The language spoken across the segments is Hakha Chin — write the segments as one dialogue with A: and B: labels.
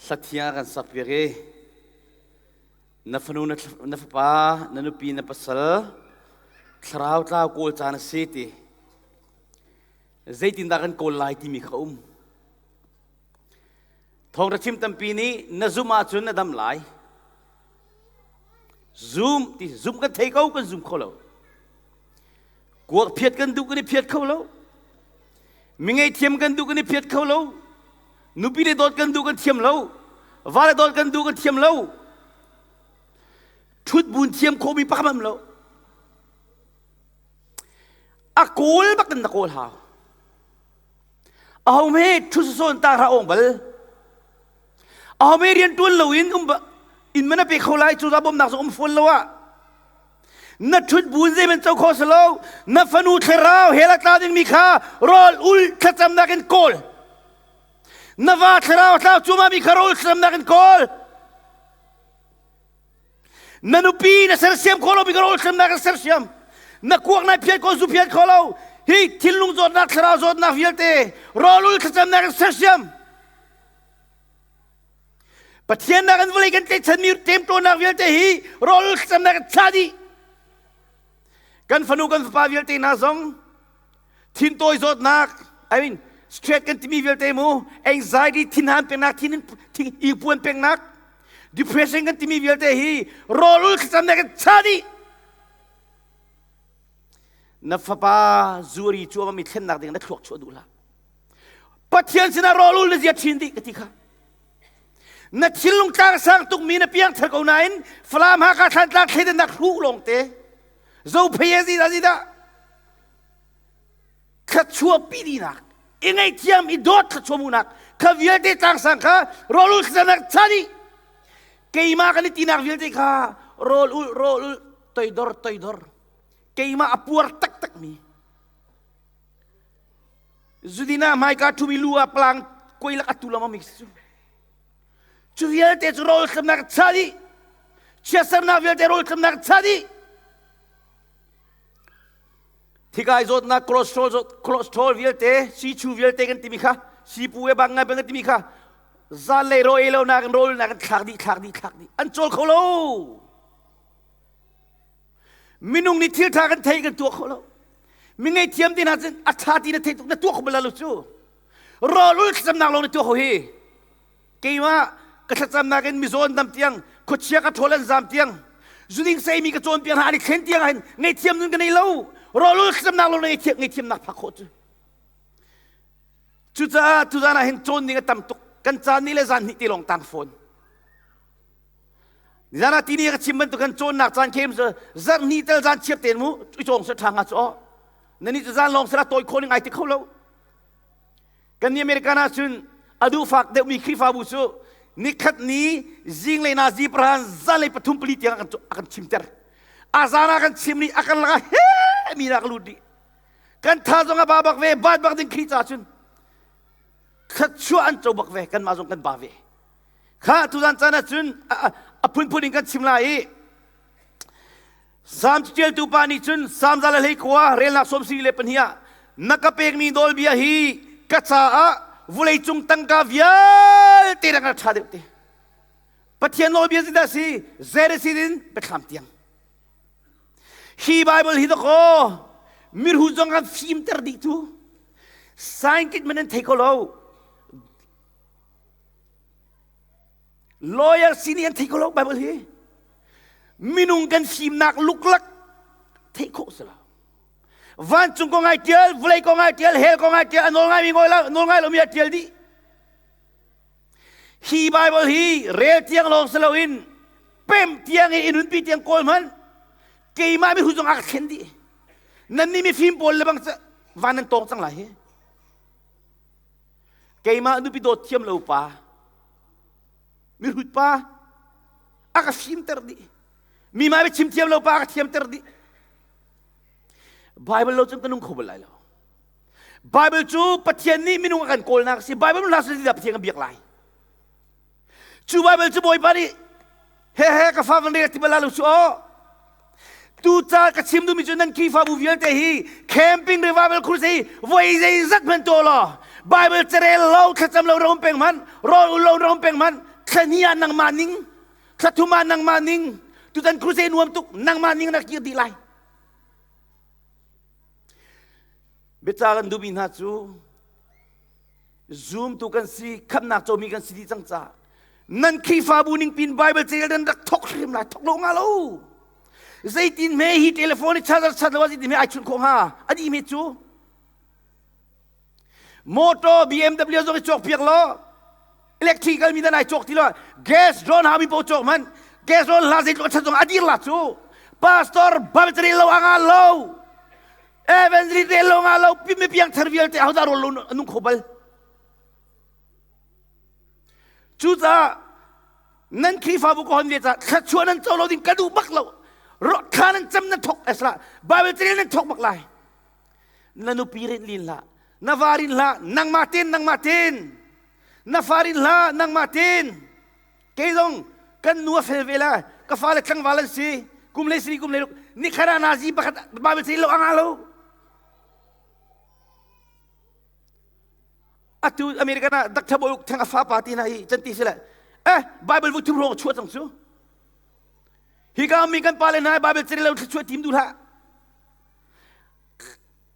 A: Hlathiang a kan sakpiak i na fanu na fapa na nupi na pasal thlarau tlau kawl caan a si ti zeitindah kan kawl lai timi kha um. Thawngṭha chim tampi nih na zum ahcun na dam lai. Zum ti zum kan thei ko kan zum kho lo. Kuak phiat kan duh kan i phiat kho lo. Mi ngeihthiam kan duh kan i phiat kho lo. Nupi le dawt kan duh kan thiam lo. Va le dawt kan duh kan thiam lo. Ṭhut bun thiam khomi pakhat am lo. A kawl bak in na kawl hau. Aho he ṭhu sawn ta hra ong bal. Aho me rian ṭuan loin um inn man a pe kho lai cu bawmnak zong um fawn lo ah na ṭhut buin zeiman co kho si lo na fanu thlarau hell a tla dingmi kha rawl ul thlacamnak in kawl na va thlarau a tlau cuahmahmi kha rawl thlacamnak in kawl na nupi na sersiam kho lomi kha rawl thlacamnak in sersiam na kuak nai phiat ko zu phiat kho lo hi thinlung zawtnak thlarau zawtnak vialte rawl ul thlacamnak in sersiam Pathian nak in vawlei kan tlaihchanmi ṭemṭawnnak vialte hi rawl thlacamnak in thlah dih. Kan fanu kan fapa vialte hna zong thintawi zawtnak, I mean stress kan timi vialte mu, anxiety thinhan peknak, thin ingpuan peknak, depression kan timi vialte hi rawl thlacamnak in thlah dih. Na fapa zuari cuamami thlennak ding na thluak chuah duh hlah. Pathian sinah rawlul na zia ṭhin dih ka ti kha. Na thinlung tlang sang tukmi na piangthar ko nain Falam Hakha Thlantlang thleidannak hruh lawngte Zophei he zidah zidah thluachuah pi dinak i ngaihthiam i dawt thluachuah hmuhnak kha vialte tlangsang kha rawlul thlacanak cha dih keimah kan i tinak vialte kha rawl ul rawl ul toidor toidor keimah a puar taktak mi Zudina hmaika ṭhumi lu ah palang kuai lak atu lam mi cu. Cu vialte cu rawl tlamnak cha dih. Chiatsernak vialte rawl tlamnak cha dih. Thikai zawtnak cholesterol cholesterol vialte sichu vialte kan timi kha sipu e bang ngai bang kan timi kha zanlei ro ei lo nak in rawl nak in thlak dih thlak dih thlak dih an cawl kho lo. Minung nih thil ṭha kan thei kan tuah kho lo. Mi ngeihthiam ti hna cun a ṭha ti na thei tuk na tuah kho bal lo cu. Rawl ul thlacamnak lawng na tuah kho hi. Keimah ka thlacamnak in mizaw an dam tiang, khuachia ka ṭhawl an zaam tiang, zuding seimi ka cawnpiak hna an i thlen tiang ahhin ngeihthiam nun ka nei lo. Rawl ul thlacamnak lawng na ngeihthiamnak phak khawh cu. Cucaah tuzaan ah hin cawn ding a tam tuk. Kan caan nih le zan hnih te lawng tang fawn. Nizan ah tini ka chim bantuk kan cawnnak caan khem cu zarh hnih tel zan chiar ten mu i cawng se ṭha nga cu aw. Nani cu zan lawng sala tawi kho ning ai ti kho lo. Kan ni American ah cun a duh fak deuhmi Khrihfabu cu nikhat ni zinglei na zi prahan zanlei pathum pali tiang a kan chimter. A zan ah kan chim ni a kan laka he mi nak lut dih. Kan tha zong a ba bak ve bat bak ding Khrih ca cun thluachuah an co bak ve kanmah zong kan ba ve. Kha tuzan caan ah cun a phunphun in kan chim lai i Salm ṭialtu pa nih cun Salm 121 relnak 72 ah na ka pekmi nawlbia hi ka caah vawleicung tangka vialte nak ṭha deuh te. Pathian nawlbia zeidah si? Genesis in Biathlam tiang. Hi Bible hi dakaw mirhu zong an fimter dih tu. Scientist man an thei ko lo. Lawyer si nih an thei ko lo Bible hi. Minung kan fimnak luklak theih khawh si lo. Vancung kong ai tial, vawlei kong ai tial, hell kong ai tial, a nawl ngaimi nawl ngai lomi a tial dih. Hi Bible hi rel tiang lawng si loin pem tiang i nunpi tiang kawl hmanh keimah mi hu zong a ka thlen dih. Nan nih mifim pawl le bang van nan tawng cang lai hi. Keimah nupi dawt thiam lo pa, mihrut pa, a ka fimter dih. Mi mah chim thiam lo pa a ka thiamter dih. Bible lo cun ka nung kho bal lai lo. Bible cu Pathian nih minung a kan kawlnak a si. Bible hna sih Pathian kan biak lai. Cu Bible cu Bawipa nih he he ka fa van rel ti bal lo su aw. Tu ca ka chim duhmi cu nan Khrihfabu vialte hi camping revival crusade hi voi zeizat hmanh tuah law Bible carel lo thlacam lo ram peng hmanh rawl ul lo ram peng hmanh. Thla hnih ah nangmah ning, thla thum ah nangmah ning, tutan crusade nuam tuk, nangmah ning na kir dih lai. Biaca kan duhmi hna cu zumtu kan si, khamnak comi kan si dih cang caah nan Khrihfabu ning pin Bible cel nan rak thok hrim lai, thok lo nga lo. Zeitin hme hi telephone i charger chat lo zeitin hme ai chunh khawh hnga? Adi hme cu. Motor BMW zong i cawk piak law electrical mi dan ai cawk ti lo gas drone ha mi po cawk man gas drone hla zeitluk chat zong adir la cu pastor Bible lo anga lo evangelist rel lo nga lo mi piang thar vialte ahodah rawl lo nung kho bal cucaah nan Khrihfabu ka hon ve ca thluachuah nan co lo ding ka duh bak lo thla nan cam nan thok esra Bible carel nan thok bak lai na nupi rin lin hlah na va rin hlah nangmah ten nangmah ten na fa rin hlah nangmah ten kei zong kan nu a fel ve la ka fale tlangval an si kum le sri kum le ni khara nazi pakhat Bible sei lo anga lo atu American ah Dr. Boyuk thang a fa pa ti na hi chanti sile eh Bible bu thum rong chuah cang cu hi ka mi kan pa le na Bible ceri lo chuah tim du hlah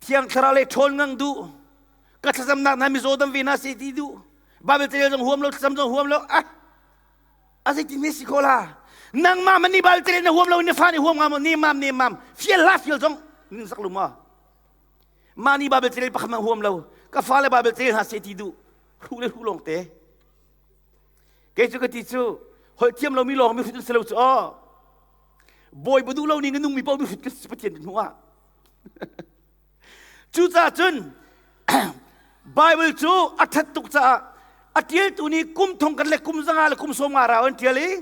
A: Thiang Thlarau le ṭhawl ngang duh. Ka thlacamnak hna mizaw dam ve hna seh ti duh. Bible carel zong huam lo, thlacam zong huam lo. Ah, a zeitin hme si kho la? Nangmah man nih Bible carel na huam lo, na fa nih huam nga maw? Nemam nemam. Fial hlah fial zong ning sak lu maw? Mah nih Bible carel pakhat hmanh huam lo. Ka fale Bible carel hna seh ti duh. Hruh le hruh lawng te. Kei cu ka ti cu, holh thiam lomi lawng mi hrut an si lo cu aw. Bawi bu duh lo ning a nungmi paoh mi hrut ka si Pathian hmuh ah. Cucaah cun Bible cu a ṭhat tuk caah a ṭialtu nih kum thong kan le kum zanga le kum sawm nga rau an ṭial i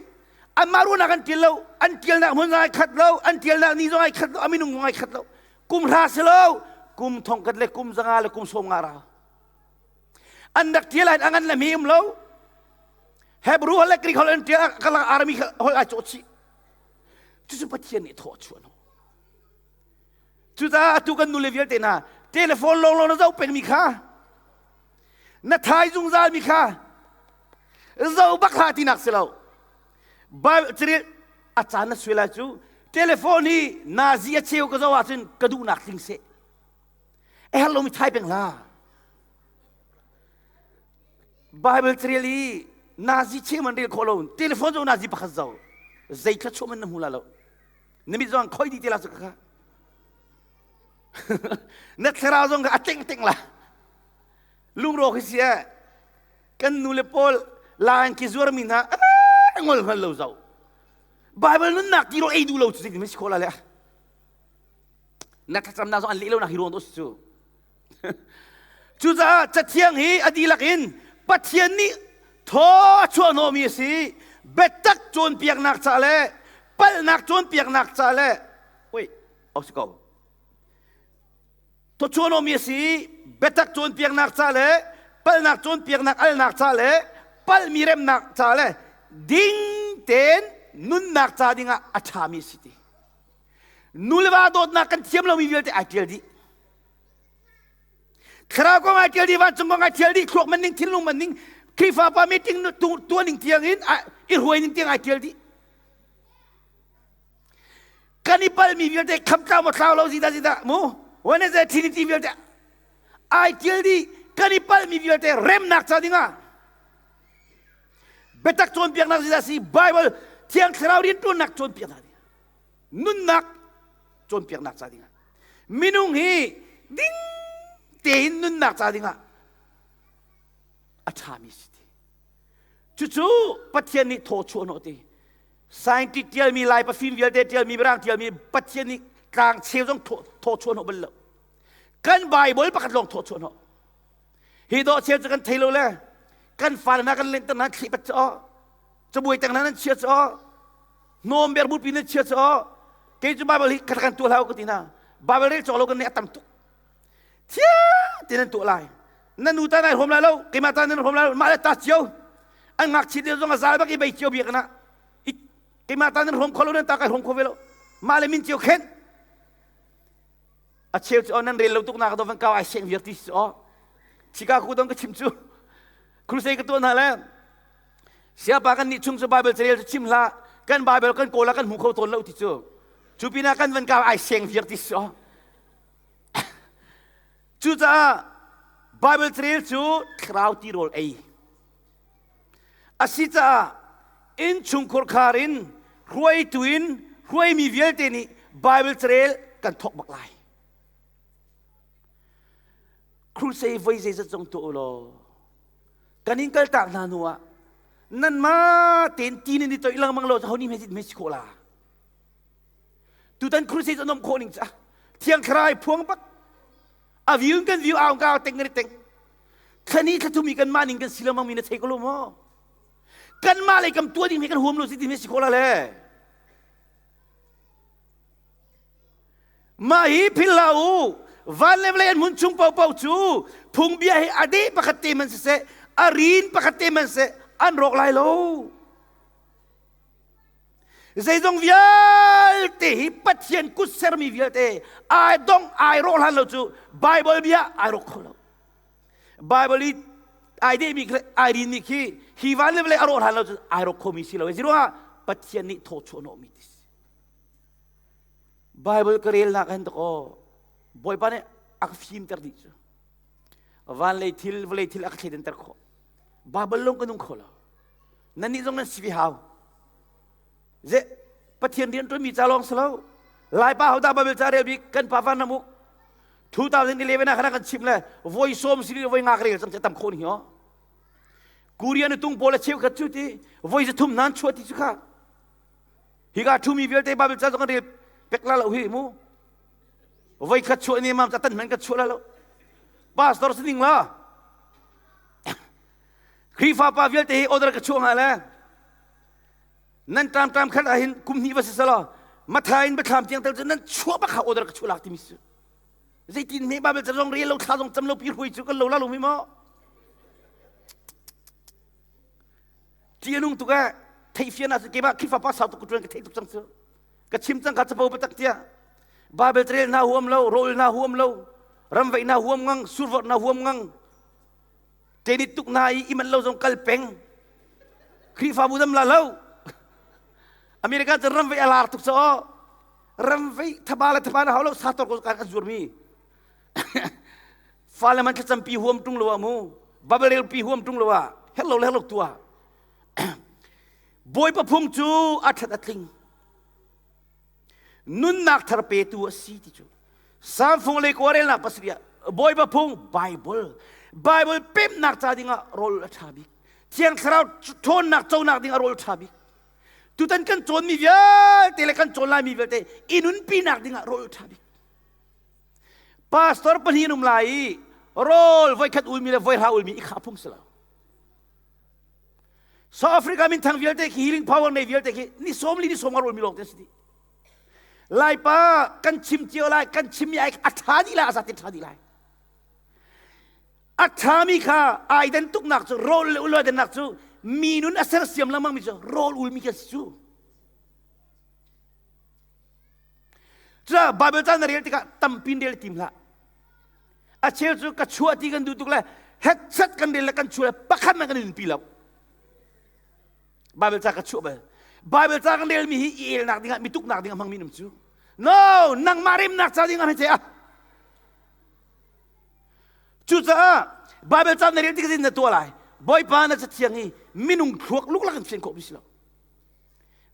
A: anmah ruahnak an ṭial lo an ṭialnak hmun zong ai khat lo an ṭialnak ni zong ai khat lo a minung zong ai khat lo kum hra si lo kum thong khat le kum zanga le kum sawm nga rau an rak ṭial ah a ngan le mi um lo Hebrew holh le Greek holh an ṭial kalak Arami holh ai cawh chih cucu Pathian nih thaw a chuah Cucaah atu kan nule vialte hna telephone lawnglawng na zoh pengmi kha na thai zungzalmi kha zoh bak hlah tinak si lo. Bible carel a caan na suai lai cu telephone hi nazi a cheu ka zoh ahcun ka duhnak tling seh. A herh lomi thai peng hlah. Bible carel i nazi cheu man rel khawh lo telephone zong nazi pakhat zoh zei thluachuah man na hmu la lo. Na mit zong khoi dih te la cu kha. Na thlarau zong kha a teng teng la. Lungrawk hi si eh. Kan nu le pawl la ki zuar mi hna ngol hngal lo zo. Bible nunnak ti ro ei duh lo cu zeitin si khawh la le. Na thlacamnak zong an leh lo nak hi ruang to si cu. Cucaah Cathiang hi a dihlak in Pathian nih thaw a chuahhnawhmi a si. Biatak cawnpiaknak ca le palhnak cawnpiaknak ca le wait, oh si ko. Thaw chuahhnawhmi a si. Biatak cawnpiaknak ca le palhnak cawnpiaknak alnak ca le palhmi remnak ca le ding tein nunnak ca dingah a ṭhami a si ti. Nu le va dawtnak kan thiam lomi vialte ai ṭial dih. Thlarau kong ai ṭial dih, vancung kong ai ṭial dih, thluak man ning, thinlung man ning, Khrihfa pa meeting tuah ning tiang in i hruai ning tiang ai ṭial dih. Kan i palmi vialte kham tlau maw thlau lo zida zida mu Wednesday Trinity vialte ai ṭial dih. Kan i palmi vialte remnak ca dingah biatak cawnpiaknak zida si Bible Thiang Thlarau rianṭuannak cawnpiaknak nunnak cawnpiaknak ca dingah minung hi ding tein nunnak ca dingah a ṭhami si ti cucu Pathian nih thaw chuah hnawh ti scientist ṭialmi lai pafim vialte ṭialmi mirang ṭialmi Pathian nih tlang cheu zong thaw chuah hnawh bal lo kan Bible pakhat lawng thaw chuah hnawh hi dawh cheu cu kan thei lo le kan fale hna kan lenter hna thli pat cu cabuai tang hna nan chia cu hnawm ber bupi nan chia cu kei cu Bible hi khat kan tuah hlah ka ti hna Bible rel cawk lo kan nih a tam tuk thia ti nan tuah lai na nu ta nai hrom lai lo keimah ta nan hrom lai lo mah le ta cio an ngakchia te zong a zal bak i bei cio biak na keimah ta nan hrom kho lo nan ta kai hrom kho ve lo mah le min cio khen a cheu cu nan rel lo tuk nak do van kau ai seng viar ti si aw Chicago dong ka chim cu crusade ka tuah hna le. Siapa kan nih chung cu Bible carel cu chim hlah. Kan Bible kan kawl ah kan hmu kho tawn lo ti cu. Cu pinah kan van ka ai seng viar ti si. Cucaah Bible carel cu thlarau tirawl ei. A si caah innchungkhur khar in hruaitu in hruaimi vialte nih Bible carel kan thawk bak lai. Crusade voi zeizat zong tuah u law kan in kaltak hna hnu ah nanmah tein ti nan i toih lengmang lo ho nih hme si khawh la. Tutan crusade an um khawh ning ca thiang thlarau phuang bak a view kan view aung ka teng kan teng thlani thlathum i kan mah ning kan si lengmang mi na thei ko lo maw kan mah lei kam tuah ding hi kan huam lo si ti si khawh la le mah hi phil la u van le vawlei an hmun chung paohpaoh cu phungbia hi a deh pakhat te man siseh a rin pakhat te man siseh an rawk lai lo Zeizong vialte hi Pathian kut sermi vialte ai dong ai rawh hlan lo cu Bible bia ai rawk kho lo. Bible i ai dehmi khi ai rinmi khi hi van le vawlei a rawh hlan lo cu ai rawk khomi si lo. Ziruangah Pathian nih thawchuah hnawhmi ti si. Bible ka relnak hin takaw Bawipa nih a ka fimter dih cu. Van lei thil vawlei thil a ka thleidanter khawh. Bible lawng ka nung kho lo. Nannih zong nan si ve hau. Ze Pathian rian ṭuanmi ca lawng si lo. Laipa hodah Bible ca rel bik kan pa van ram uk 2011 ah khan kan chim le voi sawm si voi nga ka rel cang tam khon hi o. Korea nu tung pawl a cheu khat cu ti voi zathum nan chuah ti cu kha. Hika thumi vialte Bible ca zong kan rel pek la lo hi mu. Voi khat chuah ni mam ca tan man ka chuah la lo. Pastor sining la. Khrihfa pa vialte hi order ka chuah hnga le nan ṭam ṭam khat ahhin kum hnih va si selaw matha in biathlam tiang tel cu nan chuah bak ha order ka chuah lak timi si zeitin hme Bible ca zong rel lo thla zong cam lo pi hruai cu kan lo la lo mi maw ti anung tuk eh theihfian ah keimah Khrihfa pa sau tuk ka ṭuan ka theih tuk cang cu ka chim cang kha capo patak tiah Bible rel na huam lo rawl na huam lo ramveih na huam ngang survawt na huam ngang Tenit tuk na i iman lo zong kal peng. Khrihfabu dam la lo. America cu ram vei a lar tuk caw. Ram vei thaba le thaba na hau lo sator ko kan kan zuarmi. Fale man thlacam pi huam tung lo ah mu. Babel pi huam tung lo ah. Hello le hello tua. Bawipa phung cu a that a tling. Nunnak thar petu a si ti cu Salm fung le kawrelnak pasarih ah Bawipa phung Bible Bible pemnak ca dingah rawl a ṭha bik Thiang Thlarau ṭhawnnak conak dingah rawl ṭha bik tutan kan cawnmi vialte le kan cawn laimi vialte i nunpinak dingah rawl ṭha bik Pastor pahnih an um lai i rawl voikhat ulmi le voihra ulmi i khah phung si lo South Africa minthang vialte khi healing power nei vialte khi ni sawm li ni sawm a rawlmi lawng te si dih. Laipa kan chim cio lai kan chimmi ai a ṭha dih lai a zat in ṭha dih lai. A ṭhami kha ai den tuknak cu rawl le ul dennak cu mi nun a sersiam lengmang mi cu rawl ulmi khi si cu. Cucaah Bible ca na rel tikah tampin rel tim hlah. A cheu cu ka chuah ti kan duh tuk le hetchat kan rel le kan chuah le pakhat man kan in pi lo. Bible ca ka chuah bal. Bible ca kan relmi hi i elnak dingah mi tuknak dingah hmangmi num cu. No, nangmah remnak ca dingah hei ah. Cucaah Bible ca na rel tik na tuah lai. Bawipa na cathiang hi minung thluak luklak in fian khawh mi si lo.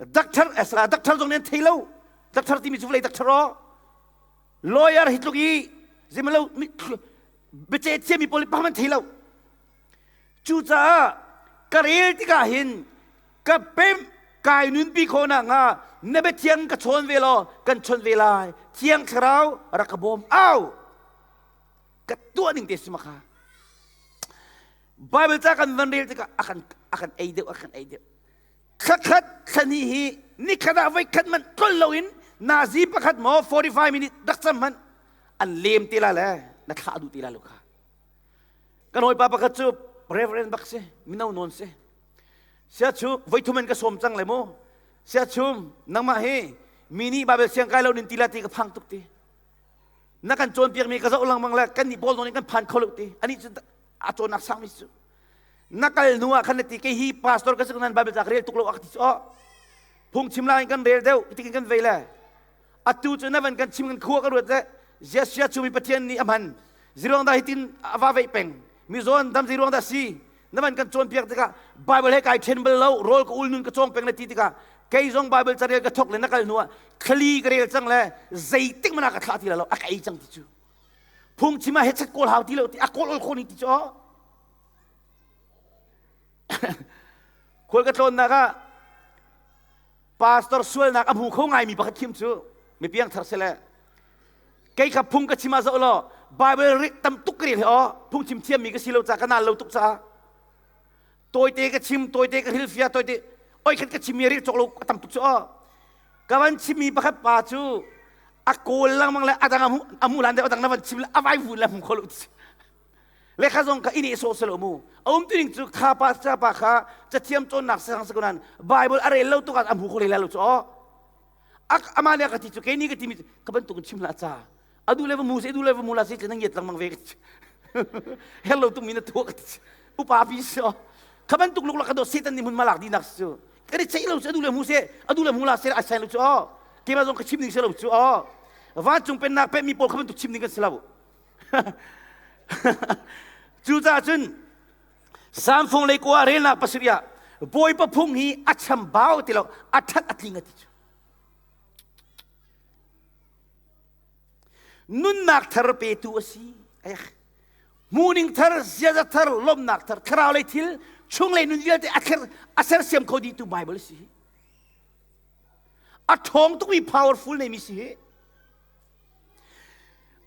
A: Doctor esra doctor zong nih an thei lo. Doctor timi cu vawlei doctor aw. Lawyer hi tluk i zemalo biace thiammi pawl nih pakhat thei lo. Cucaah ka rel tikah hin ka pem kai nunpi khawh nakhnga na biathiang ka chawn ve law kan chawnh ve lai. Thiang Thlarau rak ka bawm au. Ka tuah ning te si ma kha. Bible ca kan van rel tikah a kan a kan ei deuh a kan ei deuh. Thlakhat thlani hi nikhat ah voikhat man tlol loin nazi pakhat maw 45 minute rak cam hmanh an lem te la le na thlah duh te la lo kha. Kan hawipa pakhat cu reverend bak si, mino nawn si. Sia chu voithum in ka sawm cang le mu. Sia chum nangmah hi mi nih Bible siang kai lo nin ti la ti ka phang tuk ti. Na kan cawnpiak mi ka zoh lengmang le kan nih pawl nawn in kan phan kho lo ti. Ani cu a cawnnak sang mi cu. Na kal hnu ah khan na ti kei hi pastor ka si nan Bible ca ka rel tuk lo a ka ti cu oh. Phungchim lai in kan rel deuh tikin kan vei le. Atu cu na van kan chim kan khua ka ruat le Jesuh chu mi Pathian nih a hman. Ziruang dah hitin a va veih peng. Mi zawn dam ziruang dah si. Na van kan cawnpiak tikah Bible he kai ṭhen bal lo, rawl ka ul nun ka cawng peng na ti tikah kei zong Bible carel ka thok le na kal hnu ah thlali ka rel cang le zeitik mana ka thlah ti lo a ka ei cang ti cu. Phungchim ah hechet kawl hau ti lo ti a kawl ol kho ni ti cu. Khual ka tlawnnak ah pastor sualnak a hmu kho ngaimi pakhat khim cu mi piangthar si le kei kha phung ka chim ah zoh law Bible rik tam tuk ka rel hi aw phungchim thiammi ka si lo ca ka nal lo tuk caah tawite ka chim tawite ka hrilfia tawite oi khat ka chimmi ril cawk lo a tam tuk cu aw ka van chimmi pakhat pa cu a kawl lengmang le a dang a hmu lan deuh a dang na van chim le a vai vun le hmu kho lo le kha zong kha ini sawh selo mu a um tuning cu kha pa cha pa kha cathiam cawnnak sang sa kunan bible a rel lo tuk ah a hmu kho le lo chu aw ama ne ka ti chu ke ni ka ti mi ka bantuk chim la cha adu le mu se du le mu la se nang yet lang mang ve her lo tuk mi na tu ka ti upa pi so kha bantuk luk la ka do setan ni mun malak di nak su ka ri chei lo se adu le mu se adu le mu la se a sai lo chu aw ke ma zong ka chim ding se lo chu aw vancung pennak pe mi pawl kha bantuk chim ding kan si lo Cucaah cun Samfung lei kua relnak pasarih ah Bawipa phung hi a chambau ti lo a ṭhat a tling a ti cu. Nunnak thar petu a si. Hmuhning thar, ziaza thar, lawmhnak thar, thlarau lei thil, chunglei nun vialte a thler a sersiam kho dihtu Bible a si. A ṭhawng tukmi powerful neimi si hi.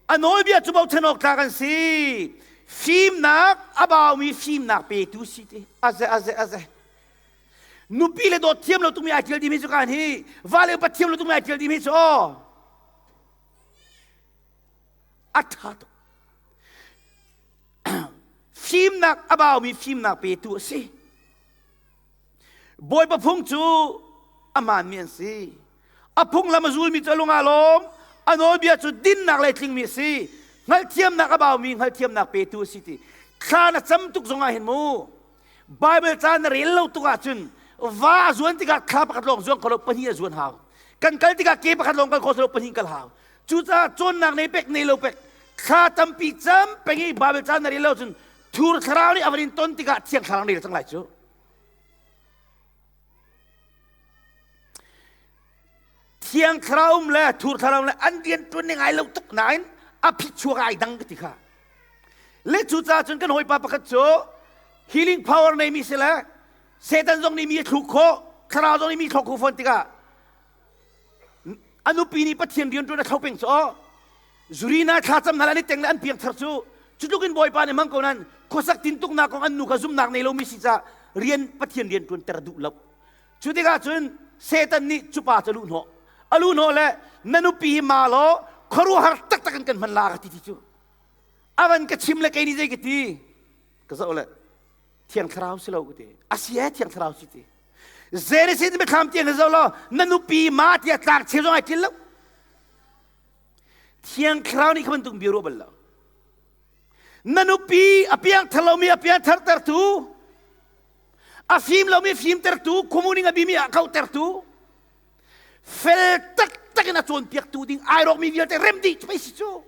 A: A nawlbia cu bochan awk tlak an si. Fimnak a baumi fimnak petu si ti. Aze aze aze. Nupi le dawt thiam lo tumi ai tial dimi cu kan hi. Va le upat thiam lo tumi ai tial dimi cu aw. A ṭha tuk. Fimnak a baumi fimnak petu a si. Bawipa phung cu a hmaanmi an si. A phunglam a zulmi cu a lung aa lawm. A nawlbia cu dinnak le tlingmi a si. Hngalhthiamnak a baumi hngalhthiamnak petu a si ti. Thla na cam tuk zongah hin mu. Bible ca na rel lo tuk ahcun va a zuan tikah thla pakhat lawng zuang kho lo pahnih a zuan hau. Kan kal tikah ke pakhat lawng kal kho lo pahnih kal hau. Cucaah cawnnak nei pek nei lo pek thla tampi cam peng i Bible ca na rel lo cun thur thlarau nih a van in ton tikah thiang thlarau rel cang lai cu. Thiang thlarau um le thur thlarau le an rian ṭuan ning ai lo tuk nain a phichuak ai dang ka ti kha. Le cucaah cun kan hawipa pakhat cu healing power neimi si le Satan zong nih mi a thluk khawh, thlarau zong nih mi thlok khawh fawn tikah a nupi nih Pathian rian ṭuan a thlo peng cu aw zurina thlacam hna le an i teng le an piangthar cu cu tluk in Bawipa nih hmang ko nan khuasak tintuknak kong an nu kha zumhnak nei lomi si caah rian Pathian rian ṭuan ter duh lo cu tikah cun Satan nih cu pa cu a luh hnawh a luh hnawh le na nupi hi ma law khuaruahhar taktak in kan hman la ka ti ti cu a van ka chim le kei nih zei ka ti ka zoh le Thiang Thlarau si lo ka ti a si e Thiang Thlarau si ti Genesis biathlam tiang zoh law na nupi ma tiah tlak cheu zong ai ṭil lo Thiang Thlarau nih kha bantuk bia ruah bal lo na nupi a piangthar lomi a piangthartertu a fim lomi fimtertu khuamuning a bimi a kautertu fel taktak in a cawnpiaktu ding ai rawkmi vialte rem dih pei si cu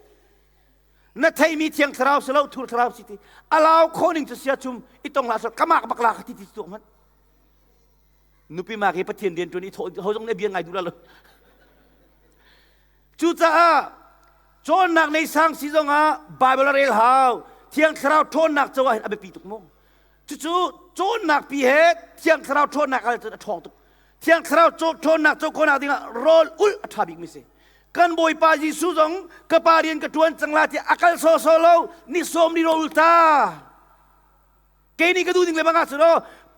A: na theimi thiang thlarau si lo thur thlarau si ti alau kho ning cu sia chum i tong hlah sal kamak bak la ka ti ti tu hmanh nupi ma hi pathian rian tuan i tho ho zong ne bia ngai duh lo cucaah cawnnak nei sang si zongah bible a rel hau thiang thlarau ṭhawnnak co ah hin a biapi tuk mu cucu cawnnak pi he thiang thlarau ṭhawnnak al cun a ṭhawng tuk thiang thlarau ṭhawnnak co khawhnak dingah rawl ulh a ṭha bikmi si kan bawipa Jesuh zong ka pa rian ka ṭuan cang la tiah a kal sawsawh lo ni sawm ni rawl ul ta kei nih ka duh ding le bang ah cun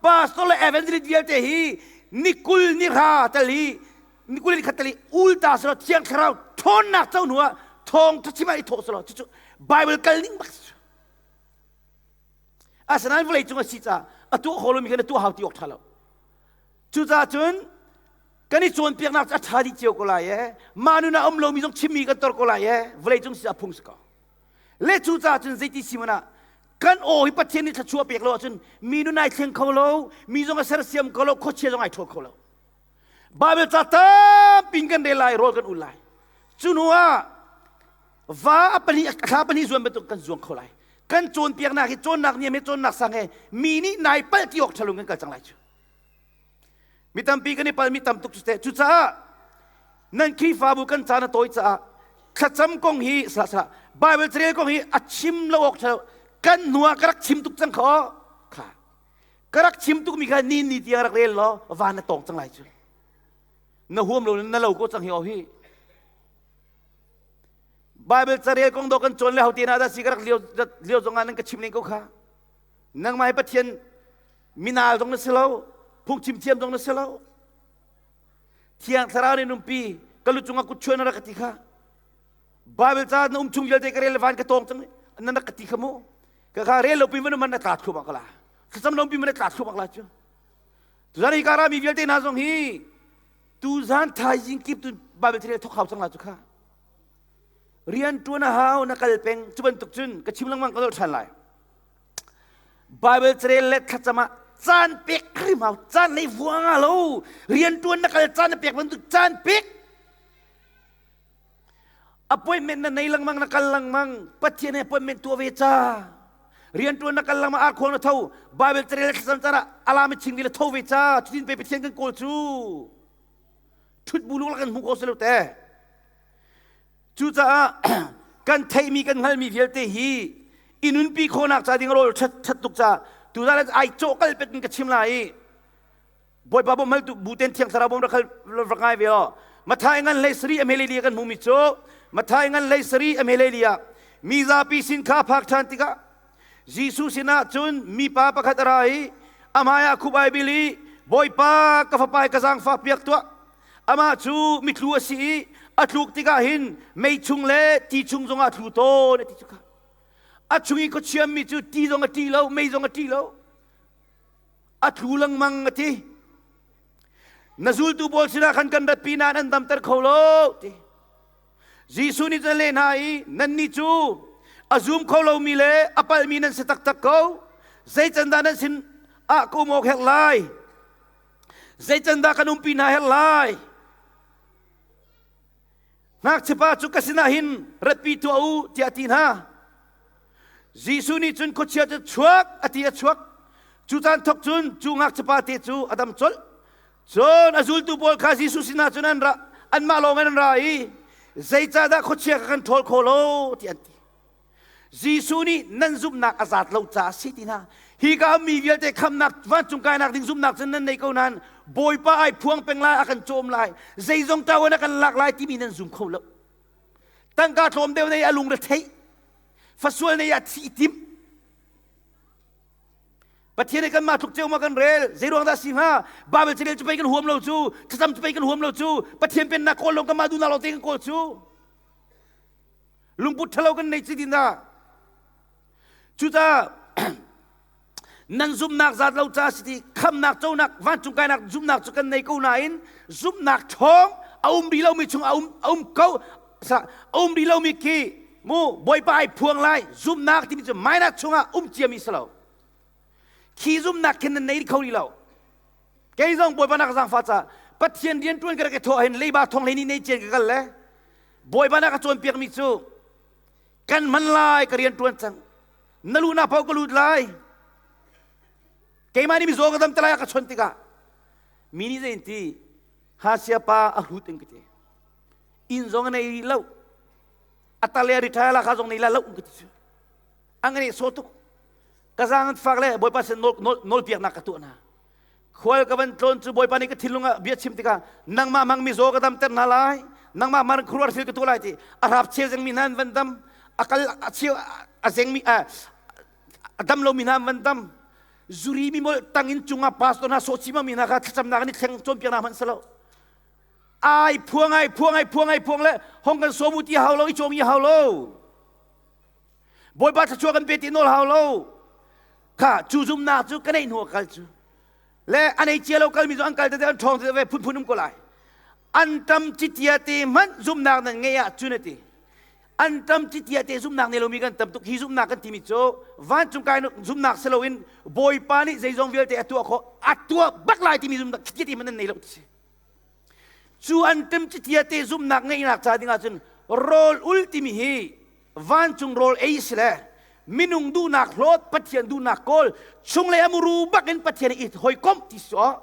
A: pastor le evangelist vialte hi ni kul ni hra tal hi ni kul ni khat tal hi ul ta selaw thiang thlarau ṭhawnnak co hnu ah thawng ṭha ah i thawh selaw cucu Bible kal ning bak si asinain vawlei cung a si caah a tuah kho lomi kha na tuah hau ti awk ṭha lo cucaah cun kan i cawnpiaknak cu a ṭha dih cio ko lai e mah nun ah um lomi zong chimmi kan tor ko lai e vawlei cung si a phung si ko le cucaah cun zeiti si hmanh ah. Kan aw hi Pathian nih thluachuah pek lo ahcun mi nun ai thleng kho lo, mi zong a sersiam kho lo, khuachia zong ai ṭhawl kho lo. Bible ca tampi in kan rel lai, rawl kan ul lai. Cu hnu ah va a pahnih a thla pahnih zuan bantuk kan zuang kho lai. Kan cawnpiaknak hi cawnnak niam he cawnnak sang he mi nih nai palh ti awk ṭhalo kan kal cang lai cu. Mi tampi kan i palmi tam tuk cu teh. Cucaah nan Khrihfabu kan caan a tawi caah thlacam kong hi sah sah Bible carel kong hi a chim lo awk ṭhalo kan hnu ah ka rak chim tuk cang kha kha ka rak chim tukmi kha ni ni tiang rak rel law van na tawng cang lai cu na huam lo na lo ko cang hi o hi Bible carel kong do kan cawn le hote na dah si ka rak lio lio zong ah nan ka chim len ko kha nangmah hi Pathian minal zong na si lo phungchim thiam zong na si lo thiang thlarau nih numpi ka lu cungah kut chuan na rak ka ti kha Bible ca na um chung vialte ka rel le van ka tawng cang na rak ka ti kha mu ka kha rel lo pi man na tla thluahmah ka la thlacam lo pi man na tla thluahmah la cu tuzan hi ka rami vialte hna zong hi tuzan thaizing kip tu Bible thil thok hau cang la cu kha rian tuan a hau na kal peng cu bantuk cun ka chim lengmang ka zol than lai Bible carel le thlacam ah caan pek hrim hau caan nei vuang ah lo rian tuan na kal caan na pek bantuk caan pek appointment na nei lengmang na kal lengmang Pathian he appointment tuah ve ca rian tuan na kal lengmang arkhuang na tho Bible carel le thlacam caan ah alam i ching le tho ve ca cutin pe Pathian kan kawl cu thut bu lu kan hmu ko se lo te Cucaah kan theihmi kan hngalhmi vialte hi i nunpi khawhnak ca ding rawl ṭhat ṭhat tuk ca tuzaan ai cawh kal pet in ka chim lai i Bawipa bawm hal tu buten thiang thlarau bawm rak hal rak ngai ve aw Mathai ngan hlei sari a hmele kan hmumi cu Mathai ngan hlei sari a hmele lia mi zapi sin kha phak ṭhan tikah Jesuh sinah cun mipa pakhat a ra i a hmaiah khup ai bil i Bawipa ka fapa ka zaangfah piak tuah Amah cu mitlu a si i a tluk tikah hin mei chung le ti chung zongah a tlu tawn a ti cu kha. A chung i khuachiammi cu ti zong a ṭih lo, mei zong a ṭih lo. A tlu lengmang a ti. Na zultu pawl sinah khan kan ratpi nain an damter kho lo ti. Jesuh nih cun a leh hna i nannih cu a zum kho lomi le a palhmi nan si taktak ko. Zei can dah nan sin ah ka um awk herh lai? Zeican dah kan umpi hna herh lai? Ngakchiapa cu ka sinah hin ratpi tuah u tiah a ti hna. Jesuh nih cun khuachia cu chuak a ti a chuak. Cu caan thawk cun cu ngakchiapa te cu a dam colh. Cun a zultu pawl kha Jesuh sinah cun an ra, anmah lawng in an ra i zeicahdah khuachia kha kan ṭhawl kho lo tiah an ti. Jesuh nih nan zumhnak a zat lo caah si ti hna. Hi ka mi vialte khamnak vancung kainak ding zumhnak cun nan nei ko nain Bawipa ai phuang peng lai a kan cawm lai zeizong ṭawan a kan lak lai timi nan zum kho lo. Tangka tlawm deuh nei a lung re theih fasual nei a thi tim. Pathian nih kanmah tluk ceu ma kan rel zeiruang dah si hnga Bible carel cu pei kan huam lo cu thlacam cu pei kan huam lo cu Pathian pennak kawl lo kanmah duhnak lo te kan kawl cu lungput ṭhalo kan nei ci din dah cucaah nan zumhnak zat lo ca si ti khamnak conak vancung kainak zumhnak cu kan nei ko nain zumhnak ṭhawng a um rih lomi chung a um a um ko a um rih lomi khi mu bawipa ai phuang lai zumhnak timi cu minus chungah um ciami si lo khi zumhnak khin nan nei kho rih lo kei zong bawipa nak zaangfah ca pathian rian ṭuan ka rak i thawh hin leiba thong hlei ni nei cian ka kal le Bawipa na ka cawnpiakmi cu kan hman lai ka rian ṭuan cang na luhnak paoh ka lut lai keimah nih mizaw ka dam te lai a ka chawnh tikah mi nih zei in ti hasia pa a hrut in ka ti inn zong a nei rih lo a tale a retire la kha zong nei la lo ka ti cu a ngane so tuk ka zaang an fak le bawipa sin nawl nawlpiaknak ka tuah hna Khual ka van tlawn cu Bawipa nih ka thinlung ah bia chim tikah nangmah mang mizaw ka damter hna lai nangmah man khuaruahhar thil ka tuah lai ti a hrap cheu zengmi hna an van dam a kal a cheu a zengmi a dam lomi hna an van dam zuri mi molh tangin cungah pastor hna sawh chima mi hna kha thlacamnak an i thleng cawnpiak hna hmanh selo ai phuang ai phuang ai phuang ai phuang le hong kan sawm u ti hau lo i cawng i hau lo Bawipa thluachuah kan pe ti nawl hau lo. Kha cu zumnak cu ka neih hnu kal cu. Le a nei cia lo kalmi cu an kal tete an ṭhawng tete ve phunphun um ko lai. An tam citia te hmanh zumnak nan ngeih ah cun a ti. Antam citia te zumnak nei lomi kan tam tuk. Hi zumnak kan timi cu vancung kai zumnak si loin Bawipa nih zeizong vialte a tuah khawh, a tuah bak lai timi zumnak citia te hmanh nan nei lo ti si. Cu antam citia te zumnak ngeihnak ca ding ahcun rawl ul timi hi vancung rawl ei si le minung duhnak hlawt Pathian duhnak kawl chunglei a muru bak in Pathian i hawikomh ti si aw.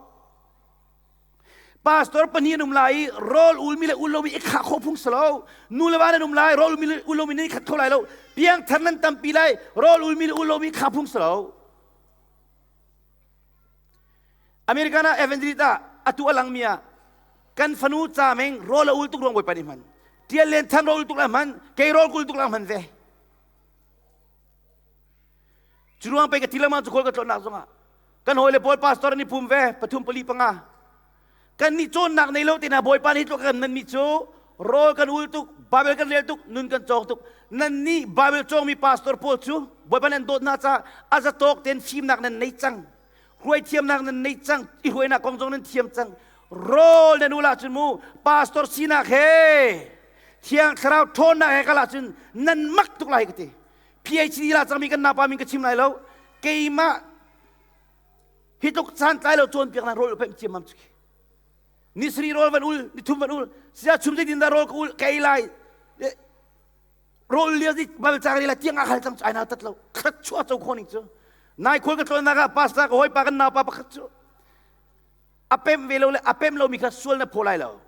A: Pastor pahnih an um lai i rawl ulmi le ul lomi i khah khawh phung si lo. Nu le va nan um lai, rawl ulmi le ul lomi nan i khat kho lai lo. Piangthar nan tampi lai, rawl ulmi le ul lomi i khah phung si lo. American ah evangelist ah atu a langmi ah kan fanu ca meng rawl a ul tuk ruang bawipa nih hman. Tial Len Than rawl ul tuk la hman, kei rawl kul tuk la hman ve. Cu ruang pei ka ti lengmang cu khawl ka tlawnnak zongah kan hawile pawl pastor an i pum ve pathum pali panga kan nih cawnnak nei lo te hna bawipa nih tluk kan nan mi cu rawl kan ul tuk bible kan rel tuk nun kan cawng tuk nan nih bible cawngmi pastor pawl cu bawipa nan dawt hna ca a zatawk ten fimnak nan nei cang hruai thiamnak nan nei cang i hruainak kong zong nan thiam cang rawl nan ul ahcun mu pastor sinak he thiang thlarau ṭhawnnak he kal ahcun nan mak tuk lai ka ti PhD la cangmi kan napa min ka chim lai lo keimah hi tluk caan tlai lo cawnpiak nan rawl pem ciammam cu ni sri rawl van ul ni thum van ul sia chum zeitin dah rawl ka ul ka ei lai rawl lio zi bal chang la tiang a khal cang ai na tat lo khat chua cho kho ning cu nai khol ka tlawn nak ah pastor ka hoi pa kan nau pa pakhat cu a pem ve lo le a pem lo mi kha sual na phaw lai lo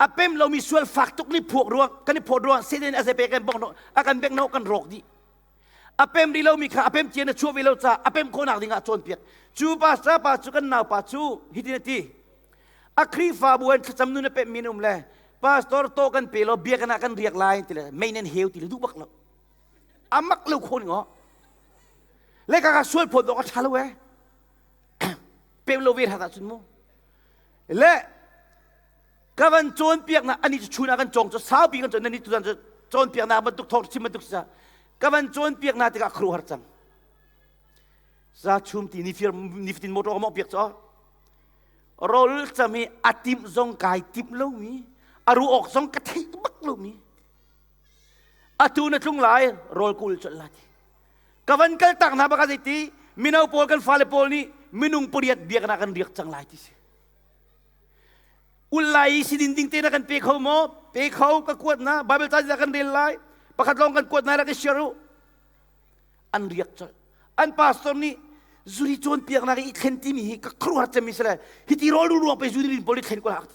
A: a pem lomi sual fak tuk ni phuak ruang kan i phawt ruang seden a zepe kan bong a kan bek no kan rawk dih a pem ri lomi kha a pem cia na chuah ve lo ca a pem khawhnak ding ah cawnpiak cu pastor pa cu kan nau pa cu hitin a ti a Khrihfabu an thlacam nun a pem mi um le pastor to kan pe lo biakinn ah kan riak lai ti le mei nan heu ti le duh bak lo a mak lo kho ning o le ka ka sual phawt dawk a ṭha lo eh pem lo ve hrat ahcun mu le ka van cawnpiaknak ani cu chun ah kan cawng cu saupi kan cawn nani tuzan cu cawnpiaknak bantuk thawng chim bantuk sa ka van cawnpiaknak tikah khru har cang za chum ti nifir nifatin motor ka mok piak cho rol cham hi a timh zong kai timh lomi a ru awk zong ka theih bak lomi atu na tlung lai rawl kul chol la ti ka van kal tak hna baka zeiti mino pawl kan fale pawl nih minung pariat biaknak kan riak cang lai ti si Ullai i sidin ding te na kan pe kho maw? Pe kho ka kuat na Bible ca kan rel lai. Pakhat lawng kan kuat na rak i share u. An riak colh. An pastor nih zuri cawnpiaknak i thlen timi hi ka khuaruahhar cemmi si le hiti rawl ruang pe zuri rin pawl i thlen ko hak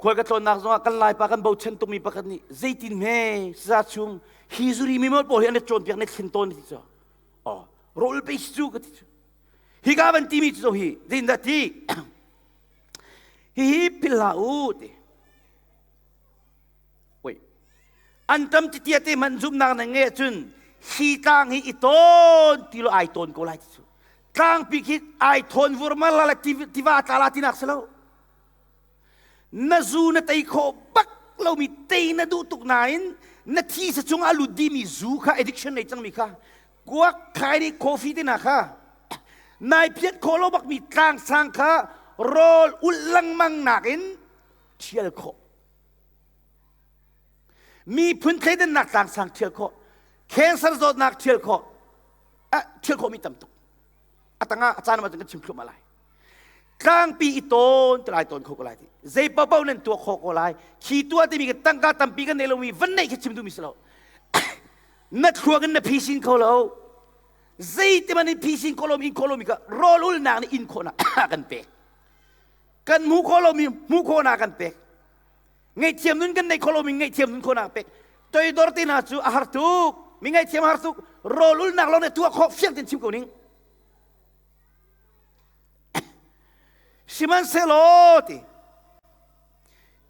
A: khual ka tlawnnak zongah kan laipa kan bochan tukmi pakhat nih zeitin hme sa chung hi zuri mi pawl hi an i cawnpiak ne thlen tawn ti cu oh rawl pe cu ka ti cu Hika van timi cu hi zeitindah ti hihi philh hlah u ti oi an tam titia te hmanh zumhnak na ngeih cun hi tlang hi i tawn ti lo ai tawn ko lai ti cu tlangpi khi ai thawn vurmal la le tiva tla la tinak si lo na zu na tei khawh bak lomi tei na duh tuk nain na thi sa chung a lut dimi zu kha addiction nei cangmi kha kuak khai nih coffee te na kha nai phiat khawh lo bakmi tlang sang kha rawl ulh lengmang nakin thial khawh miphun thleidannak tlang sang thial khawh cancer zawtnak thial khawh thial khawh mi tam tuk a tangah a caan ah kan chim thluahmah lai tlangpi i tawn ti lai tawn kho ko lai ti zei paohpaoh nan tuah khawh ko lai khi tuah timi ka tangka tampi kan nei lomi van neih khi chim duhmi si lo na thluak in na phisin kho lo zeiti man in phisin kho lomi in kho lomi ka rawl ulnak nih in khawhnak kan pek kan hmuh khawh lomi hmuh khawhnak kan pek ngaihthiam nun kan neih khawh lomi ngaihthiam nun khawhnak pek toidor te hna cu a har tuk mi ngaihthiam a har tuk rawl ulnak lawng nih tuah khawh fiang ten chim ko ning Sihmanhsehlaw ti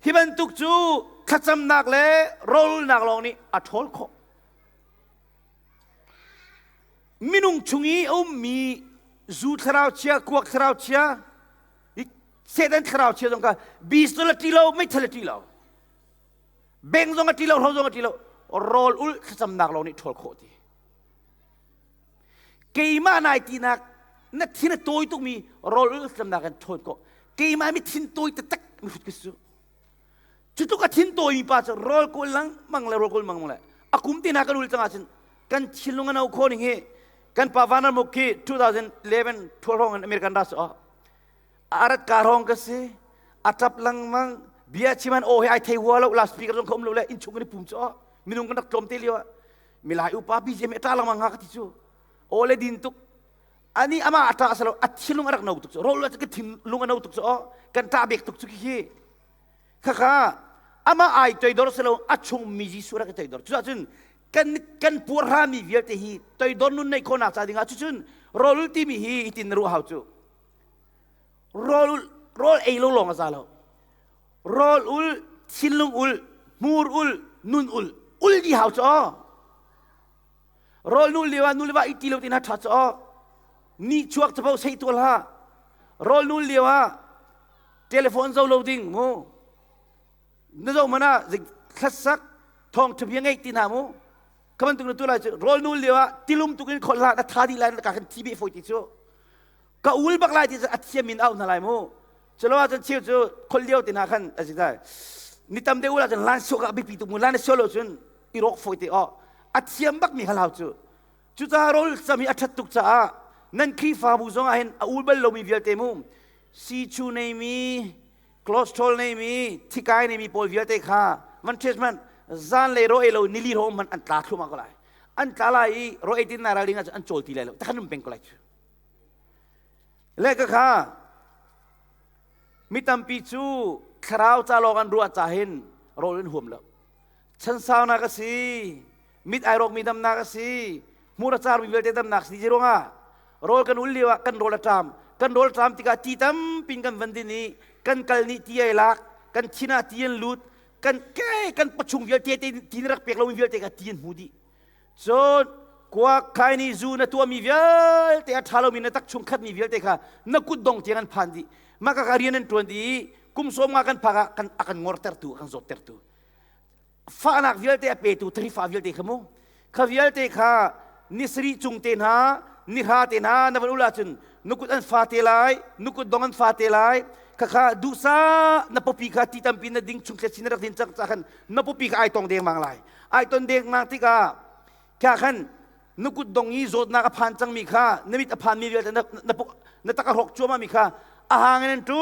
A: hi bantuk cu thlacamnak le rawlulnak lawng nih a ṭhawl khawh. Minung chung i a ummi zu thlarau chia, kuak thlarau chia, Satan thlarau chia zong kha bistol a ṭi lo, meithal a ṭi lo, beng zong a ṭi lo, hro zong a ṭi lo, rawl ul thlacamnak lawng nih ṭhawl khawh ti. Keimah nai tinak na thin a tawi tukmi rawl ultlamnak in ṭhawn ko. Keimah mi thin tawi taktak mi hrut ka su. Cu tluk a thin tawimi pa cu rawl kawl lengmang le rawl kawl lengmang le a kum te hna kan ul cang ahcun kan thinlung a no kho ning hi kan pa Van Ramuk khi 2011 thual hrawng in American ra su arat ka hrawng ka si a tap lengmang bia chiman aw he ai thei hua lo loudspeaker zong kha um lo le innchung kan i pum cu minung kan rak tlawm te lio ah milai upa BGM a ṭa lengmang nga ka ti cu aw le din tuk ani ama a ṭa salo a thinlung a rak no tuk cu rawl ka thinlung a no tuk cu aw kan ṭah bek tuk cu khi khakha ama ai toidor silo a chung mi Jesuh rak i toidor cucun kan kan puarhrami vialte hi toidor nun neih khawhnak ca dingah cucun rawl timi hi hitin na ruah hau cu rawl rawl ei lo lawng a za lo rawl ul thinlung ul hmur ul nun ul ul di hau cu aw rawl nul lio ah nu le va i ti lo tin ha ṭha cu aw ni chuak capo sei tual ha rawl nul lio ah telephone zo lo ding mu na zo mana thlasak thong ṭhabia ngeih ti hna mu ka bantuk na tu lai cu rawl nul lio ah tilum tukin khol hlah na tha dih lai na ka kan thi beh foi ti cu ka ul bak lai ti cu a thiam in au hna lai mu culo ahcun cheu cu khol lio te hna khan a si dai ni tam deuh ul ahcun lan suak ah biapi tuk mu lan sual lo cun i rawk foi te aw a thiam bak mi hal hau cu cucaah rawl cam hi a ṭhat tuk caah nan Khrihfabu zong ah hin a ul bal lomi vialte mu sichu neimi cholesterol neimi thikai neimi pawl vialte kha van test man zan lei ro ei lo nili ro man an tla thluma ko lai an tla lai i ro ei tin na ral ding ah an cawl ti lai lo takhan um peng ko lai cu Le ka kha mi tampi cu thlarau ca lawng an ruah ca hin rawl an huam lo. Chansaunak a si, mit ai rawkmi damnak a si, hmur a carmi vialte damnak a si ti ruangah rawl kan ul lio ah kan rawl a ṭam. Kan rawl ṭam tikah ti tampin kan van din i kan kal nih ti ai lak, kan thin ah ti an lut, kan ke kan pachung vialte ti na rak pek lomi vialte kha ti an hmu dih. Cun kuak khaini zu na tuahmi vialte a ṭha lomi na tak chung khatmi vialte kha na kut dong tiang an phan dih. Mah ka rian an ṭuan dih i kum sawm nga kan phak ah kan a kan ngortertu a kan zawttertu fahnak vialte a petu tharifa vialte kha mu kha vialte kha ni sarih cung te hna ni hra te hna na van ul ahcun na kut an fa te lai na kut dong an fa te lai khakha duhsah na pawpi kha ti tampi na ding chung sin na rak din cang ca khan na pawpi kha ai tong dengmang lai ai ton dengmang tikah kha khan na kut dong i zawtnak a phan cangmi kha na mit a phanmi vialte na, na, na tak a hrawk cuahmahmi kha a hang in an tu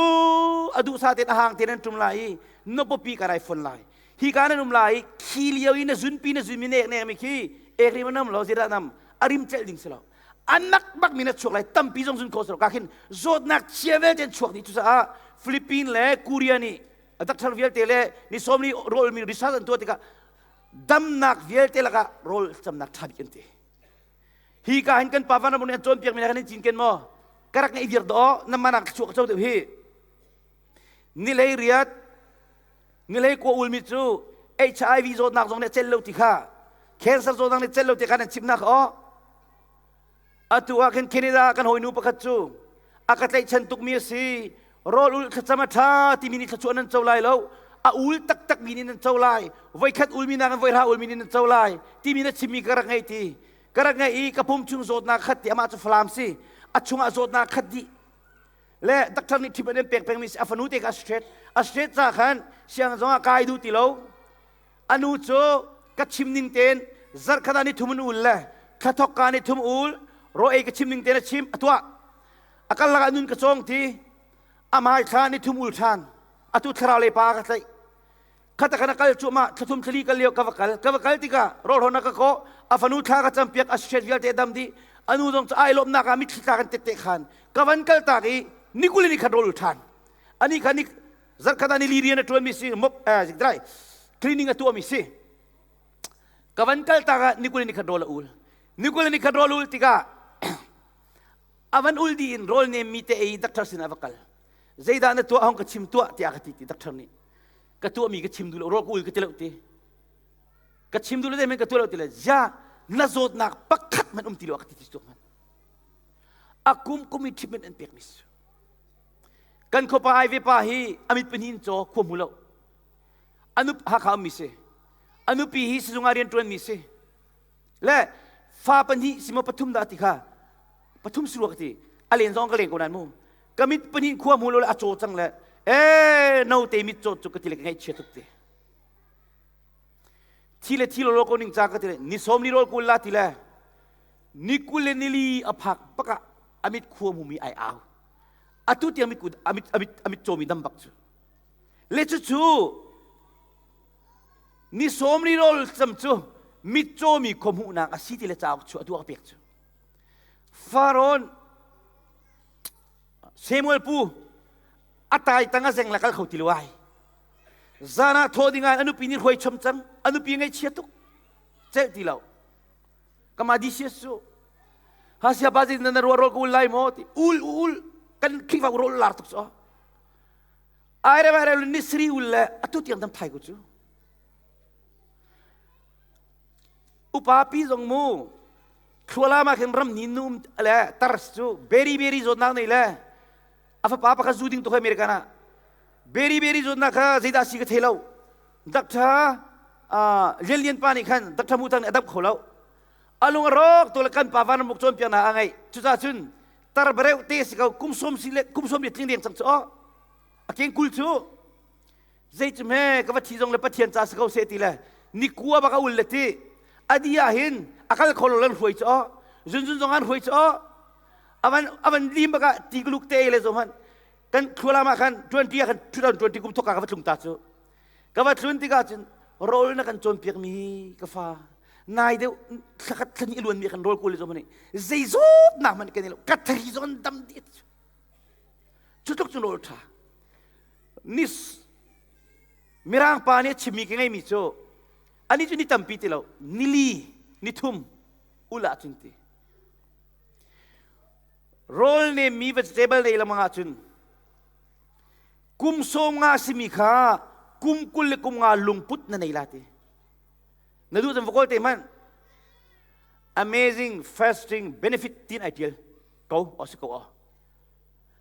A: a duhsah tein a hang tein an tum lai i na pawpi ka rai fon lai hi ka nan um lai i khi lio i na zunpi na zunmi na ek nek mi khi ek rim nam lo zira nam a rim celh ding si lo anak bak mi na chuak lai tampi zong zun kho si lo ka khin zawtnak chia vialte an chuak dih cucaah Philippines le Korea nih a doctor vialte le ni sawmli rawl mi research an tuah tikah damnak vialte lakah rawl camnak ṭha bik an ti hi ka hin kan pa van ram nih an cawnpiak mi kan in cinken maw ka rak ngeih viar daw na manak chuak co deuh hi ni lei riat ni lei kua ulmi cu HIV zawtnak zong nih a cel lo ti kha cancer zawtnak nih cel lo ti kha nan chimnak aw Atu ah khin Canada kan hawinu pakhat cu a ka tlaihchan tukmi a si. Rawl ul thlacam a ṭha timi nih thluachuah nan co lai lo. A ul taktakmi nih nan co lai. Voikhat ulmi nakin voihra ulmi nih nan co lai timi na chimmi ka rak ngaih ti. Ka rak ngaih i ka pum chung zawtnak khat ti amah cu Falam si. A chungah zawtnak khat dih. Le doctor nih ṭhip an pek pengmi si. A fanu te kha a straight. A straight ca khan sianginn zongah kai duh ti lo. A nu cu ka chim ning tein zarhkhat ah ni thum in ul le thla thok ka ni thum ul ro ei ka chim ning tein a chim a tuah a kal lakah nun ka cawng ti a mai thla ni thum ul ṭhan atu thlarau le pa ka tlaih khata kana kal cuahmah thlathum thlali kal lio ka va kal ka va kal tikah rawlhon a ka kawh a fanu thla ka campiak a straight vialte dam dih anu zong cu ai lawmnak ah mitthli tla kan tette khan ka van kal tak i nikul ni khat rawl ul ṭhan ani kha ni zarkhat ah nili rian a ṭuanmi si mop dry cleaning a tuahmi si ka van kal tak ah nikul ni khat rawl a ul nikul ni khat rawl ul tikah a van ul dih in rawl nem mi te ei doctor sin ah va kal zeidah na tuah hong ka chim tuah tiah ka ti ti doctor nih ka tuahmi ka chim duh lo rawl ka ul ka ti lo ti ka chim duh lo men ka tuah lo ti le zia na zawtnak pakhat man um ti lo ka ti ti tuk man a kum kum i treatment an pek mi su Kan khuapa ai ve pa hi a mit pahnih in caw khua hmu lo. Anup Hakha ummi si. A nupi hi sizung ah rian ṭuanmi si. Le fa pahnih si maw pathum dah ti kha pathum si rua ka ti. A len zong ka leng ko nain mu. Ka mit pahnih khua hmu lo le a caw cang le ee note mit cawt cu ka ti le ka ngaihchia tuk ti. Thi le thi lo ko ning ca ka ti le ni som ni rol kul la ti le ni kul le nili a phak bak ah amit khua hmumi ai au. Atu tiang mit amit amit amit cawmi dam bak cu. Le cu cu ni som ni rol cam cu mit cawmi khua hmuhnak a si ti le cauk chu atu a pek cu. Faraon Samuel pu a tai tang a zeng la kal kho ti lo ai. Zan ah thaw ding ah a nupi nih hruai chom cang. A nupi ngaihchia tuk. Celh ti lo. Kama disias cu. Hasia pa zin na ruah rol ka ul lai maw ti. Ul ul kan Khrihfa rol lar tuk so. Ai re ai re ni sri ul le atu tiang dam thai ko cu. Upa pi zong mu thlualam ah khin ram ni num le tars cu beri beri zawtnak nei le a fapa pakhat zu ding tu American ah beri beri zawtnak kha zeidah si ka thei lo doctor lian lian pa nih khan doctor mu tang nih a dap kho lo alung a rawk tu le kan pa van muk cawn piak na a ngai cucaah cun tar bareu te si ko kum som si le kum som le tling deng cang cu a keng kul cu zei cu hme ka va thi zong le pathian ca si ko se ti le nikua bak a ul le ti adi ah hin a kal kho lo lan hruai cu zunzun zong an hruai cu avan avan lim baka ti gluk te le zo han kan thlualam ah khan 20 ah khan 2020 kum thok ka va tlung ta cu ka va tlun tikah cun rawl na kan cawnpiak mi ka fa nai deuh thlakhat thlani luan mi kan rawl kul le zo mani zei zawt nak man kan lo ka thari zon dam di cu tluk cu rawl tha nis mirang pa nih chimmi ka ngeimi cu ani cu ni tampi ti lo nili nithum ula cun ti rawl nemmi vegetable nei lamang ahcun kum sawm nga simi kha kum kul le kum nga lungput na nei la ti na duh cun va kawl te hmanh amazing fasting benefit tin ai tial ko o si ko o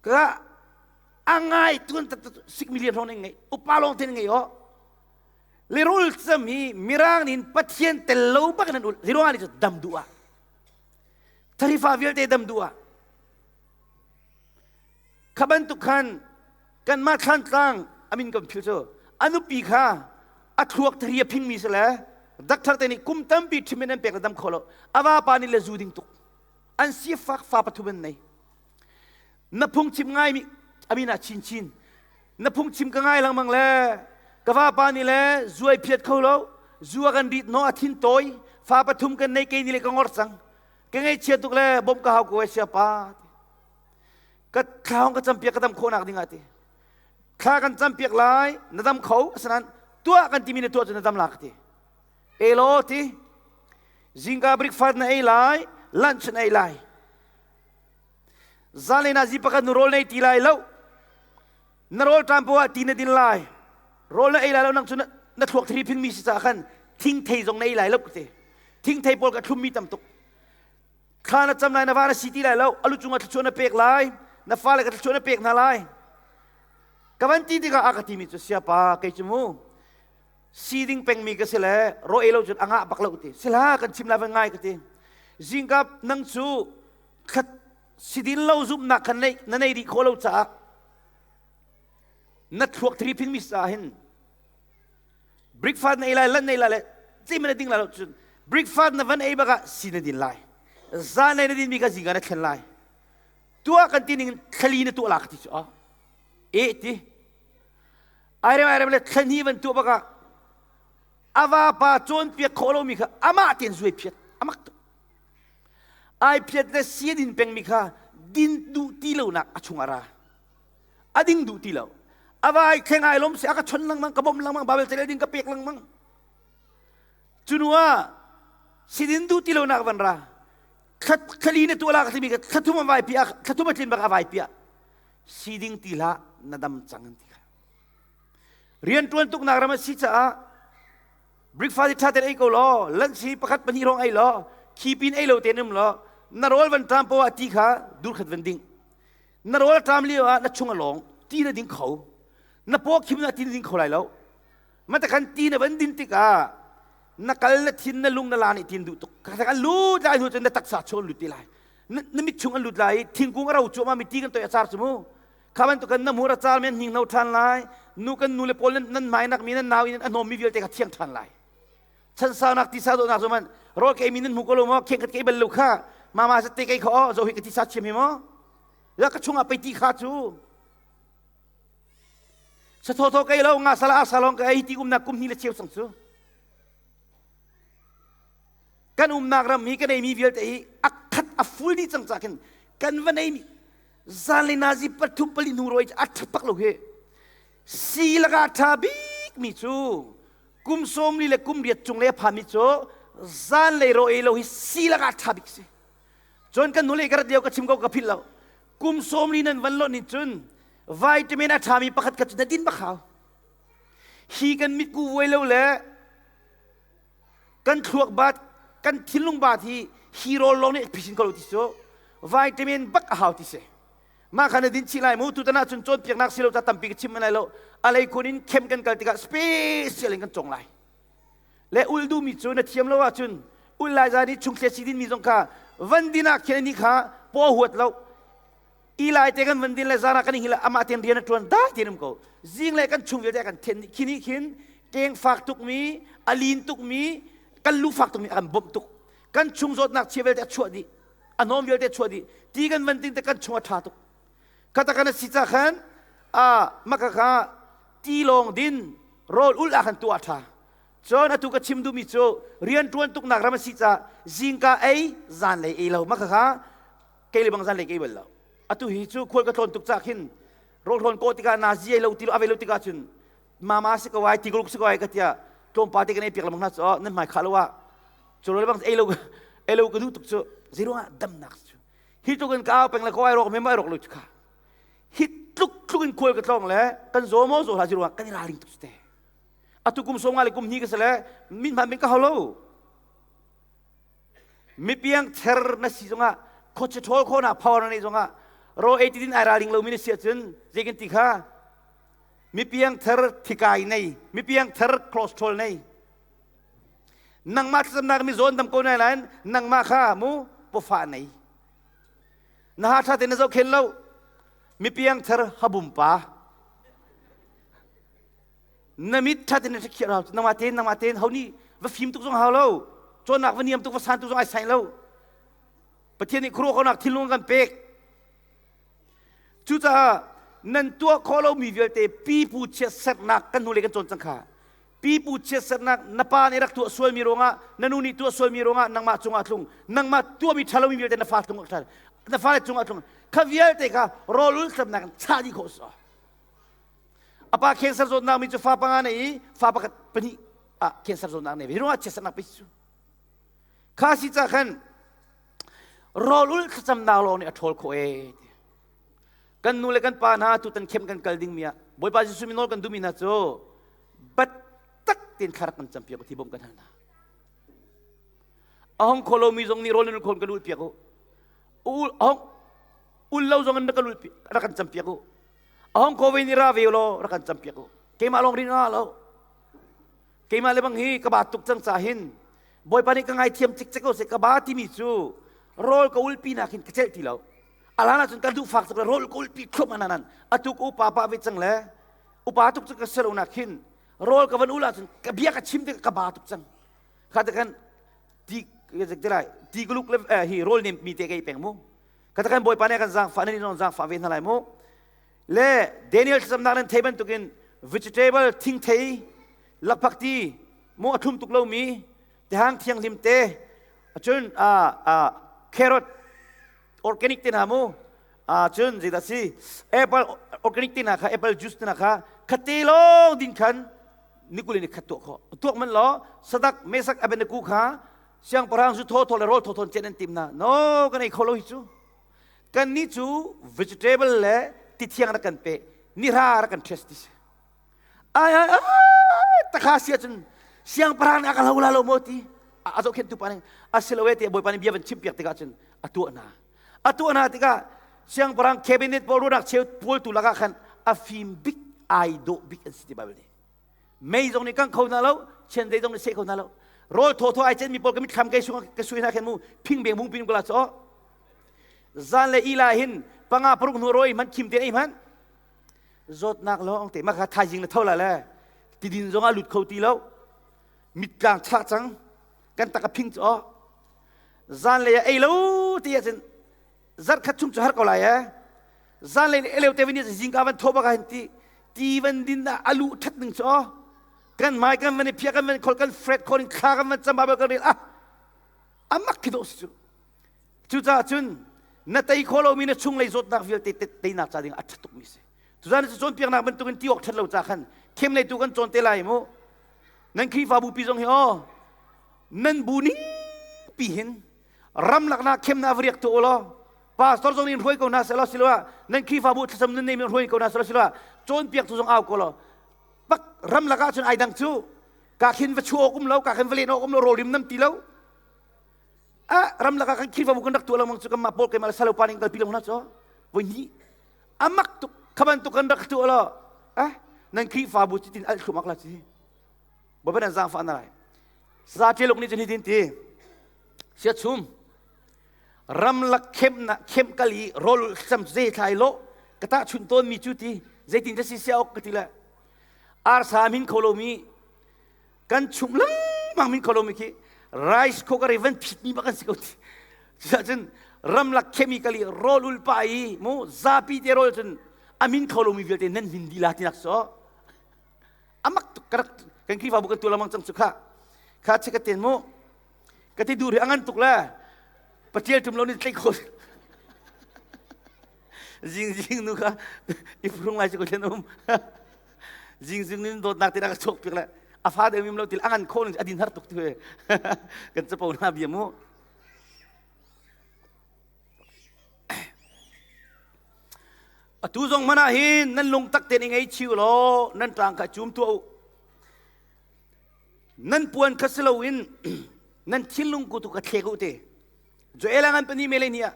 A: ka angai tun sik million hrawng ngei upa lawng ten ngei ho lirul cam hi mirang nin pathian tel lo bak nan ul ziruang ni dam du ah tharifa vialte dam du ah kha bantuk khan kan mah thlan tlang amin kan phil cu anupi kha a thluak thari a phing mi se le doctor te nih kum tampi treatment an pek le dam kho lo awa pa nih le zu ding tuk an sifak fa pathum an nei Na phungchim ngaimi amin ah chinchin. Na phungchim ka ngai lengmang le ka vapa nih le zuai phiat kho lo zu a kan rit no a thin tawi fa pathum kan nei kei ni le ka ngor cang ka ngaihchia tuk le bom ka hau ko ai sia pa ka thla hong ka campiak ka dam khawhnak ding ah ti thla kan campiak lai na dam kho asinain tuah kan timi na tuah cu na dam la ka ti elo ti zingka breakfast na ei lai lunch na ei lai Zalen ah zi pakhat nu rawl nei ti lai lo. Na rawl ṭam poah ti na din lai. Rawl na ei lai lo nang cu na thluak thari phingmi si caah khan thingthei zong na ei lai lo ka ti. Thingthei pawl ka thlummi tam tuk. Thla na cam lai na va na si ti lai lo. Alu cungah thluachuah na pek lai. Na fale ka thluachuah na pek hna lai. Ka van ti tikah a ka timi cu siapa kei cu mu si ding pengmi ka si le ro ei lo cun a ngah bak lo ti. Sila kan chim lai van ngai ka ti. Zingkap nang cu khat sidin lo zumhnak khan nei na nei dih khawh lo caah na thluak thri phing mi sa hin breakfast na ei lai lan nei lai le cim na ding lai lo cun breakfast na van ei baka si na din lai zan na din mi kha zingah na thlen lai tuah kan ti ning thlali na tuah la ka ti cu a e ti airem airem le thlani van tuah baka ava pa cawnpiak khawh lomi kha amah ten zuai phiat amak tuk Ai phiat le sian pengmi kha din duh ti lonak a chung a ra. A ding duh ti lo. A vai thleng ai lom si a ka chon lengmang ka bom lengmang Bible cel ding ka pek lengmang. Cunu ah sidin duh ti lonak van ra. Thlali na tuah la ka timi ka thlathum a vai pia thlathum a tlin bak a vai pia. Siding ti hlah na dam cang an ti kha. Rian tuan tuknak ram a si caah Breakfast hi ṭha tein ei ko law, lunch hi pakhat pahnih hrawng ei law, khi pin ei lo tein um law, na rawl van ṭam poah ti kha dur khat van ding. Na rawl a ṭam lio ah na chung a lawng, ti na ding kho. Na paw khim na ti na ding kho lai lo. Mata khan ti na van din tikah na kal na thin na lung na la nih tin duh tuk. Ka kan lut lai hnu cun na taksa chung an lut ti lai. Na mit chung an lut lai i thingkung a ro cuahmah mi ti kan toi a car cu mu. Kha bantuk kan na hmur a car mi an hninghno ṭhan lai. Nu kan nu le pawl nan hmai nak mi nan nau in a hnawm mi vialte kha thiang ṭhan lai. Chansaunak tisa dawhnak cu man rawl ka ei mi nan hmu ko lo maw? Kheng khat ka ei bal lo kha. Mama sa te kei kha aw zo hi ka tisa chiam hi maw? Ya ka chungah pei ti kha cu. Sa thaw thaw kai lo nga sala asa long ka ei ti umnak kum hnih le cheu sang cu. Kan umnak ram hi kan ei mi vialte hi a khat a full dih cang ca khin kan van ei mi zan le nazi pathum pali hnu roi a ṭha pak lo hi. Si laka ṭha bik mi cu kum 40 le kum riat cung le a phami cu zanlei ro ei lo hi si lakah ṭha bik si. Cun kan nule ka rat lio ka chim ko ka philh lo. Kum 40 nan van lonh in cun vitamin a ṭhami pakhat khat cu na din bak hau. Hi kan mitku vuai lo le kan thluak bat kan thinlung bat hi hi rawl lawng nih phisin ko lo ti cu vitamin bak a hau ti si. Mah kha na din chih lai mu. Tutan ah cun cawnpiaknak si lo ca tampi ka chim lai lo. A leikhun in khem kan kal tikah special in kan cawng lai. Le ul duhmi cu na thiam lo ahcun ul lai zan i chungthlia si dinmi zong kha van din ah khin ani kha paw huat lo. I lai te kan van din le zan ah kan hil amah ten rian a ṭuan dai ten um ko. Zing le kan chung vialte kan then khi nih khin keng fak tukmi, a lin tukmi, kan lu fak tukmi a kan bawmh tuk. Kan chung zawtnak chia vialte a chuah dih. A hnawm vialte chuah dih ti kan van ting te kan chung a ṭha tuk khata kan si ca khan a maka kha ti lawng din rawl ul ah khan tuah ṭha cun atu ka chim duhmi cu rian ṭuan tuknak ram a si ca zingka ei zan lei ei lo maka kha kei le bang zan lei ka ei bal lo atu hi cu khual ka tlawn tuk ca khin rawl hrawn kawh tikah na zi ei lo ti lo a lo tikah cun mama si ko ai tikuluk si ko ai ka tiah tlawmpal te kan ei piak lengmang hna cu nan hmai khah lo ah cu lo bang ei lo ei lo ka duh tuk cu zeiruangah damnak cu hi tluk in ka au peng le ka ai rawk me ma rawk lo cu kha hi tluk tluk in khual ka tlong le kan zaw maw zaw hlah zeiruangah kan i ralring tuk cu te atu kum 50 le kum hnih ka si le min hman min ka hau lo mipiang ther na si zongah khuacha ṭhawl khawhnak power na neih zongah ro ei ti din ai ralring lomi na si ahcun zei kan ti kha mipiang ther thikai nei mipiang ther cholesterol nei nangmah thlacamnak mi zawn dam ko nai lain nangmah kha mu pawfah nei na ha ṭha te na zohkhen lo mipiang ther habum pa na mit ṭha te na khiah rau nangmah tein nangmah tein ho nih va fim tuk zong hau lo cawnnak va niam tuk va san tuk zong ai sai lo Pathian nih khuaruah khonak thinlung kan pek Cucaah nan tuah khawh lomi vialte pipu chiatserhnak kan hnulei kan cawn cang kha. Pipu chiatserhnak na pa nih rak tuah sualmi ruangah na nu nih tuah sualmi ruangah nangmah cungah tlung nangmah tuahmi ṭhalomi vialte na fa tlung na fale cungah tlung kha vialte kha rawlul tlamnak in chah dih khawh si. A pa cancer zawtnak mi cu fa panga nei i fa pakhat pahnih ah cancer zawtnak nei ve. Hi ruangah chiatserhnak pe cu. Kha si ca khan rawl ulh thlacamnak lawng nih a ṭhawl khawh ee ti. Kan nu le kan pa hna tutan khem kan kal dingmi ah Bawipa Jesuh min nawl kan duhmi hna cu bat tak tein thla rak kan campiak u ti bawmh kan hal hna. A hong kho lomi zong nih rawl nan ulh kan ulh piak u. Ul hong ul lo zong in rak kan ulh rak kan campiak u. A hong kho ve nih ra ve law rak kan campiak u. Keimah lawng rin lo. Keimah le bang hi ka ba tuk cang ca hin Bawipa nih ka ngaithiam cikcek ko seh ka ba timi cu rawl ka ulpi nak hin ka celh ti lo. Alan ahcun ka duh fak tuk le rawl ka ulpi thluam anan atuk upa pa ve cang le upa tuk cu ka selo nak hin rawl ka van ul ahcun ka bia ka chim tik ka ba tuk cang. Kha te kan ti ti lai ti kuluk le hi rawl nem mi te ka i peng mu. Kha te kan Bawipa nih kan zaangfah nan in zaangfah ve hna lai mu. Le Daniel thlacamnak nan thei bantukin vegetable thingthei lakphakti mu a thlum tuk lomi tihang thianghlim te cun carrot organic te hna mu cun zeidah si apple organic te hna kha apple juice te hna kha khate lawng din khan nikul in khat tuah khawh tuak man law sadak mesak abenaku kha siangpahrang zu thaw thaw le rawl thaw thaw chen an tim na no kan ei kho lo hi cu kan nih cu vegetable le ti thiang rak kan pe nihra rak kan test ti si ai ai ai takha sia cun siangpahrang nih a ka hlo la lo maw ti a zohkhenhtu pa nih a si lo e tiah bawipa nih bia van chimpiak tikah cun a tuah hna a tuah hna tikah siangpahrang cabinet pawl ruahnak cheu pawltu lakah khan a fim bik ai dawh bik an si ti Bible nih mei zong nih kang kho hna lo chiandeih zong nih seh kho hna lo rawl thawthaw ai cenmi pawl ka mitthlam kai sung ka sui hna khen mu phing beng bung pin kula chaw zan le ila hin panga paruk hnu roi man khim te ei man zawtnak lawng te maka thaizing na tho la le tidin zong a lut kho ti lo. Mitlang chah cang. Kan tak a phing cu aw. Zanlei ah ei lo ti ahcun zarh khat chung cu har ko lai eh. Zanlei le eleu te van zingka van tho bak ah hin ti ti van din ah alu that ning cu aw. Kan mai kan van i phia kan van khol kan fret khol in thla kan van cam Bible kan rel ah amak khi dawh si cu. Cucaah cun na tei kho lomi na chunglei zawtnak vialte teinak ca ding a ṭha tukmi si. Tuzan cu cawnpiaknak bantukin ti awk ṭhat lo ca khan khem tu kan cawn te lai mu. Nan Khrihfabu pi zong hi aw nan bu ning pi hin ramlaknak khemnak va riak tu law pastor zong nih hruai ko hna seh law siloah nan Khrihfabu thlacam nan neimi hruai ko hna seh law siloah cawnpiak tu zong au ko law pak ramlak ah cun ai dang cu ka khin va chu awk um lo ka khin va len awk um lo rawlrim nam ti lo ah ramlak ah kan Khrihfabu kan rak tuah lengmang cu kanmah pawl keimah le salo pa ning kalpi lengmang hna cu voi hnih amak tuk kha bantuk kan rak tuah lo eh nan Khrihfabu cu tin al thlumak la ci bawipa nan zaangfah na lai sa ṭeluk nih cun hitin ti siachum ramlak khem na khem kal i rawl sam ze thlai lo ka ta chun tawn mi cu ti zeitin ta si sia ok ka ti le arsa min kho lo mi kan chung lengmang min kho lomi khi rice cooker i van phit mi bak an si ko ti cucun ramlak chemical i rawl ul pa i mu zapi te rawl cun a min kho lomi vialte nan min dila tinak so amak tuk karak kan Khrihfabu kan tu lamang cang cu kha kha che ka ten mu ka ti dur hi angan tuk le patial tum lo ni tlei kho zing zing nu kha i phurung lai cu ko thlen um Zingzing nin dawtnak te ka chok piak le a fa deuh mim lo til angan kho ning adin har tuk tu kan capo na bia mu atu zong mana hin nan lung tak ten i ngei chiu law nan tang kha cum tuah u nan puan kha si loin nan thinlung ku tu ka thlek u te Joel ngan pani mele ni ah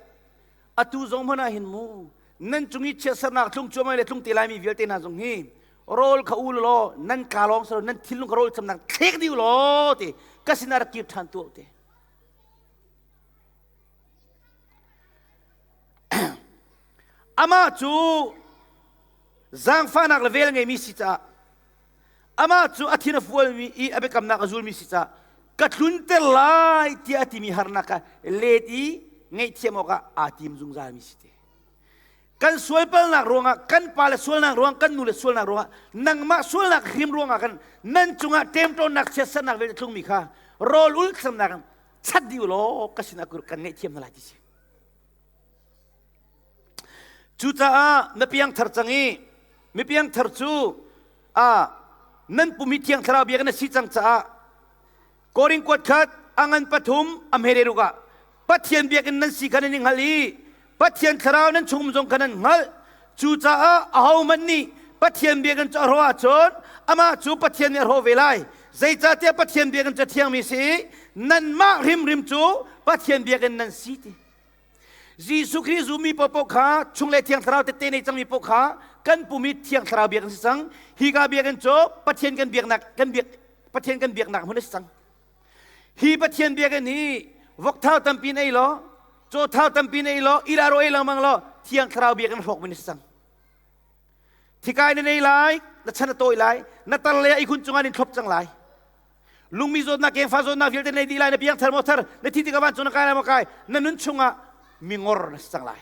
A: atu zong hmanh ah hin mu nan cung i chiatsernak tlung cuahmah le tlung te laimi vialte hna zong hi rawl kha u law nan ka lawng silo nan thinlung kha rawl camnak thlek dih law ti ka sinah rak kir ṭhan tuah te amah cu zaangfahnak le vel ngeimi si caah amah cu a thin a fualmi i a biakamnak a zulmi si caah ka tlunter lai tiah a timi harnak kha let i ngaihthiam awkah aa tim zungzalmi si te. Kan sualpalnak ruangah kan pa le sualnak ruang kan nu le sualnak ruangah nangmah sualnak hrim ruangah kan nan cungah ṭemṭawnnak chiatsernak vialte tlungmi kha rawl ul thlacamnak chat dih u law ka sinah kan ngaihthiam hna lai ti si. Cucaah na piangthar cang i mi piangthar cu a nan pum hi Thiang Thlarau biakinn a si cang caah Korin kuat khat a ngan pathum a hmere ruk ah Pathian biakinn nan si kha nan i hngalh i Pathian Thlarau nan chung um zong kha nan hngalh. Cucaah ahohmanh nih Pathian biakinn cu a hrawh ahcun amah cu Pathian nih a hrawh ve lai. Zeicahtiah Pathian biakinn cu a thiangmi a si i nanmah hrimhrim cu Pathian biakinn nan si ti. Jesuh Khrih zummi paohpaoh kha chung le Thiang Thlarau tette nei cangmi paoh kha kan pum i Thiang Thlarau biakinn si cang. Hika biakinn cu Pathian kan biaknak kan biak Pathian kan biaknak hmun a si cang. Hi Pathian biakinn hi vokthau tampi in ei law, cawthau tampi in ei law, ilaro ei lengmang law Thiang Thlarau biakinn hrawk min a si cang. Thikai na nei lai, na chan a tawi lai, na tar le a ihkhun cungah in thlop cang lai. Lungmi zawtnak kengfa zawtnak vialte nei dih lai na piang thar maw thar na thi tikah vancung na kai lai maw kai na nun chungah mingor na si cang lai.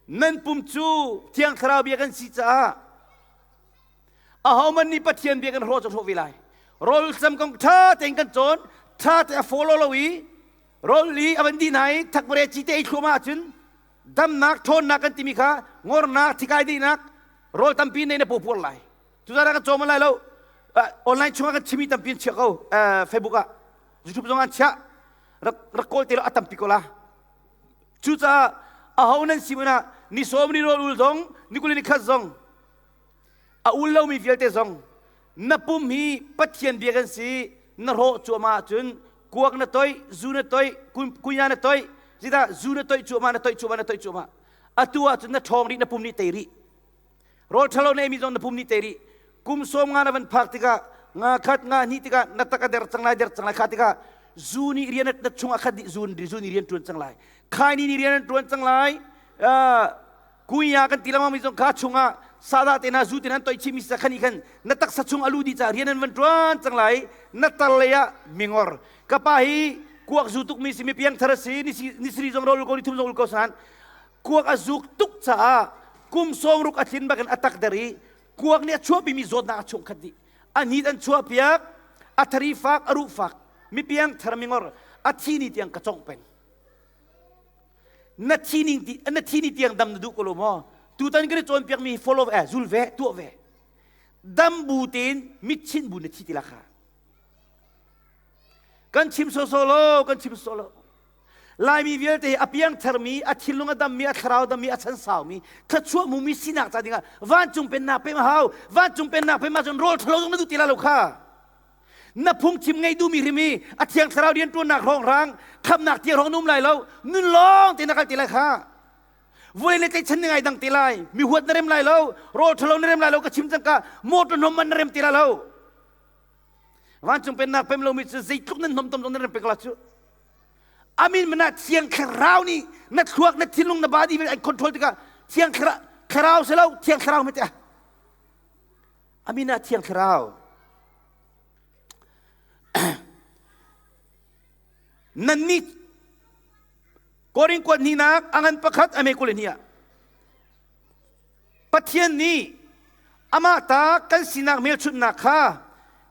A: Nan pum cu Thiang Thlarau bia kan si caah ahoman nih Pathian bia kan hrawh cu hrawh ve lai. Rawl cam kong ṭha tein kan cawn, ṭha te a follow lo i rawl i a van dih hna i thakbare ci te ei thluahmah ahcun damnak ṭhawnnak kan timi kha ngornak thikai dihnak rawl tampi nei na pawpuar lai. Tuzaan ah kan cawm lai lo. Online chungah kan chimi tampi an chiah ko. Facebook ah YouTube zong an chiah. Rak rak kawl te lo a tampi ko la. Cucaah aho nan si mana ni sawm ni rawl ul zong ni kul ni khat zong a ul lomi vialte zong na pum hi Pathian bia kan si na rawh cuahmah ahcun kuak na toih zu na toih kunya na toih zita zu na toih cuahmah na toih cuahmah na toih cuahmah atu ahcun na ṭhawng rih na pum nih tei rih Rawl ṭhalo na eimi zong na pum nih te rih. Kum sawm nga na van phak tikah nga khat nga hnih tikah na tak a der cang lai der cang lai kha tikah zu nih rian na chung ah khat dih zu zu nih rian ṭuan cang lai. Khaini nih rian an ṭuan cang lai. Kunya kan ti lengmang mi zong kha chungah Sada te na zu te nan toi chimi sa khani khan na taksa chung alu di cha rian an van tuan cang lai na tar lei ah mingor ka pa hi kuak zu tuk mi si mi piang thar si ni sri zong rol ko ni thum zong ul ko san kuak a zuk tuk caah kum sawm ruk a tlin bakin a tak der i kuak nih a chuahpi mi zawtnak a chung khat dih a nit an chuah piak a thari fak a ruh fak mi piang thar mingor a thi ni tiang ka congh peng na thi ning ti na thi ni tiang dam na duh ko lo maw tutan kan i cawnpiak mi follow eh zul ve tuah ve dam bu tein mitchinh bu na thi ti la kha kan chim sawsawh lo kan chim sawsawh lo Laimi vialte hi a piangtharmi, a thinlung a dammi, a thlarau dammi, a chan saumi, thluachuah mumi sinak ca dingah vancung pennak pem a hau. Vancung pennak pem ahcun rawl ṭhalo zong na duh ti lai lo kha. Na phungchim ngei duhmi hrim hi a thiang thlarau rianṭuannak hrawnghrang, khamnak tiang hrawng na um lai lo. Nun lawng te na kal ti lai kha. Vulei le tlaihchan ni ngai dang ti lai. Mi huat na rem lai lo. Rawl ṭhalo na rem lai lo. Ka chim cangka motor hnom man na rem ti lai lo. Vancung pennak pem lomi cu zeitluk nan hnom tom zong nan rem pek la cu. Amin mana thiang thlarau nih na thluak na thinlung na body an control tikah thiang thlarau si lo thiang thlarau hmete Amin ah thiang thlarau nan nih Korin kuat hninak a ngan pakhat a me kul hnih ah Pathian nih amah ta kan sinak hmelchunhnak kha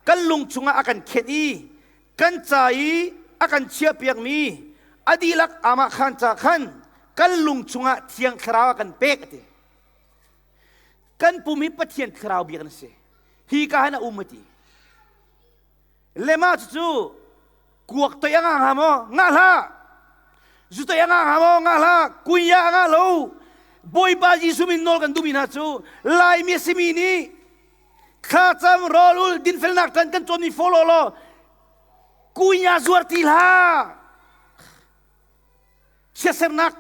A: kan lung chungah a kan khenh i kan ca i a kan chiahpiakmi a dihlak amah khan ca khan kan lung chungah thiang thlarau a kan pek a ti. Kan pum hi Pathian thlarau biak an si. Hi ka hin a um a ti. Lema cucu kuak toi a nga hnga maw? Nga hlah. Zu toi a nga hnga maw? Nga hlah. Kunya a nga lo. Bawipa Jesuh min nawl kan duhmi hna cu Laimi a simi nih thlacam rawlul dinfelnak ṭan kan cawnmi follow law kunya zuar ti hlah. Chiatsernak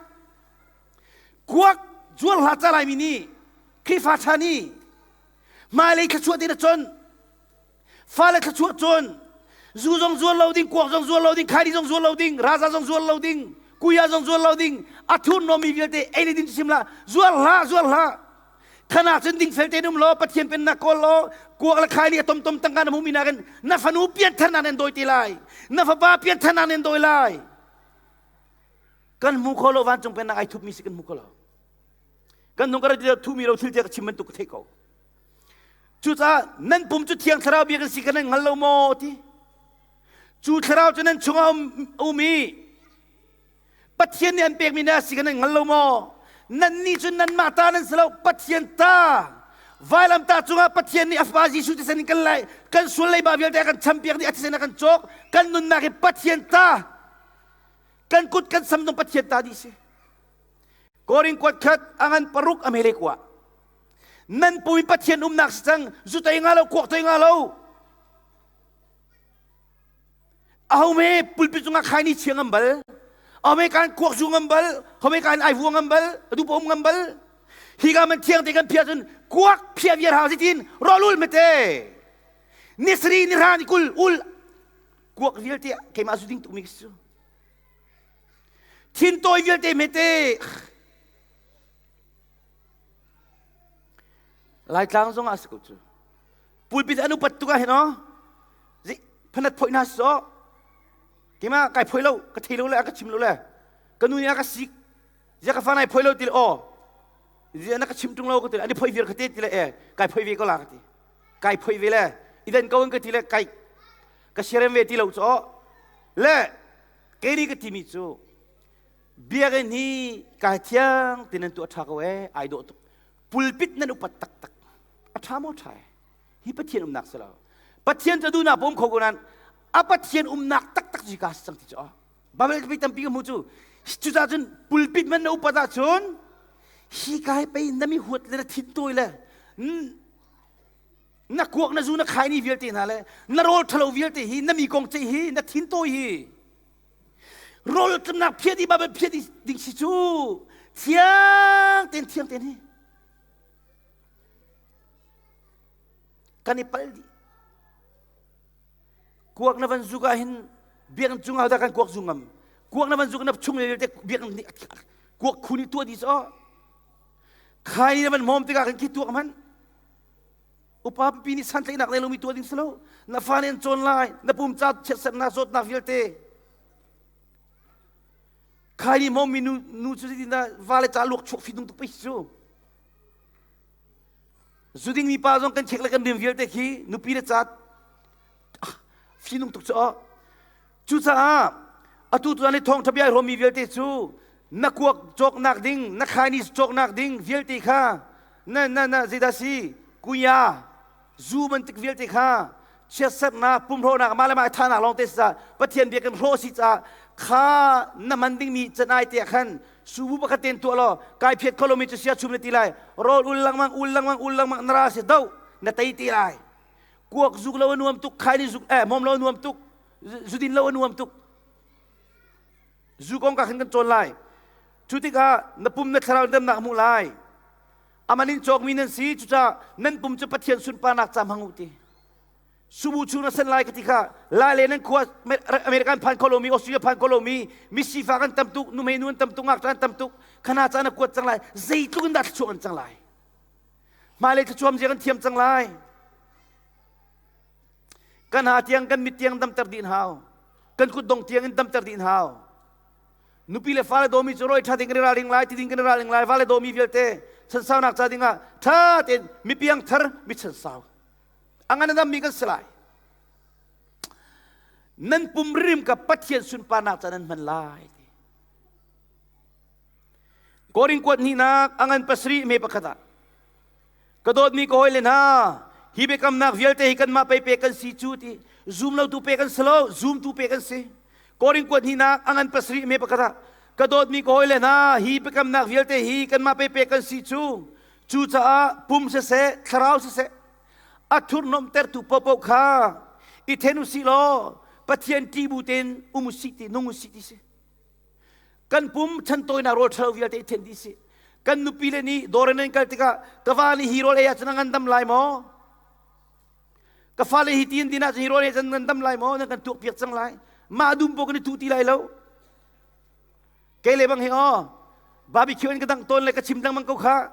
A: kuak zuar hlah ca Laimi nih Khrihfa ṭha nih hmailei thluachuah ti na con fale thluachuah cun zu zong zuar lo ding kuak zong zuar lo ding khaini zong zuar lo ding raza zong zuar lo ding kuya zong zuar lo ding a thur nomi vialte ei le din sim la zuar hlah zuar hlah khana cun ding fel te num lo pathian pennak kawl lo kuak le khaini a tom tom tangka na hmu mi nakin na fanu pian than nan doi ti lai na fapa pian than nan doi lai kan hmu kho lo vancung pennak ai thup mi si kan hmu kho lo kan nung ka thu mi lo thil te ka chim bantuk ka theih ko Cucaah nan pum cu Thiang Thlarau bia kan si kha nan hngal lo maw ti. Cu Thlarau cu nan chungah um i Pathian nih an pekmi na si kha nan hngal lo maw? Nannih cu nanmah ta nan si lo, Pathian ta. Vailamtah cungah Pathian nih a Fapa Jesuh thisen in kan lai, kan sual leiba vialte a kan champiak dih, a thisen a kan cawk. Kan nunnak hi Pathian ta. Kan kut kan sam zong Pathian ta dih si. Korin kuat khat a ngan paruk a mele kua. Nan pum Pathian umnak si cang zu tei nga lo kuak tei nga lo. Aho me pulpit cungah khaini chia ngam bal. Aho me kan kuak zu ngam bal. Aho me kan ai vua ngam bal. Adu pa um ngam bal. Hi ga man thiang te kan phia cun kuak phia viar hau zitin rolul mete. Nisri ni ra ni kul ul kuak vialte keimah zu ding tuk mi su. Thin tawi vialte mete. Laitlang zong ah si ko cu. Pulpit an upat tuk ah hin aw. Zi phanat phoi na so. Kima kai phoi lo, ka thei lo le ka chim lo le. Ka nu nih a ka sik. Zia ka fa nai phoi lo ti le aw. Zia na ka chim tung lo ka ti le ani phoi vir ka te ti le e kai phoi ve ko la ka ti. Kai phoi ve le idan ko ka ti le kai ka siarem ve ti lo cho. Le kei nih ka ti mi cu Biakinn hi kai thiang ti nan tuah ṭha ko ee, ai dawh tuk. Pulpit nan upat taktak. A ṭha maw ṭha ee? Hi Pathian umnak si lo. Pathian cu duhnak pum kho ko nan a Pathian umnak taktak cu ka si cang ti cu. Bible tapi tampi ka hmu cu. Cucaah cun pulpit man na upat ahcun hi kai pei na mi huat le na thin tawi le na kuak na zu na khai ni vialte hna le na rawl ṭhalo vialte hi na mi kong ceih hi na thin tawi hi rawl tlumnak phiat i Bible phiat ding si cu thiang ten thiang ten hi kan i pal dih kuak na van zuk ah hin biakinn cungah dah kan kuak zu ngam kuak na van zuk na chung le te biakinn kuak khu nih tuah dih so khai na van hmawm tikah kan khi tuak hman. Upa pipi nih santlaihnak nei lomi tuah ding si lo. Na fa nih an cawn lai, na pum ca chiatsernak zawtnak vialte. Khai ni mawmi nu, nu cu zeitindah va le ca luak chuak fi dung tuk pei cu. Zu dingmi pa zong kan chek le kan rim vialte khi nupi le ca fi nung tuk cu aw. Cucaah atu tuan i thawngṭha bia hrawmmi vialte cu na kuak cawknak ding, na khaini cawknak ding vialte kha na na na zeidah si kuya zu bantuk vialte kha chiatsernak pumhrawhnak mah le mah thanak lawng te sa Pathian bia kan hrawh si caah kha na man dingmi canai te ah khan subu pakhat ten tuah law kai phiat kho lomi cu sia chum na ti lai rawl ul lengmang ul lengmang ul lengmang na ra si do na tei ti lai kuak zuk lo a nuam tuk khaini zuk eh mom lo a nuam tuk zudin lo a nuam tuk zu kong ka khan kan cawn lai cu tikah na pum na thlarau damnak hmuh lai aman in cawkmi nan si cucaah nan pum cu Pathian sunparnak ca hmang u ti subu chung na sen lai ka ti kha lai le nan khua American phan kho lomi Australia phan kho lomi misifa kan tam tuk numei nu an tam tuk ngakṭa an tam tuk khana ca na kuat cang lai zeitluk in dah thluachuah an cang lai hmailei thluachuam zia kan thiam cang lai Kan ha tiang kan mit tiang damter dih hau. Kan kut dong tiang in damter dih hau. Nupi le fale dawmi cu roi ṭha ding kan i ralring lai, ti ding kan i ralring lai, vale dawmi vialte chansaunak ca dingah ṭha tein mi piangthar mi chansau. A ngan a dammi kan si lai. Nan pum rim ka Pathian sunparnak ca nan hman lai. Korin kuat hnihnak a ngan pasarih me pakhat ah Ka dawtmi ka hawile hna, hi biakamnak vialte hi kanmah pei pek kan si cu ti zum lotu pek kan si lo, zumtu pek kan si. Korin kuat hnihnak a ngan pasarih me pakhat ah ka dawtmi ka hawile hna, hi biakamnak vialte hi kanmah pei pek kan si cu. Cucaah pum siseh, thlarau siseh, a thurhnomhtertu paohpaoh kha i then u sih law Pathian ṭih bu tein um u sih ti nung u sih ti si. Kan pum chantawinak rawl ṭhalo vialte i then dih sih. Kan nupi le nih dawr in an kal tikah ka va nih hi rawl ei ahcun a ngandam lai maw? Ka fale hi ti in din ahcun hi rawl ei ahcun ngandam lai maw? Nan kan tuakpiak cang lai. Mah dum paoh kan i tuh ti lai lo. Kei le bang hi aw barbecue in ka dang tawn le ka chim lengmang ko kha.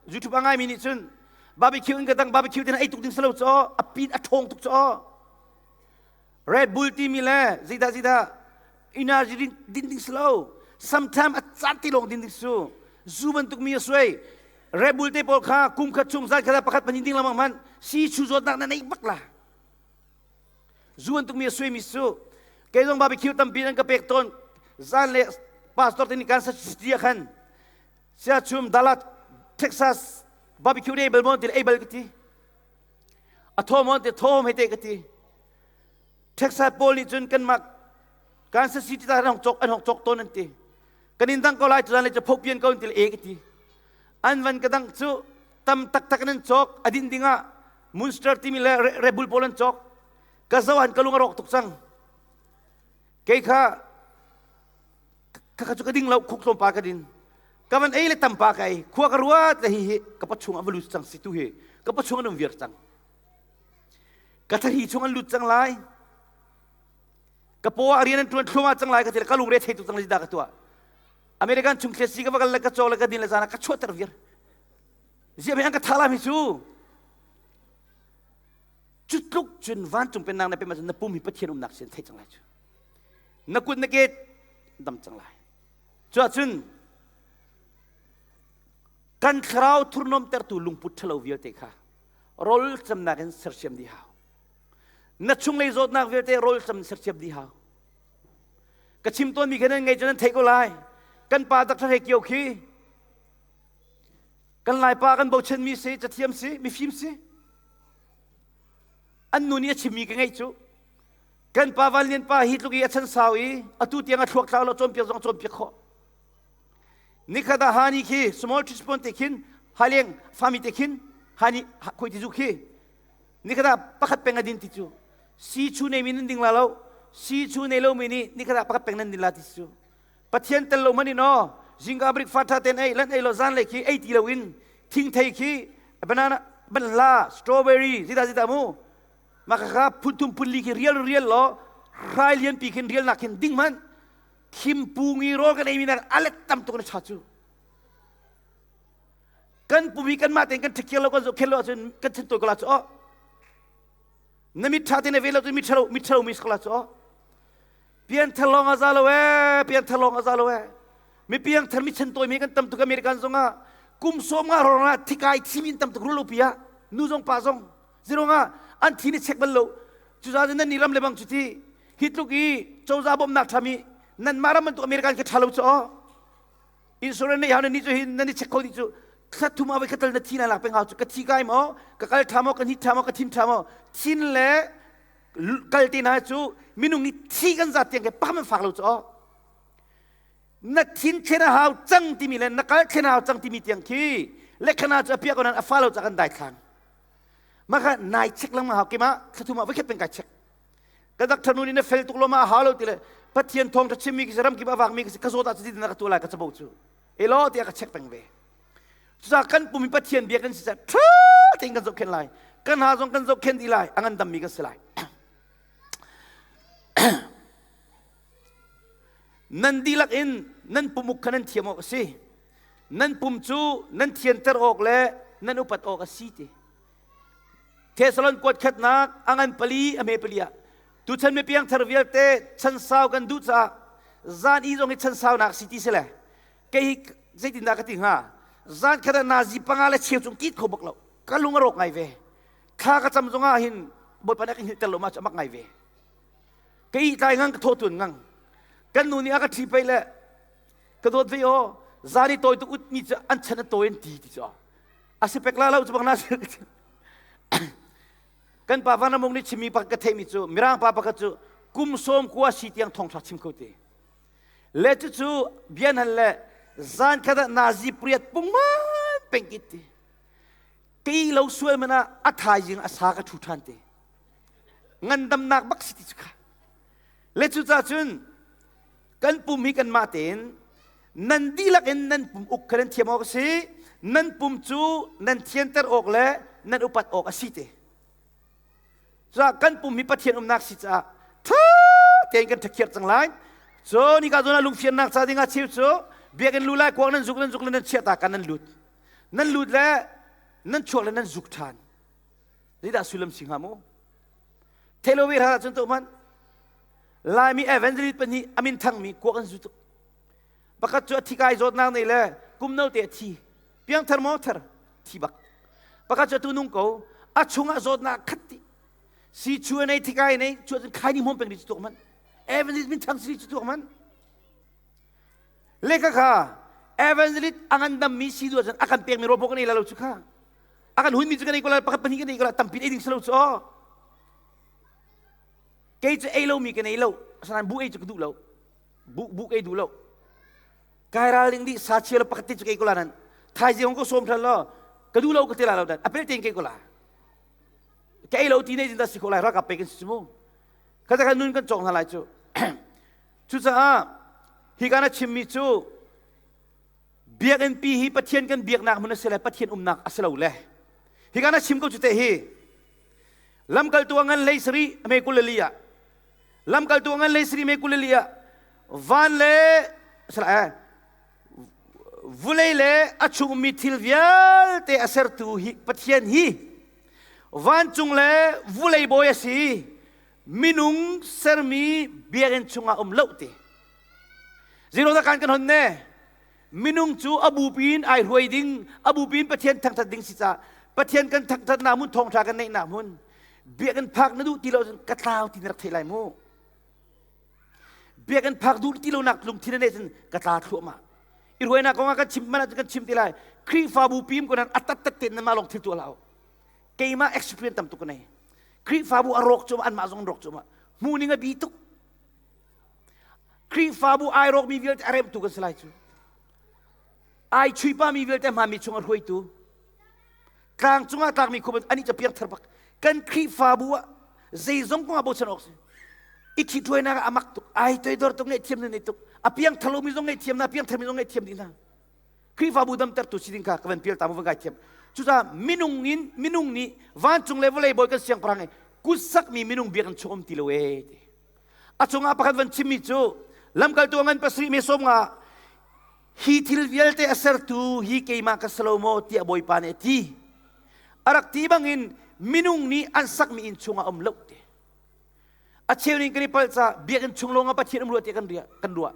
A: YouTube a ngaimi nih cun barbecue in ka dang barbecue tin ei tuk ding si lo caw a pin a ṭhawng tuk caw. Red Bull timi le zeidah zeidah energy din, din ding si lo. Sometime a caan ti lawng din ding su. Zu bantuk mi a suai. Red Bull te pawl kha kum khat chung zan khat pakhat pahnih ding lamang man si chu zawtnak na nei bak la. Zu bantuk mi a suai mi su. Kei zong barbecue tampi nan ka pek tawn. Zan le pastor te nih Kansas City ah khan sia chum Dallas Texas barbecue ne bal mon ti ei bal ka ti. A thawm on te thawm hei te ka ti. Texas pawl nih cun kanmah Kansas City ta an hong cawk an hong cawk tawn an ti. Kan in dang ko lai cu le cu phopian ko an ti le e ka ti. An van ka dang cu tam taktak in an cawk a din dingah Munster timi le Red Bull pawl an cawk. Ka zo han ka lung a rawk tuk cang. Kei kha Khakha cu ka ding lo khuk tlawmpal ka din. Ka van ei le tampa ka ei. Khua ka ruat le hi hi ka pachung a va lut cang si tu hi. Ka pachung an um viar cang. Ka thari chung an lut cang lai. Ka paw ah rian an tuan thluahmah cang lai ka ti le ka lungre thei tuk cang lai dah ka tuah. American chung thlet si ka va kal le ka caw le ka din le zan ah ka chuahter viar. Ziah an ka tha lam hi cu. Cu tluk cun vancung pennak na pem ahcun na pum hi Pathian umnak sin thei cang lai cu. Na kut na ke dam cang lai. Cuahcun kan thlarau thurhnawmtertu lungput ṭhalo vialte kha rawl camnak in sersiam dih hau. Na chunglei zawtnak vialte rawl cam sersiam dih hau. Ka chim tawnmi kha nan ngei cu nan theih ko lai. Kan pa Dr. He Kio khi kan Laipa kan bochanmi si, cathiam si, mifim si. An nu nih a chimmi ka ngeih cu Kan pa Van Lian pa hi tluk i a chan sau i atu tiang a thluak thlau lo cawnpiak zong a cawnpiak khawh. Nikhat ah hani khi small teaspoon te khin haleng fami te khin hani khoi ti zu khi nikhat ah pakhat peng a din ti cu si chu nei mi nan ding la lo si chu nei lo mi nih nikhat ah pakhat peng nan din la ti cu Pathian tel lo man in aw zingka breakfast tha ten ei lan ei lo zan le khi ei ti lo in thingthei khi banana banhla strawberry zita zita mu Mah kha phun thum phun li khi rial rial law hrai lianpi khin rial nak khin ding hmanh khim pu ngi rawl kan ei mi nak alet tam tuk na cha cu. Kan pum hi kanmah tein kan ṭhikhiar lo kan zohkhenh lo ahcun kan chan tawi ko la cu aw. Na mit ṭha te na ve lo cun mit ṭhalo mit ṭhalo mi si ko la cu aw. Pianthar lawng a za lo ee, pianthar lawng a za lo ee. Mi piangthar mi chan tawi mi kan tam tuk American zong ah kum sawm nga rorong ah thikai thimi in tam tuk rulo pi ah nu zong pa zong zirong ah an thi ni check bal lo cucaah nan ni ram le bang cu ti hi tluk i cozah bawmhnak ṭhami nan mah ram bantuk American khi ṭha lo cu aw insurance nei hau na ni cu hin nan i check kho dih cu thla thum ah voi khat tal na thi na lak peng hau cu ka thi kai maw ka kal ṭha maw ka hni ṭha maw ka thin ṭha maw thin le kal te hna cu minung nih thi kan zat tiang ke pakhat man fak lo cu aw na thin thlen a hau cang timi le na kal thlen a hau cang timi tiang khi lekhana cu a piah ko nan a fa lo ca kan dai thlang maka nai check lengmang hau kima thla thum ah voi khat peng kai check ka doctor nu nih na fel tuk lo ma a hau lo ti le Pathian thawng ṭha chimmi khi ram kip a vakmi khi ka zawt ah cuti na ka tuah lai ka cabo cu elaw tiah ka check peng ve cucaah kan pum i Pathian bia kan si caah ṭha tein kan zohkhenh lai kan ha zong kan zohkhenh dih lai a ngandammi kan si lai nan dihlak in nan pumuk kha nan thiam awk a si nan pum cu nan thianter awk le nan upat awk a si ti Thessalon kuat khatnak a ngan pali a hme pali ah tuchan mi piangthar vialte chansau kan duh caah zan i zong hi chansaunak si ti si le kei hi zeitindah ka ti hnga zan khat ah nazi panga le cheu cung kit kho bak lo ka lung a rawk ngai ve thla ka cam zongah hin bawipa nih a ka hngilhter lo ma cu a mak ngai ve ka ih tlai ngang ka thaw tun ngang kan nu nih a ka ṭhi pei le ka dawt ve aw zan i tawi tuk ut mi cu an chan a tawi an ti ti cu a si pek la lo cu bang na kan pa Van Ramung nih chimmi pakhat ka theihmi cu Mirang pa pakhat cu kum sawm kua si tiang thongṭha chim kho te le cucu bian hal le zan khat ah nazi priat pungman pengkit ti kei lo sual man ah a thaizing a sa ka ṭhu ṭhan te ngandamnak bak si ti cu kha le cucaah cun kan pum hi kanmah tein nan dihlak in nan pum uk kha nan thiam awk a si nan pum cu nan thianter awk le nan upat awk a si te cuah kan pum hi Pathian umnak si caah ṭha tein kan ṭhakhiar cang lai cu nika zawn ah lungfiannak ca ding ah cheu cu biakinn lu lai kuang nan zuk nan zuk le nan chiah ta kan nan lut nan lut le nan chuak le nan zuk ṭhan zeidah sullam si hnga mu thelo ve hra cun to man Laimi evangelist pahnih a min thangmi kuak an zu tuk. Pakhat cu a thi kai zawtnak nei le kum no te a thi. Piangthar maw thar thi bak. Pakhat cu atu nung ko a chungah zawtnak khat ti. Si chu nei thi kai nei chu cun khai ni hmom peng ri cu tuk man. Evangelist min thang si cu tuk man. Le ka kha evangelist a ngandam mi si du cun a kan pek mi robot kan ei la lo cu kha. A kan hun mi cu kan ei ko la pakhat pahnih kan ei ko la tampi ei ding si lo cu aw. Kei cu ei lomi ka nei lo. Asinain bu ei cu ka duh lo. Bu bu ei duh lo. Kai ralring dih sa chia lo pakhat te cu kei ko la nan. Thaizing ko sawm than lo. Ka duh lo ka ti la lo dan. Apel tein kei ko la. Ka ei lo ti nei zindah si ko lai ralkap pe kan si mu. Kha kha nun kan cawk hna lai cu. Cucaah hi ka na chimmi cu biakinn pi hi Pathian kan biaknak hmun a si le Pathian umnak a si lo le. Hi ka na chim ko cu te hi Lamkaltu a ngan hlei sarih a hme 22 ah Lamkaltu a ngan hlei sarih hme 22 ah van le eh, vulei le a chungmi thil vialte a sertu hi Pathian hi vancung le vulei bawi a si minung sermi biakinn chungah um lo ti zero da kan kan hon ne Minung cu a bupi in ai hruai ding, a bupi in Pathian thangthat ding si caah Pathian kan thangthatnak hmun thawngṭha kan neihnak hmun biakinn phak na duh ti lo cun ka tlau ti na rak theih lai mu. Biakinn phak duh ti lonak lungthin na neih cun ka tla thluahmah. I hruainak kong ah kan chim man ahcun kan chim ti lai. Khrihfabu pim ko nan a tattat tein nanmah lawng thil tuah hlah u. Keimah experience tam tuk ka nei. Khrihfabu a rawk cuahmah anmah zong an rawk cuahmah. Hmuh ning a bi tuk. Khrihfabu ai rawkmi vialte a remtu kan si lai cu. Ai chuipami vialte hmami chung a hruaitu. Tlang cungah tlakmi khu anih cu piangthar bak. Kan Khrihfabu ah zeizong kong ah bochan awk si. I ṭhitruainak ah a mak tuk. Ai toidor tuk ngaihthiam na nei tuk. A piangthar lomi zong ngaihthiam na, piangthar mi zong ngaihthiam dih hna. Khrihfabu damtertu si ding kha ka van pial ta mu van kai thiam. Cucaah minung in minung nih vancung le vawlei bawi kan siangpahrang i kut sakmi minung biakinn chung um ti lo ee ti. A cungah pakhat van chimmi cu lamkaltu a ngan pasarih me sawm nga. Hi thil vialte a sertu hi keimah ka si lo maw tiah Bawipa nih a ti. A rak ti bangin minung nih an sakmi inn chungah um lo ti. A cheu ning kan i palh ca biakinn chung lawngah Pathian um rua tiah kan riah kan ruah.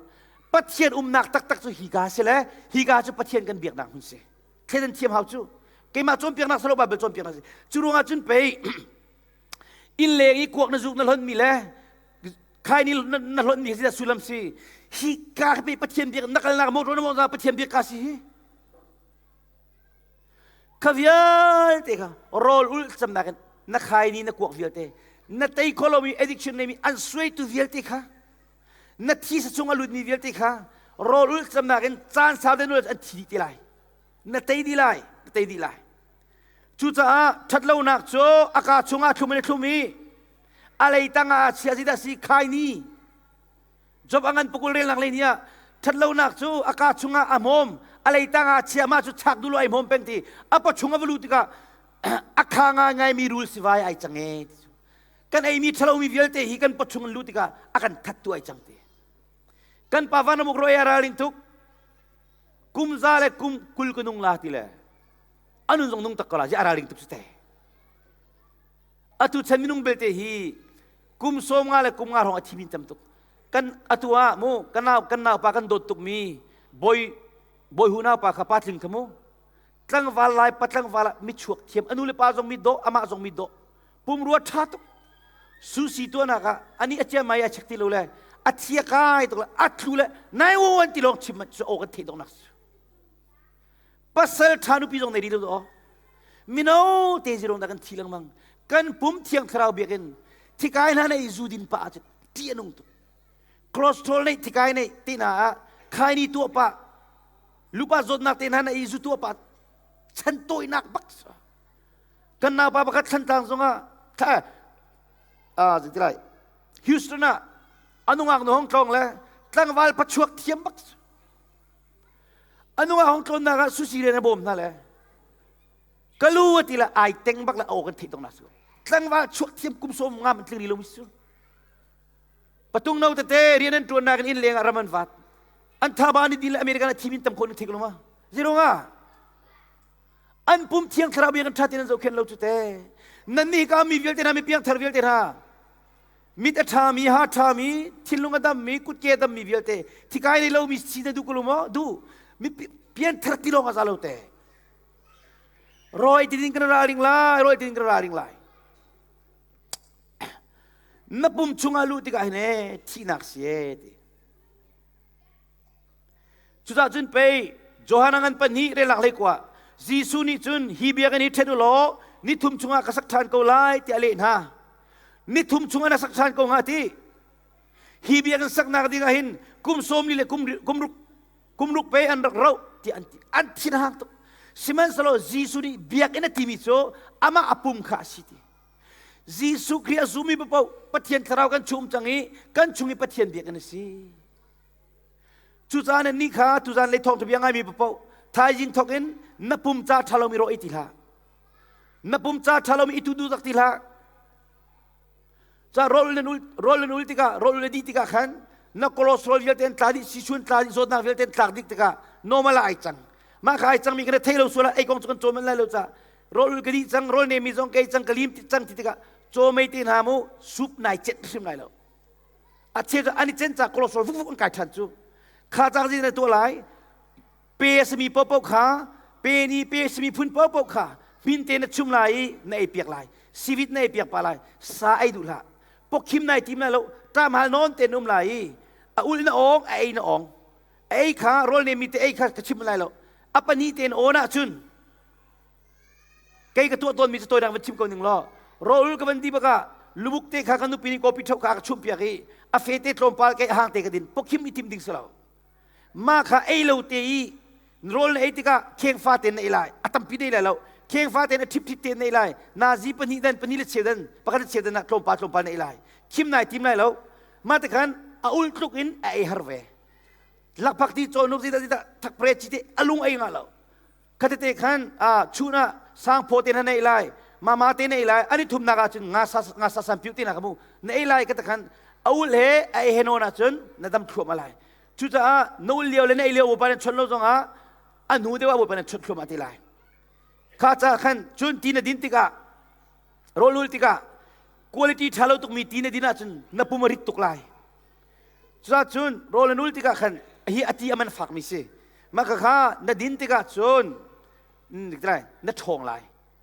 A: Pathian umnak taktak cu hi ka si le hi ka cu Pathian kan biaknak hmun si. Thleidan thiam hau cu. Keimah cawnpiaknak si lo Bible cawnpiaknak si. Cu ruangah cun pei inn leng i kuak na zuk na hlonmi le khai ni na hlonmi si sullam si hi ka pe Pathian biak na kalnak motor na mawng Pathian biak ka si hi kha vialte kha rawl ul camnak in na khai ni na kuak vialte na tei kho lomi addiction neimi an suaitu vialte kha na thi sa chung a lutmi vialte kha rawl ul camnak in caan sau den an thi dih ti lai na tei dih lai na tei dih lai Cucaah ṭhatlonak cu a kaa chungah thlum in a thlum i a lei tangah a chia zeidah si khai ni. Job a ngan pukul relnak lei ni ah ṭhatlonak cu a kaa chungah a hmawm a lei tangah a chia mah cu chak duh lo ai hmawm peng ti a pawchung a va luh tikah a kha ngaingaimi rul sivai ai cang e kan eimi ṭhalomi vialte hi kan pawchung an luh tikah a kan thattu ai cang ti kan pa van amuk ro ai ralring tuk kum za le kum 20 ka nung la ti le anun zong nung tak ko la ji araling tuk te atu chan minung belte hi kum 50 le kum 50 hrawng a thi min tam tuk kan atu ah mu kan nau kan nau pa kan dawt tuk mi boy boy hu nau pa kha pa tling kha mu tlangval lai pa tlangval mi chuak thiam anu le pa zong mi do amah zong mi do pumrua tha tuk susi tuanak ah ani a chia mai a chek ti lo le a thia kai tuk le a thlu le nai wo an ti lawng chim chu o kan theih dong nak pasal ṭha nupi zong nei rih lo aw mino te zirong dah kan thi lengmang kan pum thiang thlarau biakinn thikai hna nei zu din pa ah cun ṭih a nung tuk cholesterol nei thikai nei te hna ah khaini tuah pa lupa zawtnak te hna na i zu tuah pa chan tawinak bak kan naupa pakhat thlantlang zongah thla a zeiti lai Houston ah anungak nu hong tlong le tlangval pachuak thiam bak A nung ah hong tlawnnak ah sushi rian a bawm hna le kalu a ti le ai teng bak le aw kan theih tong na su tlangval chuak thiam kum som ngam an tling ri lo mi su patung no tete rian an tuan nak in inn leng ah ram an vat an thaba ni dil American a thim in tam khon thik lo ma zirunga an pum thiang thlarau bia kan tha tin an zohkhen lo cu te nan nih ka mi vialte hna mi piang thar vialte hna mit a ṭhami ha ṭhami thinlung a dammi kutke a dammi vialte thikai nei lomi si na duh ko lo maw duh mi pian thar ti lawng a za lo te rawi ti ding kan ralring lai rawi ti ding kan ralring lai na pum chungah luh tikah hin e thihnak si e ti Cucah cun pei Johan a ngan pahnih relak hlei kua Jesuh nih cun hi biakinn hi ṭhen u law ni thum chungah ka sak ṭhan ko lai tiah a leh hna. Ni thum chungah na sak ṭhan ko hnga ti. Hi biakinn saknak ding ah hin kum 40 le kum kum ruk kum ruk pe an rak roh ti an ti. An thin a hang tuk. Sihmanhsehlaw Jesuh nih biakinn a timi cu amah a pum kha a si ti. Jesuh Khrih a zumi paoh Pathian thlarau kan chum cang i kan chung i Pathian biakinn a si. Cucaah nannih kha tuzan lei thawngṭha bia ngaimi paoh thaizing thawk in na pum ca ṭha lomi rawh ei ti hlah. Na pum ca ṭha lomi i tu duh ti hlah. Ca rawl nan ul rawl nan ul tikah rawl ul dih tikah khan na cholesterol vialte an tla dih sichun tla dih zawtnak vialte an tlak dih tikah normal ah ai cang. Mah kha ai cangmi kan thei lo sual ah ei kong cu kan cawm lai lo ca rawl ul ka dih cang rawl nemi zong kei cang ka lim cang ti tikah caw mei te hna mu soup nai cenh hrim lai lo. A cheu cu an i cen ca cholesterol vukvuk an kai ṭhan cu kha cang zin na tuah lai pe a simi paohpaoh kha pe ni pe a simi phun paohpaoh kha hmin te na chum lai i na ei piak lai sivit na ei piak pa lai sa ei duh hlah pokkhim nai tim lai lo ṭamhal nawn te na um lai i a ul na awng a ei na awng a ei kha rawl nemi te ei kha ka chim lai lo a pahnih te na awn ahcun Kei ka tuah tawnmi cu toidang van chim ko ning law rawl ka van di bakah lubuk te kha ka nupi nih kawpi ṭhok kha a ka chumhpiak i a fete tlawmpal kei a hang te ka din pokhim i tim ding si lo mah kha ei lo te i rawl na ei tikah kheng fa te na ei lai a tampi dei lai lo kheng fa te na ṭhip ṭhip te na ei lai nazi pahnih dan pahnih le cheu dan pakhat le cheu dan ah tlawmpal tlawmpal na ei lai khim nai tim lai lo mah te khan a ul tluk in a ei har ve lakphak ti cawnuk zita zita thakpre chi te a lung ei nga lo Khatete khan chun ah sangphaw te na nei lai mama te na ei lai ani thumnak ah cun nga sa nga sa san piu te na ka mu na ei lai ka ta khan a ul he a ei he non ah cun na dam thluam lai. Cucaah na ul lio le na ei lio Bawipa nih chawnh lo zongah a hnu deuh ah Bawipa nih chawnh thluahmah te lai. Kha ca khan cun ti na din tikah rawl ul tikah quality ṭha lo tukmi ti na din ahcun na pum a rit tuk lai. Cucaah cun rawl na nul tikah khan hi a ti a man fakmi si. Mah kha na din tikah cun na ṭhawng lai.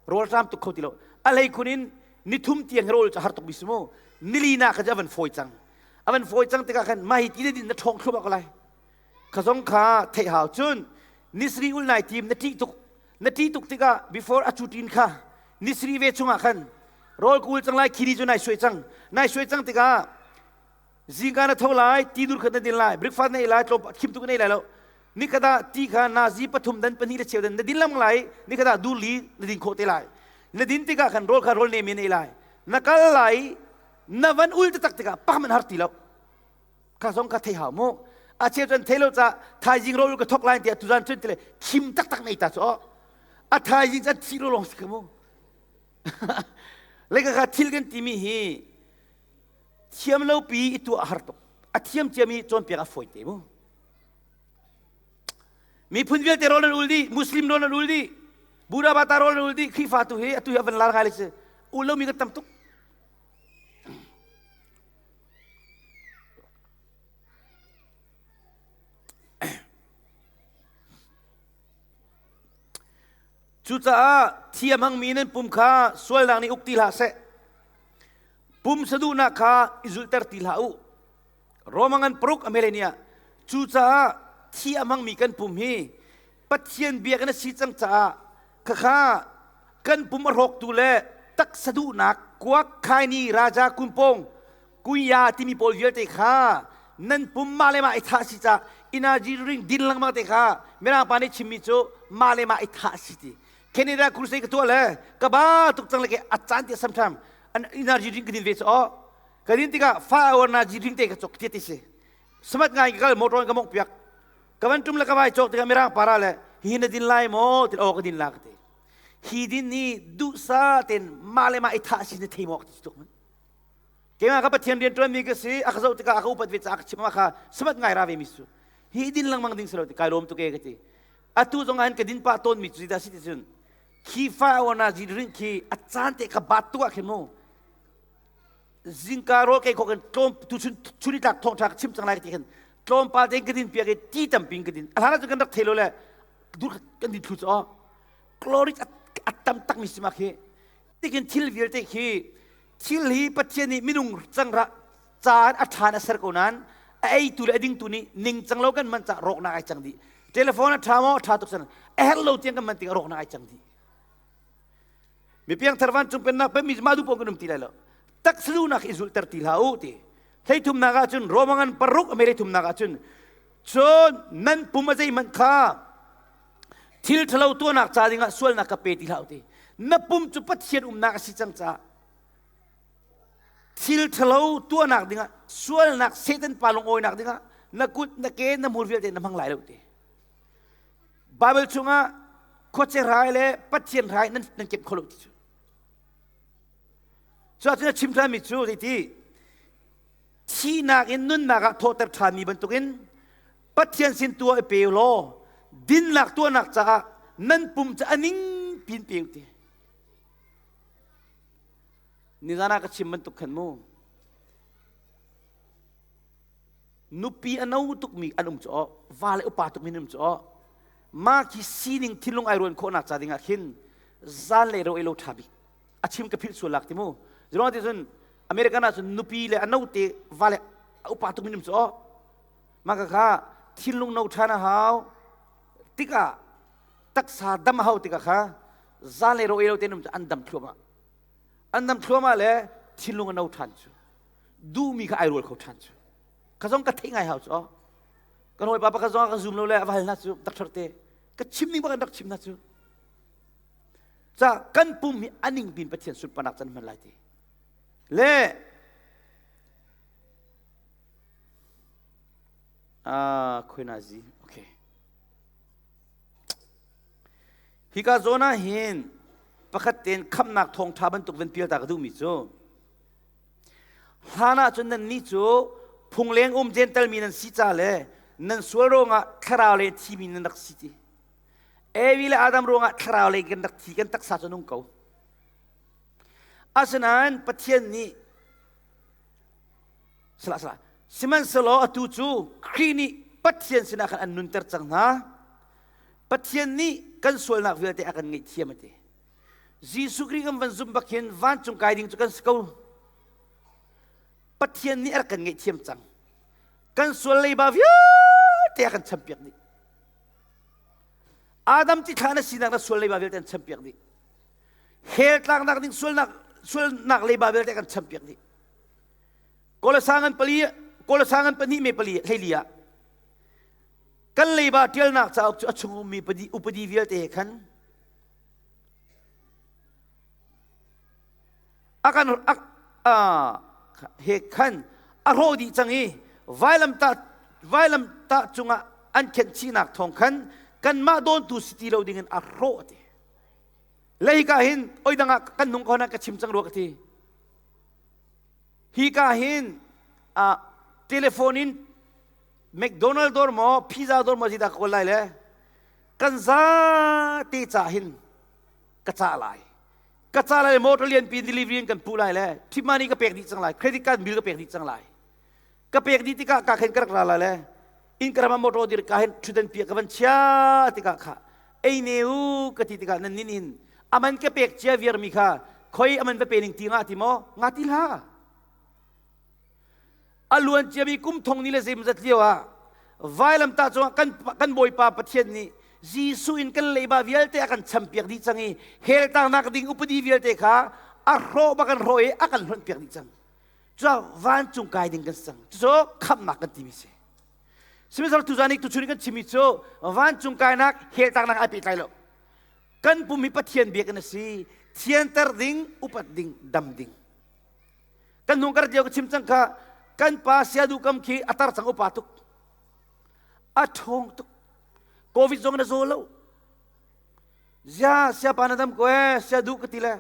A: Rawl ṭam tuk kho ti lo. A hlei khun in nithum tiang rawl cu har tuk mi si mu. Nili na kha cu a van fawi cang. A van fawi cang tikah khan mah hi ti na din na ṭhawng thluahmah ko lai. Kha zong kha theih hau. Cun nisri ul nai tim na ṭih tuk. Na ṭih tuk tikah before a cutin kha nisri ve chungah khan rawl kul cang lai khini cu nai suai cang. Nai suai cang tikah Zingka na tho lai, ti dur khat na din lai, breakfast na ei lai, tlawm khim tuk na ei lai lo. Nikhat ah ti kha nazi pathum dan pahnih le cheu dan na din lam lai, nikhat ah dur li na din khawh te lai. Na din tikah khan rawl kha rawl nem in na ei lai. Na kal lai, na van ul taktak tikah pakhat man har ti lo. Kha zong kha thei hau mu. A cheu cun thei lo ca thaizing rawl ka thok lai tiah tuzan cun tile khim taktak na ei ta cu. A thaizing cun thi lo lawng si kha mu. Le ka thil kan timi hi Thiam lopi i tuah a har tuk. A thiam ciami cawnpiak a fawi te mu. Miphun vialte rawl nan ul dih, Muslim rawl nan ul dih, Buddha bata rawl nan ul dih, Khrihfa tu hi atu hi a van lar ngai le si. Ul lomi kan tam tuk. Cucaah thi a hmangmi nan pum kha sualnak nih uk ti hlah seh. Pumsa duhnak kha i zulhter ti hlah u. Roma ngan paruk a hmelei ah cucaah thi a hmangmi kan pum hi Pathian biakinn a si cang caah khakha kan pum a hrawktu le taksa duhnak kuak khaini raja kunpong kuya timi pawl vialte kha nan pum mah le mah i thah si ca energy drink din lengmang te kha mirang pa nih chimmi cu mah le mah i thah si ti Canada crusade ka tuah le ka ba tuk cang le ke a caan ti samtham an energy drink ka din ve cu o ka din tikah fa hour energy drink te ka cok ti ti si samat ngai ka kal motor ka mong piak ka van tum le ka vai cok tikah mirang para le hi na din lai maw ti o ka din la ka ti hi din ni duhsa ten ma le ma i tha si na thei mok ti tuk man keimah ka pathian rian tuan mi ka si a ka zoh tikah a ka upat ve ca ka chim ma kha samat ngai ra ve mi su hi din lengmang ding selo ti kai lom tu ke ka ti atu zong ah ka din pah tawn mi cu dah si ti cun khi fa wana ji drink khi a caan te ka bat tu ah khin mu zingka rawl kei kho kan tlawm tu chun chuni tlak thawng tha ka chim cang lai ti khin tlawmpal te ka din piak i ti tampi ka din a hlan ah kan rak thei lo le dur kan din thlu chu chloride a tam tak mi si ma khi tikin thil vialte khi thil hi Pathian nih minung cang ra caan a ṭhan a ser ko nain a eitu le a dingtu nih ningcang lo kan man cah rawknak ai cang dih telephone a ṭha maw a ṭha tuk san a herh lo tiang kan man tikah rawknak ai cang dih mi piangthar vancung pennak pemi mah duh paoh kan um ti lai lo taksaduhnak i zulhter ti hlah u ti hleithumnak ah cun Roma ngan paruk a mei thumnak ah cun cun nan pum a zeihmanh kha thil ṭhalo tuahnak ca dingah sualnak ka pe ti hlah u ti na pum cu Pathian umnak a si cang caah thil ṭhalo tuahnak dingah sualnak Satan pa lungawinak dingah na kut na ke na hmur vialte na hmang lai lo ti Bible chungah khuache rai le Pathian rai nan nan kep kho lo ti cu cu ahcun a chim ṭhanmi cu zeiti thihnak in nunnak ah thawhter ṭhanmi bantukin Pathian sin tu ah i pe law dinnak tuahnak caah nan pum cu a ning pin pe ti Nizan ah ka chim bantuk khan mu. Nupi a no tukmi an um cu aw, va le upa tukmi an um cu aw. Mah khi sining thinlung ai ruan khawhnak ca dingah khin zan le ro ei lo ṭha bik. A chim ka philh sual lak ti mu. Zurong ti cun American ah cun nupi le a no te va le a upa tukmi an um cu aw. Mah ka kha thinlung no ṭhan a hau. Tikah taksa dam a hau tikah kha zan le ro ei lo te an um cu an dam thluahmah. An dam thluahmah le thinlung a no ṭhan cu. Duhmi kha ai rual kho ṭhan cu. Ka zong ka theih ngai hau cu. Kan hawipa pakhat zong a ka zum lo le a va hal hna cu doctor te ka chim ning bak an rak chim hna cu. Ca kan pum hi a ning pin Pathian sunparnak can hman lai ti. Le ah khoinazi okay. Hika zawn ah hin pakhat tein khamhnak thawngṭha bantuk van pial ta ka duhmi cu hlan ah cun nannih cu phungleng um Jentail mi nan si ca le Nan sual ruangah thlarau le thimi nan rak si ti. Evi le Adam ruangah thlarau le kan rak thi kan taksa cu nung ko. Asinain Pathian nih salah salah sihmanhsehlaw atu cu Khrih nih Pathian sinah khan an nunter cang hna. Pathian nih kan sualnak vialte a kan ngaihthiam a ti. Jesuh Khrih kan van zumh bak hin vancung kai ding cu kan si ko. Pathian nih a rak kan ngaihthiam cang. Kan sual leiba vialte a kan champiak dih. Adam ti thla na sinak na sual leiba vialte an champiak dih. Hell tlaknak ding sualnak sualnak leiba vialte kan champiak dih. Kawlasa ngan pali Kawlasa ngan pahnih me pali hleili ah kan leiba ṭialnak cauk cu a chung ummi upadi vialte he khan a kan he khan a hrawh dih cang i vailamtah vailamtah cungah an khenh chihnak thawng khan kanmah dawntu si ti lo dingin a hrawh ti le hika hin oi dang ah kan nung ko na ka chim cang rua ka ti hika hin telephone in McDonald dawr maw pizza dawr maw zeidah ka kawl lai le kan zate ca hin ka cah lai ka cah lai motor lianpi delivery in kan puh lai le tip money ka pek dih cang lai credit card bill ka pek dih cang lai ka pek dih tikah ka khen ka rak ra lai le inn ka ram motor dir ka hin ṭhutdan pia ka van chia tikah kha ei ne u ka ti tikah nan nin in aman ka pek cia viar mi kha khoi aman va pe ning ti nga ti maw nga ti hlah A luan ciami kum thong ni le zeimawzat lio ah vailamtah cungah kan, kan Bawipa Pathian nih Jesuh in kan leiba vialte a kan champiak dih cang i hell tangnak ding upadi vialte kha a hrawh bak kan hrawh i a kan hlonhpiak dih cang. Cucaah vancung kai ding kan si cang. Cucu khamhnak kan timi si. Sihmanhsehlaw tuzan i tuchun i kan chimmi cu vancung kainak hell tangnak ai pehtlai lo. Kan pum hi Pathian biakinn a si. Thianter ding, upat ding, dam ding. Kan hnung kar lio ka chim cang kha kan pa siadu kam khi a tar cang upa tuk. A ṭhawng tuk. Covid zong na zaw lo. Zia siapa na dam ko e siadu ka ti le.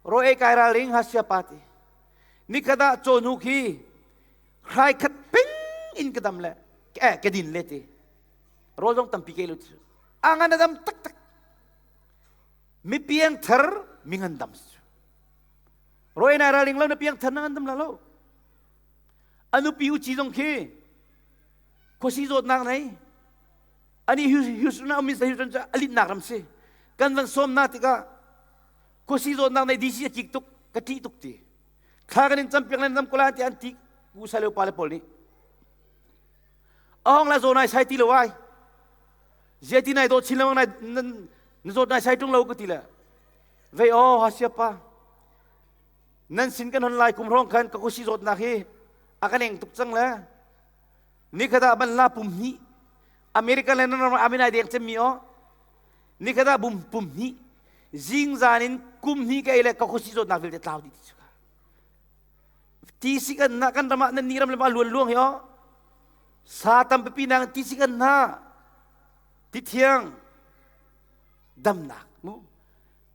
A: Ro e kai ral ring ha siapa ti. Nikhat ah cawhnu khi hrai khat ping in ka dam le eh ka din le ti. Rawl zong tampi ke lo ti. A ngan a dam taktak. Mi piang thar mi ngan dam su. Roi nai raling lo na piang thar na ngan dam la lo. A nupi uci zong khi khuasi zawtnak nei. Ani Houston ah um Houston cu a litnak ram si. Kan van sawm na tikah khuasi zawtnak nei DC a kik tuk ka ṭih tuk ti. Thla kan in campiak nan dam ko lai ti an ti ku sai lo pa le pawl nih. Ahong la zaw nai sai ti lo ai. Zia ti nai daw chin lengmang nai na zawt nai sai ṭung lo ka ti le. Vei aw ha siapa nan sin kan hon lai kum hrawng khan ka khusi zawtnak hi a kan eng tuk cang le nikhat ah ban la pum hnih American le nan ram amin ai deng cemmi aw nikhat ah bum pum hnih zingzan in kum hnih ka ei le ka khusi zawtnak vialte tlau dih ti cu ti si kan na kan ram ah nan ni ram le ma luan luang hi aw sa tampi nang ti si kan na ti thiang damnak mu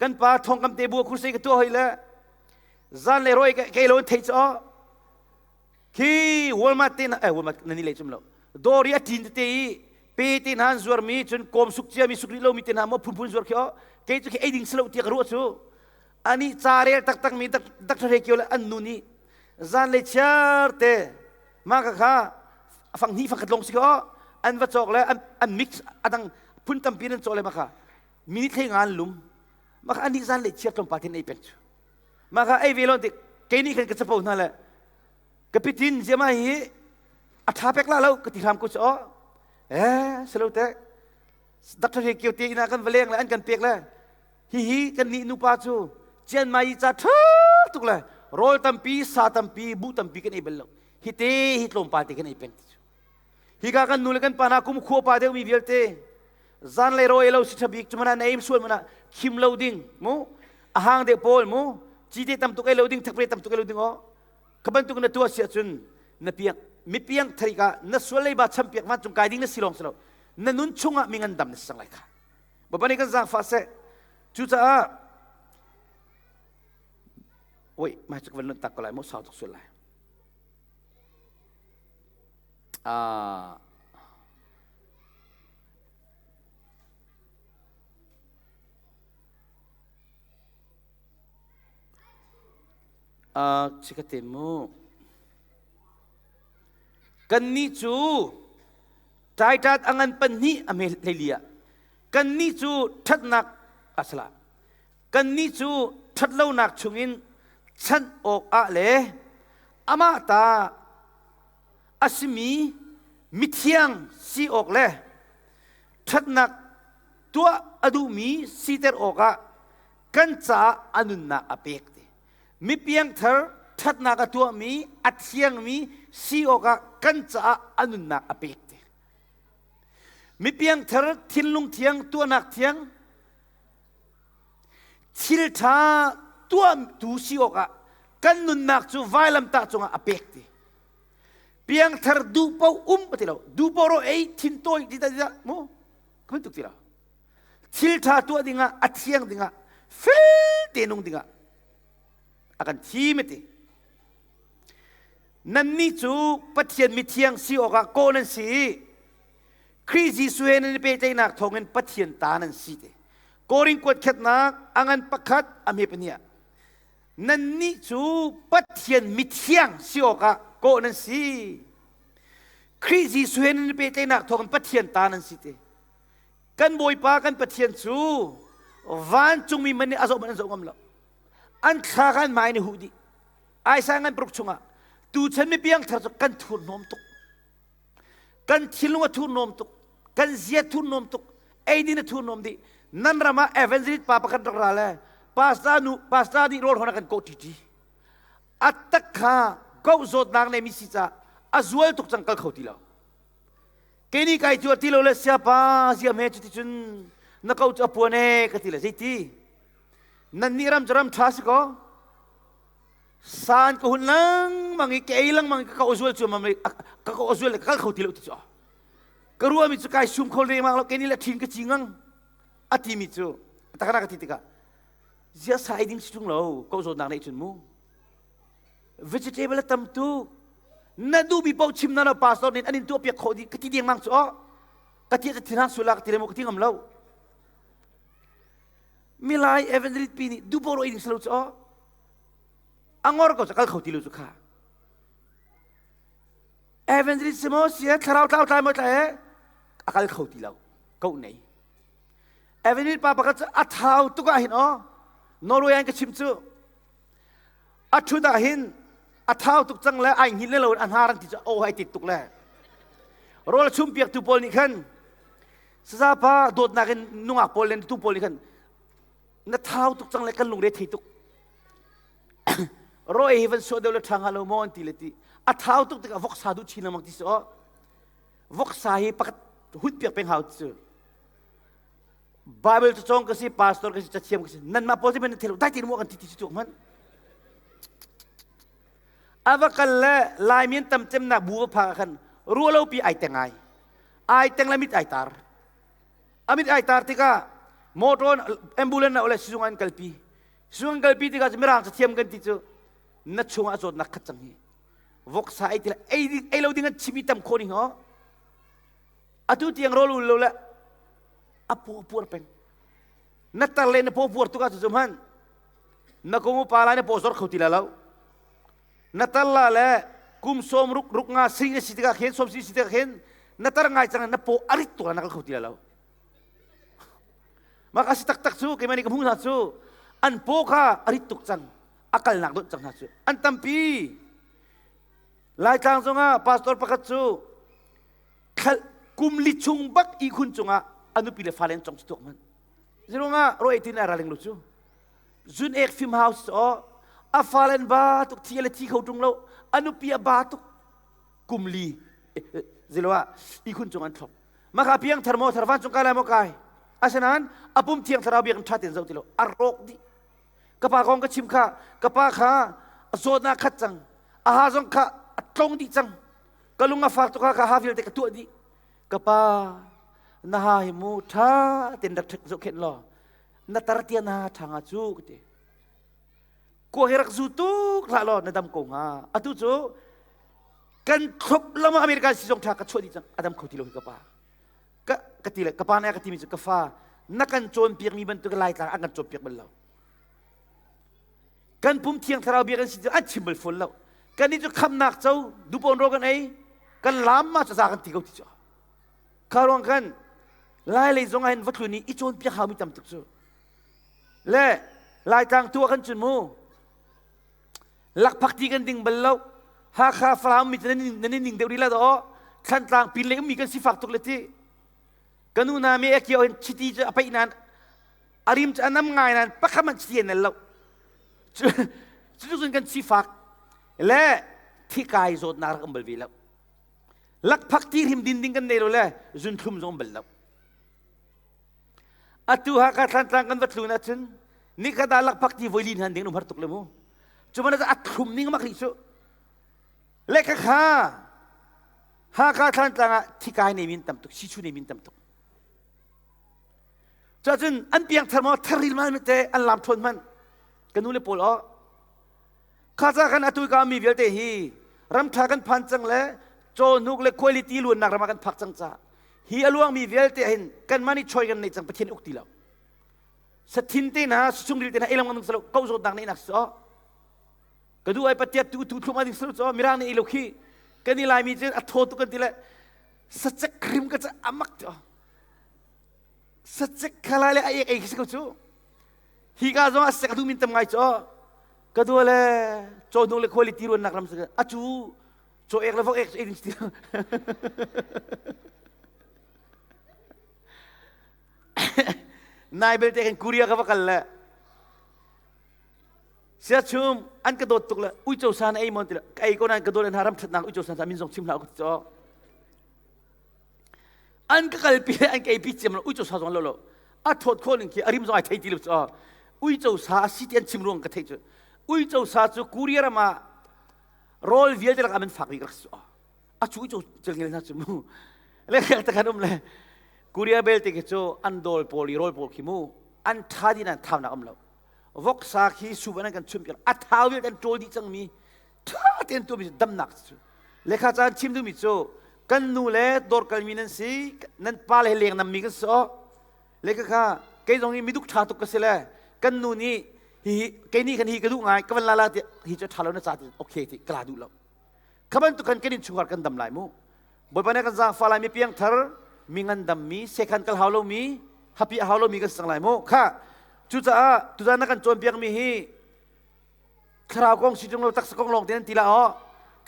A: kan pa thong kam te bu khur sei ka tuah hoi le zan le roi ke lo thei cho khi Walmart te na eh Walmart na ni le chum lo dori a tin te i pe te na zuar mi chun kom suk chia mi suk ri lo mi te na mo phun phun zuar khi o ke chu khi ei ding slo ti ka ru chu ani cha rel tak tak mi dak thre kyo le an nu ni zan le chiar te ma ka kha fang ni fang khat long si ko an va chok le an mix adang phun tampi nan chok le ma kha mi nih thlei nga an lum mah kha anih zan le chiat tlawmpal tin ei peng cu mah kha ei ve lo tik kei nih khan ka capo hna le ka pitin ziama hi a tha pek la lo ka ti hram ko chu aw eh selo te doctor he kio te ina kan va leng le an kan pek le hihi kan nih nupa cu chian mai ca tha tuk le rawl tampi sa tampi bu tampi kan ei bal lo hi te hi tlawmpal te kan ei peng ti cu Hika kan nu le kan pa hna kum khua pa deuhmi vialte zanlei rawi lo si ṭhabik cu mana na aim sual mana khim lo ding mu a hang deuh pawl mu cite tam tuk ei lo ding thakpre tam tuk ei lo ding aw ka bantuk na tuah si ahcun na piang mi piang tharika na sual leiba champiak vancung kai ding na si lawng si lo na nun chungah mi ngandam na si cang lai kha Bapak nih kan zaangfah seh cucaah oi mai cu ka van lun tak ko lai mu sau tuk sual lai. Uh, chikate mu. Kannih cu Titus a ngan pahnih a hme hleili ah kannih cu ṭhatnak a sala. Kannih cu ṭhatlonak chungin chanh awkah le amah ta a simi mithiang si awk le ṭhatnak tuah a duhmi siter awkah kan caah a nunnak a pek ti. Mi piangthar ṭhatnak a tuahmi a thiangmi si awkah kan caah a nunnak a pek ti. Mi piangthar thinlung thiang tuahnak thiang thil ṭha tuahtu si awkah kan nunnak cu vailamtah cungah a pek ti. Piangthar duh paoh um a ti lo. Duh paoh ro ei thin tawi ti ta ti ta mu ka tuk ti lo. Thil ṭha tuah dingah a thiang dingah fel te nung dingah a kan thim a ti. Nannih cu Pathian mithiang si awkah kawh nan si i Khrih Jesuh he nan i pehtlaihnak thawngin Pathian ta nan si ti. Korin kuat khatnak a ngan pakhat a hme pahnih ah nannih cu Pathian mithiang si awkah kawh nan si. Khrih Jesuh he nan i pehtlaihnak thawngin Pathian ta nan si ti. Kan Bawipa kan Pathian cu vancungmi man nih a zoh man an zoh ngam lo. An thla kha an hmai in i huh dih. Isaiah ngan paruk chungah tuchan mi piangthar cu kan thurhnawm tuk. Kan thinlung a thurhnawm tuk. Kan zia thurhnawm tuk. Eidin a thurhnawm dih. Nan ram ah evangelist pa pakhat rak ra le pastor nu pastor nih rawl hon a kan kawh ṭiṭi. A tak kha goh zawtnak nei mi si ca a zual tuk cang kal kho ti lo. Kei nih kai cu a ti lo le siapa ziam he cuticun na ko cu a puan e ka ti le zeiti nan nih ram cu ram ṭha si kaw san ka hun lengmang i ka ei lengmang i ka ko zual cu ka ko zual le ka kal kho ti lo ti cu ka ruahmi cu kai sum kho lengmang lo kei nih le ṭhin ka ci ngang a timi cu takana ka ti tikah zia sa ei ding si ṭung lo ko zawtnak neih cun mu vegetable a tam tuk na duhmi paoh chim na lo pastor nih an in tuahpiak khawh dih ka ti dengmang cu oh ka ti ka thinhang sula ka ti le mu ka ti ngam lo milai evangelist pi nih duh paoh ro ding silo cu oh angor ko kal kho ti lo cu kha evangelist mo sia thlarau tlau tlai mo tlai a kal kho ti lo ko nei evangelist pa pakhat cu a thau tuk ah hin oh Norway an ka chim cu A ṭhut ah hin a thau tuk cang le ai hngilh le lo in a hnar an ti cu oh ai tit tuk le rawl chum piaktu pawl nih khan sazapa dawtnak in nungak pawl le tu pawl nih khan na thau tuk cang le kan lungre thei tuk ro ei hi van suah deuh le ṭha hnga lo maw an ti le ti a thau tuk tikah voksa duh chin lengmang ti si aw voksa hi pakhat hun piak peng hau cu Bible cu cawng ka si, pastor ka si, cathiam ka si. Nanmah pawl ti man thil dai tin mu kan ti ti cu hman. Ava kal le Laimi an tam cemnak bu va phak khan rualo pi ai teng ai. Ai teng le mit ai tar. Amit ai tar tikah motor ambulance na ole sizung an kalpi. Sizung an kalpi tikah mirang cathiam kan ti cu na chungah zawtnak khat cang hi. Voksa ei ti ei ei lo ding an chimi tam kho ning ho. Atu tiang rawl ul lo le a paw puar peng na tar le na paw puar tuk ah cu hman na kum upa lai na paw zor kho ti la lo na tar la le kum sawm ruk ruk nga sing a si tikah khin sawm si si tikah khin na tar ngai cang na paw a rit tuk na kal kho ti la lo mah ka si taktak cu keimah nih ka hmuh hna cu an paw kha a rit tuk cang a kalnak dawt cang hna cu an tampi Laitlang zongah pastor pakhat cu kum li chung bak ihkhun cungah a nupi le fale an cong tuak man zirungah ro ei tin a raling lu cu zun ek film house o a fale an ba tuk thi le thi kho tung lo a nupi a ba tuk kum li ziloah ihkhun cung an thlop maka piang thar mo thar van cung kai lai mo kai asinain a pum thiang thlarau biak ṭha ten zo ti lo a rawk dih ka pa kong ka chim kha ka pa kha a zawtnak khat cang a ha zong kha a tlong dih cang ka lung a fak tuk ka ha vialte ka tuah dih ka pa na ha hi mu ṭha ten rak ṭhek zohkhenh law na tar tia na ṭha nga cu ka ti kua hi rak zu tuk hlah law na dam ko hnga atu cu kan thlop lama America si zong ṭha ka chuah dih cang a dam kho ti lo hi ka pa ka ka ti le ka pa nih a ka timi cu ka fa na kan cawnpiak mi bantuk Laitlang an kan cawnpiak bal lo. Kan pum thiang thlarau bia kan si cu an chim bal fawn lo. Kan nih cu khamnak co dupon ro kan ei kan lam ma cu za kan ti ko ti cu. Kha ruang khan lai lei zong ah hin va tlun i i cawnpiak hau mi tam tuk cu. Le Laitlang tu ah kan cun mu lakphak ti kan ding bal lo. Hakha Falam mi cu nan i ning deuh rih la daw. Thlantlang pin lei ummi kan sifak tuk le ti. Ka nu na me a kio in chiti cu a paih nan a rim cu a nam ngai nan pakhat man chiti an el lo. Cu cun kan sifak le thikai zawtnak rak um bal ve lo. Lakphak ti hrim din ding kan nei lo le zunthlum zong um bal lo. Atu Hakha Thlantlang kan va tlun ahcun nikhat ah lakphak ti voi li hnan ding um har tuk le mu. Cu man a thlum ning mak rih cu. Le kha kha Hakha Thlantlang ah thikai nei min tam tuk, sichu nei min tam tuk. Cacun an piang thar maw thar ril man te an lam thawn man ka nu le pawl aw kha ca kan atu ka mi vialte hi ramtha kan phan cang le cawnuk le quality luannak ram ah kan phak cang ca hi a luangmi vialte hin kan mah nih choi kan nei cang Pathian uk ti lo sathin te na sungdil te na elam kan salo ko zawt nak nei nak so ka du ai patiat tu tu thlum ading salo cho mirang nih ilo khi kan i lai mi cu a tho tu kan ti le sacek krim ka cha amak cho sacek khala le a ek ei khi ko chu hi ka zong a sek du min tam ngai cho ka du le cho nung le quality ruan nak ram sa a chu Caw ek le vok ek cu ei ti Nai belte kan Korea ka va kal le sia chum an ka dawt tuk le uico sa na ei mon ti le ka ei ko nan ka dawt hna ram thatnak uico sa min zong chim hlah ku cho an ka kalpi le an ka eipi ciam lo uico sa zong lo lo a thawt khawh ning khi a rim zong ai thei ti lo cho uico sa a si ti an chim ruang ka thei cu uico sa cu Korea ram ah rawl vialte lakah man fak bik rak si a cu cu celngel hna cu mu le khek te khan um le Korea belte khi cu an dawl pawl i rawl pawl khi mu an tha din an thau nak um lo voksa khi sup an kan chum a thau vialte an ṭawl dih cangmi tha tein tuahmi damnak cu lekha caan chim duhmi cu kan nu le dawr kalmi nan si nan pa le leng nammi kan si le ka kha kei zong hi miduk ṭha tuk ka si le kan nu nih hi kei nih khan hi ka duh ngai ka van la la ti hi cu ṭha lo na ca ti okay ti ka la duh lo kha bantuk khan kan innchungkhar kan dam lai mu bawipa nih kan zaangfah lai mi piangthar mi ngandam mi sekhan kal hau lo mi hapi a hau lo mi kan sang lai mu kha cucaah tuzan na kan cawnpiak mi hi thlarau kong si ṭung lo taksa kong lawng te nan ti la aw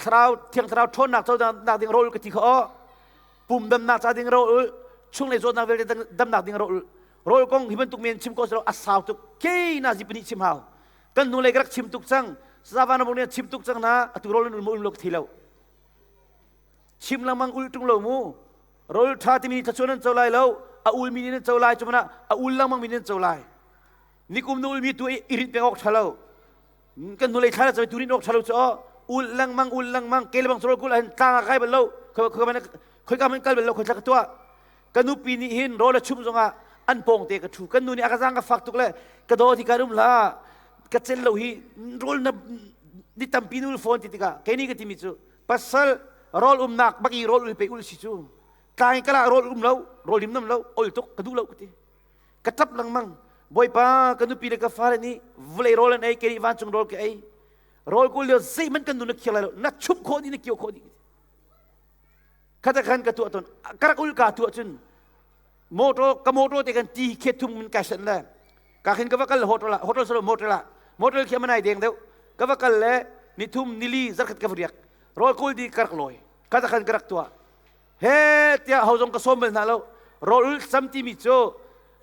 A: thlarau thiang thlarau ṭhawnnak conak ding rawl ka ti kha aw pum damnak ca ding rawl chunglei zawtnak vialte damnak ding rawl rawl kong hi bantuk men chim ko selo a sau tuk ke na zi pahnih chim hau kan nu lei ka rak chim tuk cang sazavan na nih chim tuk cang na atu rawl nan ul lo ka thi lo chim lengmang ul ṭung lo mu rawl ṭha timi thluachuah nan co lai lo a ul mi nih nan co lai cumana a ul lengmang mi nih nan co lai nikum na ulmi tu i rinh peng awk ṭha lo kan hnulei thla na tu rinh awk ṭha lo cu ul lengmang ul lengmang ke lebang sorol kul ahhin tlang ah kai bal lo khoi ka man kal bal lo khoi thla ka tuah ka nupi nih hin rawl a chum zongah an pawng te ka ṭhu kan nu nih a ka zang ka fak tuk le ka daw ti kan um hla ka cel lo hi rawl na ni tampi nul phone ti tikah kei nih ka timi cu pasal rawl umnak bak i rawl ul pe ul si cu tlang kala rawl um lo rawl lim nam lo ol tuk ka duh lo ka ti Ka ṭap lengmang. Bawipa, ka nupi le ka fale nih vawlei rawl an ei, kei nih vancung rawl ka ei. Rawl kawl lio zeihmanh kan nu na khiar lai lo. Na chumh khawh dih, na kio khawh dih. Khata khan ka tuah tawn. Ka rak ul ka tuah cun motor ka motor te kan ti khet thum min kai san le ka khin ka va kal hotel ah hotel solo motel ah motel khi amanai deng deuh ka va kal le ni thum nili zarkhat ka va riak rawl kawl di ka rak lawi khata khan ka rak tuah He tiah ho zong ka sawm bal hna lo. Rawl cam timi cu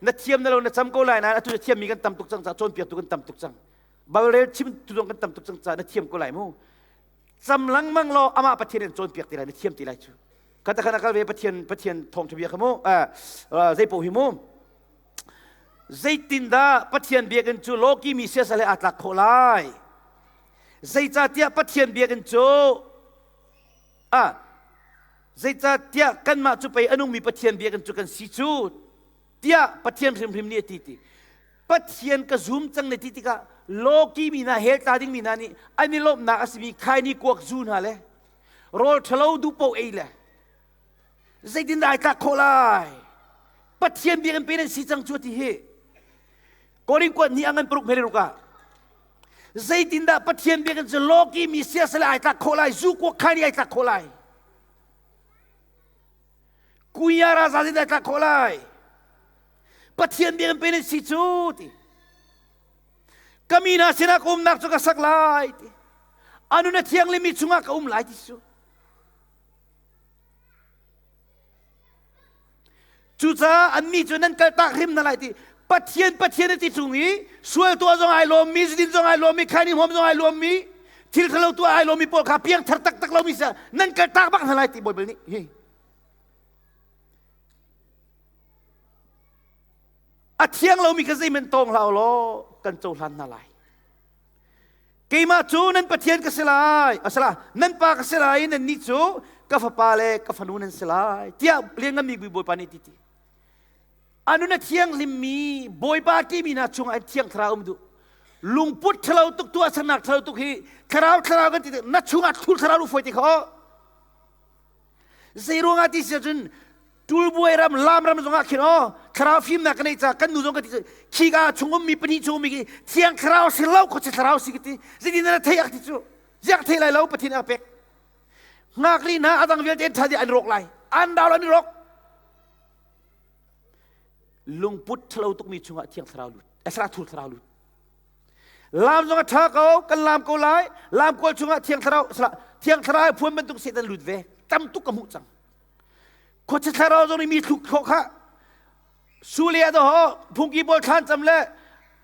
A: na thiam na lo na cam ko lai nain atu na thiammi kan tam tuk cang ca cawnpiaktu kan tam tuk cang. Balrel chim tu zong kan tam tuk cang ca na thiam ko lai mu. Cam lengmang law amah Pathian in cawnpiak ti lai na thiam ti lai cu. Kata khan kal ve Pathian Pathian thawngṭha bia kha mu zei paoh hi mu. Zeitindah Pathian biakinn cu lawki mi siasal he aa tlak khawh lai? Zeicahtiah Pathian biakinn cu Ah, zeicahtiah kanmah cu pei a nungmi Pathian biakinn cu kan si cu tiah Pathian hrimhrim nih a ti ti. Pathian ka zum cang ne ti tikah lawki mi hna hell tla dingmi hna nih an i lawmhnak a simi khaini kuak zu hna le rawl ṭhalo duh paoh ei le zeitindah ai tlak khawh lai? Pathian biakinn pe nan si cang cu ti hi. Korin kuat ni a ngan paruk hmele ruk ah. Zeitindah Pathian biakinn cu lawki mi siasal ai tlak khawh lai, zu kuak khai nih ai tlak khawh lai. Kuya raza zeidah ai tlak khawh lai. Pathian biakinn pe nan si cu ti. Ka mi hna sinah ka umnak cu ka sak lai ti. Anu na thianglimi chungah ka um lai ti cu. Cucaah annih cu nan kaltak hrim hna lai ti Pathian Pathian a ti chung i sual tuah zong ai lawmmi zudin zong ai lawmmi khaini hmawm zong ai lawmmi thil ṭhalo tuah ai lawmmi pawl kha piangthar taktak lomi si nan kaltak bak hna lai ti Baibal nih hi a thiang lomi kha zeihmanh tawng hlah law kan cohlan hna lai Keimah cu nan Pathian ka si lai, asala nan pa ka si lai i nannih cu ka fapa le ka fanu nan si lai, tiah liannganmi Bawipa nih ti ti. Anu na thianghlimmi Bawipa timi hna chungah thiang thlarau um duh. Lungput ṭhalo tuk tuahsernak ṭhalo tuk hi thlarau thlarau kan ti na chungah thul thlarau lu fawi ti kho. Zei ruangah ti si ahcun Tulbuai ram lam ram zongah khin aw thlarau fimnak ka neih ca kan nu zong ka ti khika chung ummi pahnih chung ummi khi thiang thlarau si lo khuachi thlarau si ka ti zeitin na thei ak ti cu ziak thei lai lo pathian a pek ngakli hna adang vialte an ṭha an rawk lai an dau an rawk lungput ṭhalo tukmi chungah thiang thlarau lut esra thul thlarau lut lam zong a ṭha ko kan lam ko lai lam kawl chungah thiang thlarau thiang thlarau phuan bantuk satan lut ve tam tuk ka hmuh cang Khuacha thlarau zong nih mi thluk khawh kha Sulia do ho phungki pawl thlan cam le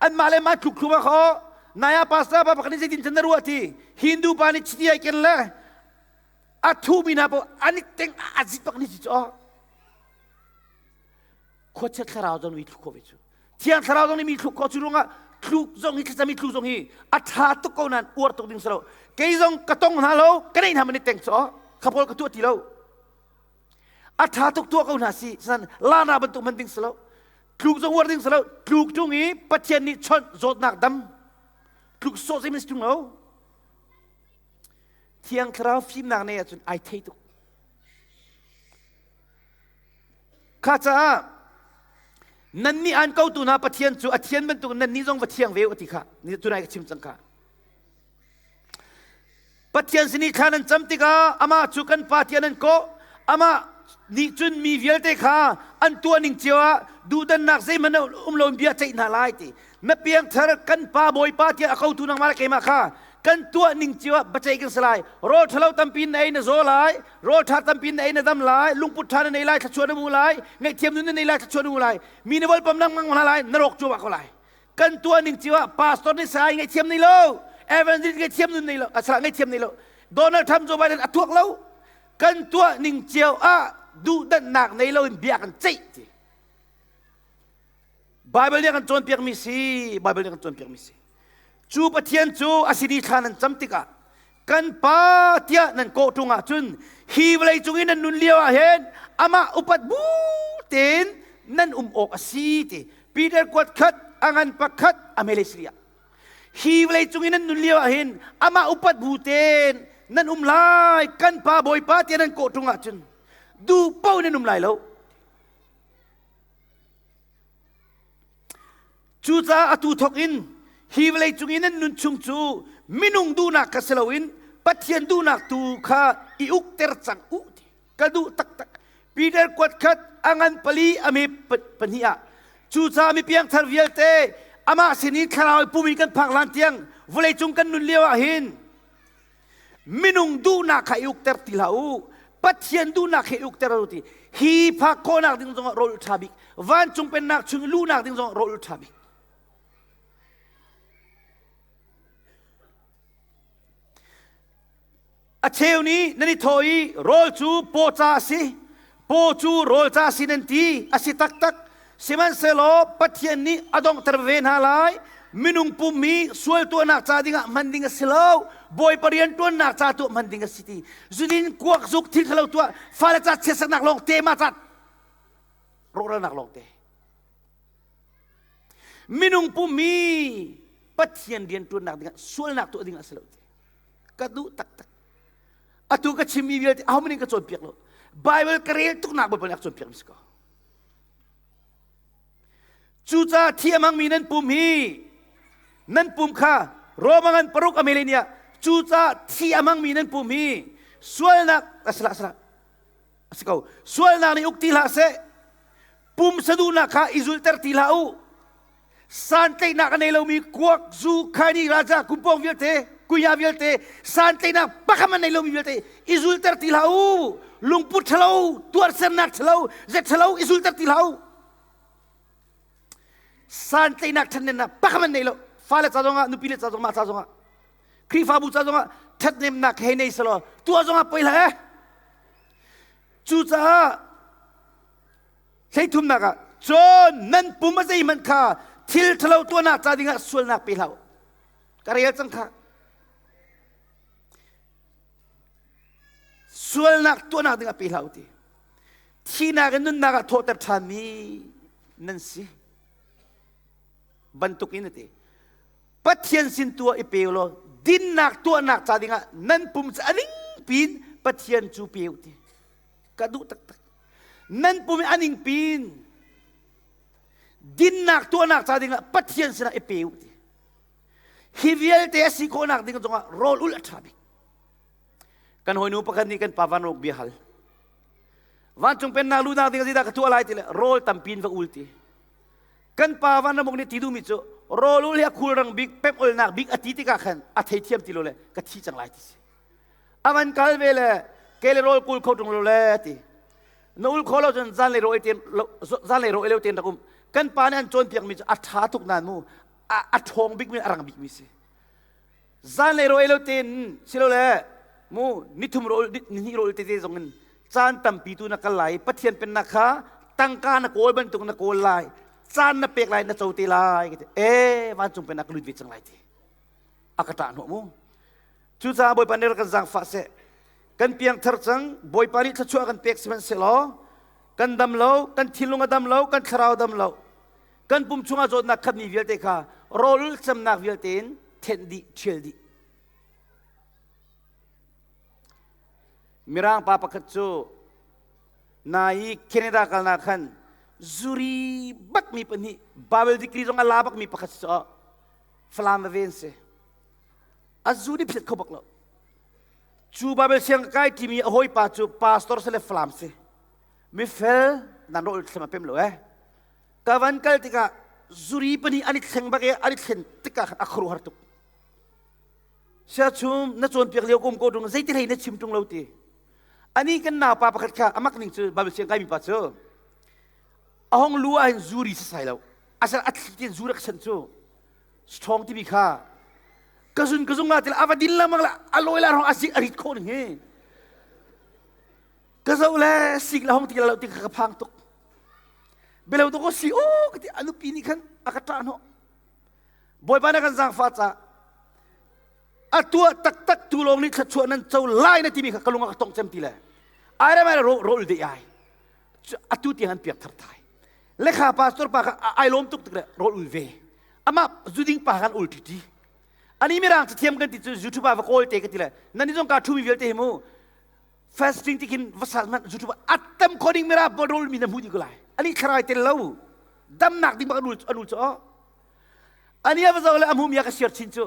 A: anmah le mah thluk thluma kho naya pastor pa pakhat nih zeitin chan na ruah ti Hindu pa nih chiti ai ken le a thu mi hna po an i teng a zit bak ni ci cu khuacha thlarau zong mi thluk khawh ve cu thiang thlarau zong nih mi thluk khawh cu ruangah thluk zong hi thlacam i thluk zong hi a ṭha tuk ko nain uar tuk ding si lo kei zong ka tong hna lo ka neih hna man i teng cu kha pawl ka tuah ti lo a ṭha tuk tuah ko hna si san lana bantuk man ding si lo tluk zong uar ding si lo tluk ṭung i Pathian nih chawnh zawtnak dam tluk sawh zei man si ṭung lo thiang thlarau fimnak nei ahcun ai thei tuk Kha caah nannih aan kotu hna Pathian cu a thian bantuk nannih zong va thiang ve u ti kha tunai ka chim cang kha. Pathian sin i thla nan cam tikah amah cu kan Pa tiah nan kawh amah nih cun mi vialte kha an tuah ning cio ah duhdannak zeihmanh um lo in bia ceih hna lai ti na piangthar kan pa bawipa tiah a kotu nangmah le keimah kha kan tuah ning cio ah biaceih kan si lai rawl ṭhalo tampi na ei na zaw lai rawl ṭha tampi na ei na dam lai lungput ṭha na nei lai thluachuah na hmu lai ngaihthiam nun na nei lai thluachuah na hmu lai mi na volpam na hmang hna lai na rawk cuahmah ko lai kan tuah ning cio ah pastor nih sai ngaihthiam nei lo evangelist ngaihthiam nun nei lo asala ngaihthiam nei lo Donald Trump Joe Biden a tuak lo kan tuah ning cio ah duhdanhnak nei lo in bia kan ceih ti Bible nih a kan cawnpiakmi si Bible nih a kan cawnpiakmi si cu Pathian cu a sin i thla nan cam tikah kan pa tiah nan kawh ṭung ahcun hi vawlei cung i nan nun lio ah hin amah upat bu tein nan um awk a si ti Peter kuat khat a ngan pakhat a Malaysia hi vawlei cung i nan nun lio ah hin amah upat bu tein nan um lai kan pa Bawipa tiah nan kawh ṭung ahcun duh paoh nan um lai lo Cucaah atu thawk in hi vawlei cung i nan nun chung cu minung duhnak kha si loin Pathian duhnak tu kha i ukter cang u ti ka duh taktak. Peter kuat khat a ngan pali a me pahnih ah cucaah mi piangthar vialte amah sin i thlarau i pum in kan phak hlan tiang vawlei cung kan nun lio ah hin Minung duhnak kha i ukter ti hlah u. Pathian duhnak he i ukter u ti. Hi phak khawhnak ding zongah rawl ṭha bik. Vancung pennak chung i luhnak ding zongah rawl ṭha bik. A cheu nih nan i thawh i rawl cu paw ca a si, paw cu rawl ca a si nan ti. A si taktak. Sihmanhsehlaw Pathian nih a donghter ve hna lai. Minung pum hi sual tuahnak ca dingah hman ding a si lo. Bawipa rian ṭuannak ca tuah hman ding a si ti. Zudin kuak zuk thil ṭhalo tuah fale ca chiatsaknak lawng te ma ca rawhralnak lawng te. Minung pum hi Pathian rian ṭuannak dingah sualnak tuah ding a si lo ti. Ka duh taktak. Atu ka chimmi vialte ahohmanh in ka cawnpiak lo. Bible ka rel tuknak Bawipa nih a ka cawnpiak mi si ko. Cucaah thi a hmangmi nan pum hi nan pum kha Roma ngan paruk a mele nih cucaah thi a hmangmi nan pum hi sualnak asala asala a si ko sualnak nih uk ti hlah seh pum saduhnak kha i zulter ti hlah u santlaihnak a nei lomi kuak zu khaini raja kumpong vialte kuya vialte santlaihnak pakhat a nei lomi vialte i zulter ti hlah u lungput ṭhalo tuarsernak ṭhalo zet ṭhalo i zulter ti hlah u santlaihnak ṭhatnemnak pakhat an nei lo fale ca zongah nupi le ca zongah mah ca zongah Khrihfabu ca zongah ṭhathnemnak hei nei selaw tuah zongah poi hlah eh cucaah hleithumnak ah cun nan pum a zeihmanh kha thil ṭhalo tuahnak ca dingah sualnak pe hlah u ka rel cang kha sualnak tuahnak dingah pe hlah u ti thihnak in nunnak ah thawhter ṭhanmi nan si bantuk in a ti Pathian sin tuah i pe law dinnak tuahnak ca dingah nan pum cu a ning pin Pathian cu pe u ti ka duh taktak nan pum a ning pin dinnak tuahnak ca dingah Pathian sinah i pe u ti hi vialte a si khawhnak ding zongah rawl ul a ṭha bik kan hawinu pakhat nih kan pa van rok bia hal vancung pennak lunak ding zeidah ka tuah lai ti le rawl tampi in va ul ti kan pa van ramuk nih ti duhmi cu rawl ul hi a khulrang bik pem olnak bik a ti tikah khan a theithiam ti lo le ka thi cang lai ti si a van kal ve le ke le rawl kul kho tung lo le ti na ul kho lo cun zan le ro ten zan le ro lo ten rak um kan pa nih an cawnpiak mi cu a ṭha tuk nan mu a ṭhawng bik mi a rang bik mi si Zan le rawl lo tein silole mu nithum rawl nihnih rawl tete zong in caan tampi tu na kal lai Pathian pennak kha tangka na kawl bantuk na kawl lai caan na pek lai na co te lai e vancung pennak ka lut ve cang lai ti a ka ṭah hnawh mu cucaah Bawipa nih rak kan zaangfah seh kan piangthar cang Bawipa nih thluachuah kan pek sihmanhsehlaw kan dam lo kan thinlung a dam lo kan thlarau dam lo kan pum chungah zawtnak khatmi vialte kha rawl camnak vialte in thenh dih ṭhial dih mirang pa pakhat cu nai Canada kalnak khan zuri bakmi pahnih Bible degree zong a la bakmi pakhat si Falam va ven si a zu nih phiat kho bak lo cu Bible siang kai timi a hawipa cu pastor si le Falam si mifel nan rawl thlem a pem lo eh ka van kal tikah zuri pahnih an i thleng bak i an i thlen tikah khan a khuaruahhar tuk siachum na cawnpiak lio kum ko tung zeiti hlei na chim tung lo ti ani kan naupa pakhat kha amak ning cu Bible siang kaimi pa cu a hong lu ah hin zuri sasai lo asal a thli ten zu rak san cu strong timi kha ka zun ka zung la til ava din lamang la aloi la rong asik arit kho ning hi ka zo le sik la hong ti la lo ti ka phang tuk Belo to ko si o ka ti anupi nih khan a ka ṭah hnawh. Bawipa na kan zaangfah ca a tuah taktak tu lawng nih thluachuah nan co lai na timi kha ka lung a ka tong cem ti le ai ram ai ro rol de ai atu tiang an piak thar thai lekha pastor pa kha ai lawm tuk tuk le rol ul ve amah zuding pa kan ul ṭi ani mirang cathiam kan ti cu youtube ah va kawl te ka ti le nan ni zong ka ṭhumi vialte hi mu fasting ti khin va sal hmanh YouTube a tam kho ding mira rol mi na hmu dih ko lai ani thlarau tel lo damnak ding bak anul anul cu ani ava zo le a hmu mi a ka share chin cu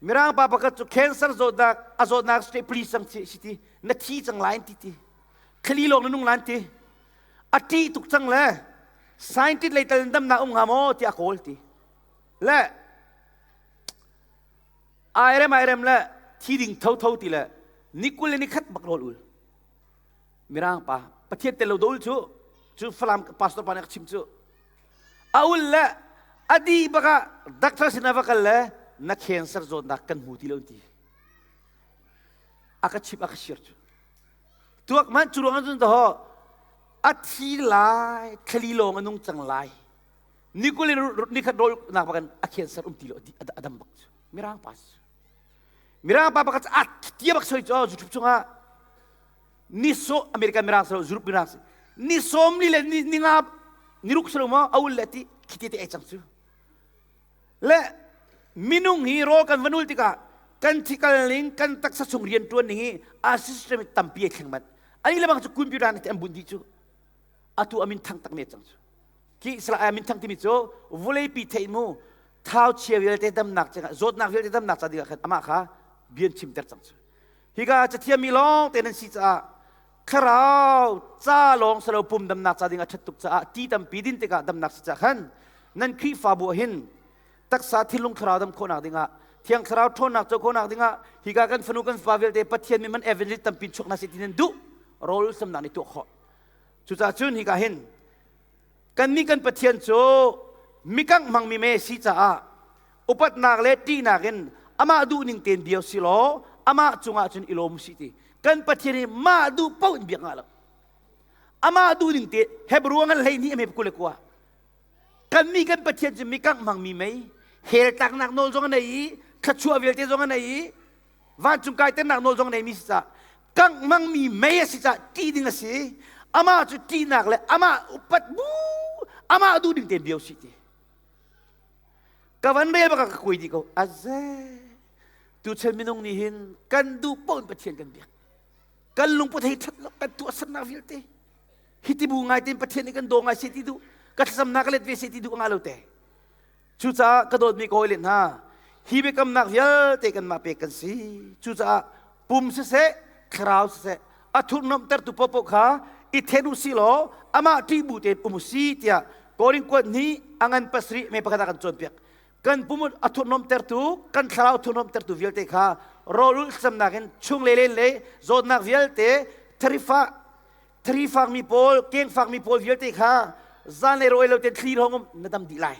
A: mirang pa pakhat cu cancer zawtnak a zawtnak stay please sang chi si ti na thi cang lai ti ti thli lawng na nung lan ti a ṭih tuk cang le scientist lei tal damnak um hnga maw ti a kawl ti le Airem airem le thi ding thotho ti le ni 20 le ni khat bak rawl ul. Mirang pa Pathian tel lo dol cu cu Falam pastor pa nih a chim cu. A ul le a di bak ah doctor sin ah va kal le na cancer zawtnak kan hmu ti lo ti. A ka chim a ka share cu. Tuak man cu ruang cun ho a thi lai thlali lawng a nung cang lai. Ni 20 le ni khat rawl nak bakan a cancer um ti lo a dam bak cu. Mirang pa cu. Mirang pa pakhat a tia bak soi cu YouTube chungah ni so American mirang selo Europe mirang si ni som li le ni ni nga ni ruk selo ma aul le ti khiti te ai cang cu le minung hi rawl kan vanul tikah kan thikal ning kan taksa chung rian tuan ning hi a system tampi ai thleng mat ani le bang cu computer ne te an bun di cu atu amin thang tak me cang cu ki Israel amin thang timi cu vawleipi theih mu. Thau chia vialte damnak cangah zawtnak vialte damnak ca dingah khan amah kha bian chimter cang cu. Hika cathiammi lawng te nan si caah thlarau ca lawng salo pum damnak ca ding a ṭhat tuk caah ti tampi din tikah damnak si caah khan nan Khrihfabu ah hin taksa thinlung thlarau dam khawhnak dingah thiang thlarau ṭhawnnak co khawhnak dingah hika kan fanu kan fapa vialte Pathian min man evangelist tampi chuak hna seh ti nan duh rawl samnak nih tuah khawh. Cucaah cun hika hin kannih kan Pathian cu mikangh hmangmi me si caah upatnak le ṭihnak in amah duhning tein bia si law amah cungah cun i lawm si ti. Kan Pathian hi mah duh paoh in biak ngah lo. Amah duhning te Hebrew ngan 12 a me 29. Kannih kan Pathian cu mikangh hmangmi mei hell tlaknak nawl zong a nei i thluachuah vialte zong a nei i vancung kaiternak nawl zong neimi si caah kangh hmangmi mei a si caah ṭih ding a si. Amah cu ṭihnak le amah upat bu amah duh ding tein bia usih ti. Ka van rel bak ka kuai dih ko. Aze tuchan minung nih hin kan duh paoh in Pathian kan biak. Kan lungput hei ṭhat lo kan tuahsernak vialte hiti bu ngai tein Pathian nih kan daw ngai se ti duh ka thlacamnak ka let ve se ti duh nga lo te. Cucaah ka dawtmi ka hawile hna, hi biakamnak vialte kanmah pek kan si. Cucaah pum siseh, thlarau siseh, a thurhnomhtertu paohpaoh kha i then u sih law amah ṭih bu tein um u si tiah Korin kuat nih a ngan 7 me pakhat ah kan cawnpiak. Kan pum a thurhnomhtertu, kan thlarau thurhnomhtertu vialte kha rawlulh thlacamnak in chung le len le zawtnak vialte tharifah thari fakmi pawl keng fakmi pawl vialte kha zan le rawi lo ten thli hong um na dam dih lai.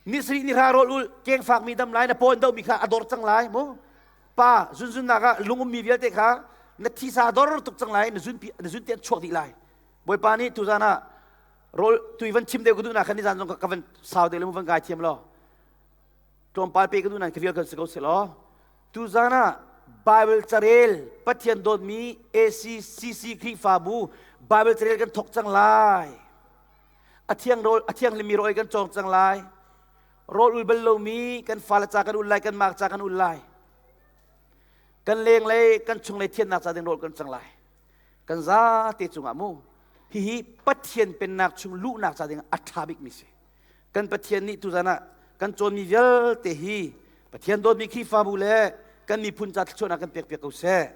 A: Ni sarih ni hra rawl ul keng fakmi dam lai na pawn domi kha a dor cang lai mu. Pa zunzunnak ah lung ummi vialte kha na thisa dor tuk cang lai na zun na zun te an chuak dih lai. Bawipa nih tuzan ah rawl tui van chim deuh ka duh na khan ni zan zong ka van sau deuh le mu van gai thiam lo. Tlawmpal pe ka duh nan ka vial kan si ko se law. Tuzan ah Bible carel Pathian dawtmi ACCC Khrihfabu Bible carel kan thok cang lai. A thiang rawl a thianghlimmi rawl kan cawng cang lai. Rawl ul bal lomi kan fale ca kan ul lai, kan mak ca kan ul lai. Kan lenglei kan chunglei thiannak ca ding rawl kan cang lai. Kan zate cungah mu hihi Pathian pennak chung luhnak ca ding a ṭha bikmi si. Kan Pathian nih tuzan ah kan cawnmi vialte hi Pathian dawtmi Khrihfabu le kan miphun ca thluachuahnak kan pekpiak ko seh.